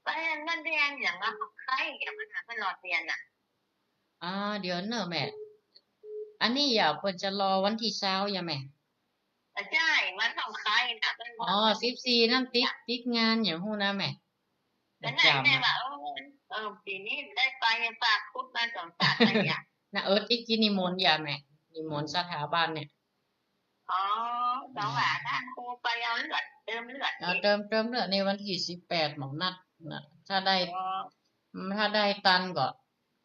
ไปงานเลี้ยงอย่างนั้น ใคร่อย่างนั้นน่ะ ไปหล่อเตียนน่ะ อ๋อ เดี๋ยวเนาะแม่ อันนี้อย่า เปิ้นจะหล่อวันตี้ซาวอย่าแม่ อ่ะ ใจ้ วันของใคร่น่ะ มัน อ๋อ สิบสี่นั้นติด ติดงานอย่างฮู้นะแม่ ก็นั่นแหละ ประจ๋ำ แม่ อะ ว่า เออ เออ ปี๋นี้ได้ไป ฝากคุดมาสองสามอะไรอย่าง น่ะ เออ ติดกิจนิมนต์อย่าแม่ นิมนต์สถาบันเนี่ย อ๋อ สองหลานนั่นครูไปเอาเลือด เติมเลือด เออ เติม เติมเลือดในวันตี้สิบแปดหมอนัดน่ะ ถ้าได้ อ๋อ อืม ถ้าได้ตันก็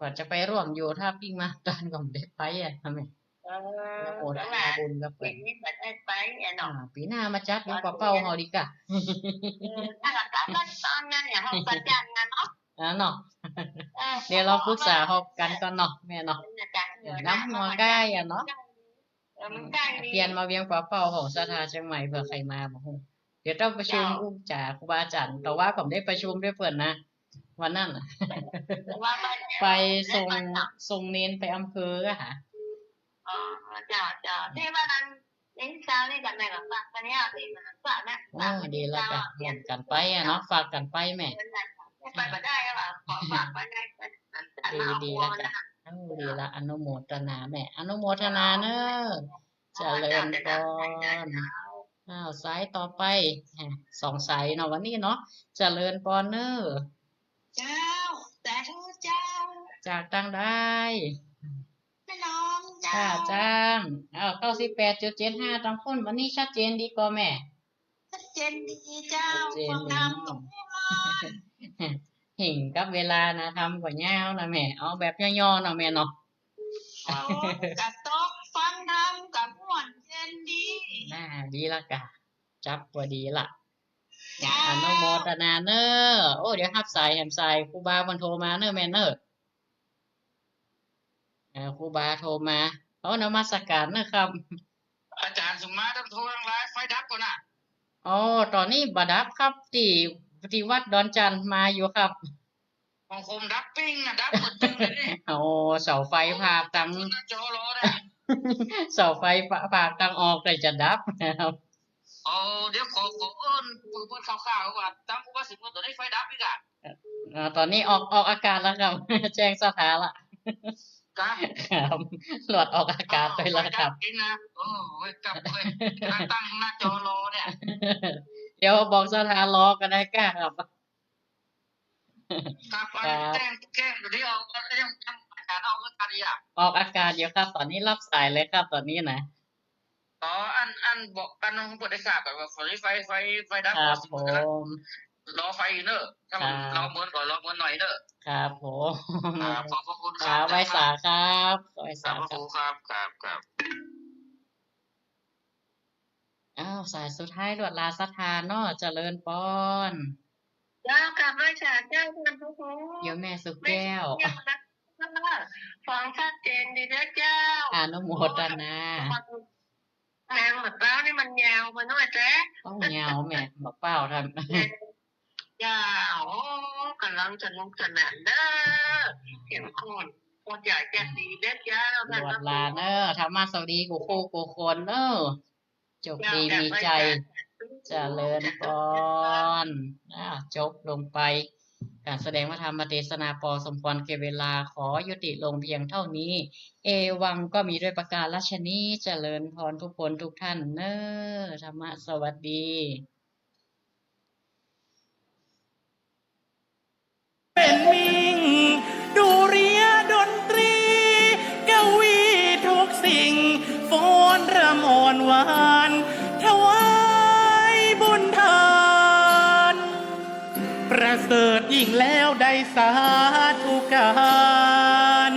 ก็จะไปร่วมอยู่ ถ้าปิ้งมาตันก็บ่ได้ไปอะ ทำไม เออ แล้วโอด สองหลาน บุญก็ไป ปี๋นี้บ่ได้ไปอะเนาะ อ่า ปี๋หน้ามาจัดอยู่ อ๋อ ปะเป้าเฮาดีกว่า เออ ถ้าหลังจากนั้นตอนนั้นเนี่ย ห้องประจำงานเนาะ อ่าเนาะ เออ เดี๋ยวเราปรึกษาฮอกกั๋นก่อนเนาะแม่เนาะ เออ จ้ะ เออ น้ำหัวใก้อะเนาะ เปลี่ยนมาเวียงป่าเป้าของศรัทธาเจียงใหม่ เผื่อใผมาบ่ฮู้ เดี๋ยวต้องประชุม เจ้า อู้จ๋าครูบาอาจ๋ารย์ แต่ว่าผมได้ประชุมด้วยเปิ้นนะ วันนั้นน่ะ ว่าไป ไปส่ง ไป ส่งเณรไปอำเภออะค่ะ อ๋อ เจ้า เจ้า อืม ที่ว่านั้น เอ๊ะ เช้านี่กันแม่ก็ฝากไปแล้ว ที่มาฝากนะ โอ้ ฝากไป ดีแล้ว เจ้า กั๋นไปอะเนาะ ฝากกั๋นไปแม่ ไปบ่ได้อะ ขอฝากไว้ได้ ดี ดีแล้วจ้ะ โอ้ ดีละ อนุโมทนาแม่ อนุโมทนาเนาะ เจริญปอน อ้าว สายต่อไป ฮะ สองสายเนาะวันนี้เนาะ เจริญปอนเนาะ เจ้า สาธุเจ้า จากตางใด แม่น้องเจ้า ค่ะ จาก อ้าว เก้าสิบแปดจุดเจ็ดห้า ตางโค้น วันนี้ชัดเจนดีก่อแม่ ชัดเจนดีเจ้า ชัดเจนดี ฟังธรรมก็ม่วน เห็นกับเวลานะ ธรรมก็ยาวนะแม่ เอาแบบย่อๆ เนาะแม่เนาะ ฝนก็ตก ฟังธรรมก็ม่วนเย็นดี น่า ดีละกะ จับพอดีละ เจ้า อนุโมทนาเนาะ โอ้ เดี๋ยวฮับสายแหมสาย ครูบาเปิ้นโทรมาเนาะแม่เนาะ เออ ครูบาโทรมา โอ้ นมัสการนะครับ อาจ๋ารย์สมมาตร โทรทางไลน์ ไฟดับก่อน่ะ อ๋อ ต๋อนนี้บ่ดับครับ ตี้ ตี้วัดดอนจันทน์มาอยู่ครับ ของผมดับปิ้งน่ะ ดับหมดปิ้งเลยนี่ โอ้ เสาไฟผากตาง หน้าจอรอเนี่ย เสาไฟผากตางออกเลยจะดับ อ๋อ เดี๋ยวขอ ขอเอิ้นเปิ้นข่าวๆ ก่อน ตางครูบาสิงห์ ต๋อนนี้ไฟดับอีกอะ เอ่อ ต๋อนนี้ออก ออกอากาศแล้วครับ แจ้งศรัทธาละ ครับ ครับ หลวดออกอากาศไปแล้วครับ อ๋อ ไฟดับจริงนะ โอ้ย ครับ เว้ย ตั้ง ตั้งหน้าจอรอเนี่ย เดี๋ยวบอกศรัทธารอก็ได้ครับ ครับ ครับ แจ้ง แจ้งอยู่นี่ ออก ยัง ยังอากาศ ออกอากาศอยู่อะ ออกอากาศอยู่ครับ ต๋อนนี้ฮับสายเลยครับ ต๋อนนี้นะ อ๋อ อัน อันบอก อันนั้นผมได้ทราบแบบว่า ไฟ ไฟ ไฟดับ ครับผม รอไฟอยู่เนอะ ถ้ามัน ครับ รอเมินก่อน รอเมินหน่อยเนอะ ครับผม ครับ ขอบพระคุณครับ ครับ ไหว้สาครับ ไหว้สาครับ ครับ ครับ ครับ อ้าว สายสุดท้าย หลวดลาศรัทธาเนาะ เจริญปอน เจ้า กราบไหว้สาเจ้า ท่านพระครู โยมแม่สุแก้ว แม่สุแก้วนะ ฟังชัดเจนดีนะเจ้า อนุโมทนา แม่งหมดแล้วนี่มันยาวไปหน่อยแจ๊ะ ต้องยาวแม่ บอกเป้าท่าน เจ้า โอ้ กำลังสนุกสนานเด้อ เข้มข้น โคตรใหญ่แจ่มดีเด้อเจ้า หลวดลาเนาะ ธรรมะสวัสดีกู้คู่กู้คนเนาะ โจคดีมีชัย เจริญปอน อ่า จบลงไป การแสดงพระธรรมเทศนาปอสมควรแก่เวลา ขอยุติลงเพียงเท่านี้ เอวังก็มีด้วยประการฉะนี้ เจริญพอนทุกคนทุกท่านเนาะ ธรรมะสวัสดี เป๋นมิ่งดุริยดนตรี กวีทุกสิ่ง ฟ้อนรำอ่อนหวาน ถวายบุญทาน ประเสริฐยิ่งแล้วได้สาธุการ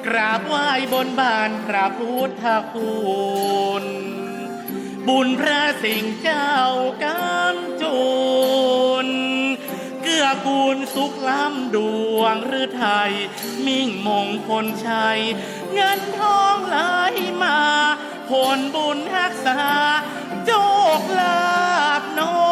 กราบไหว้บนบานพระพุทธคุณ บุญพระสิงห์เจ้ากำจุน เกื้อกูลสุขล้ำดวงฤทัย มิ่งมงคลชัย เงินทองไหลมา ผลบุญฮักษา โจคลาภน้อม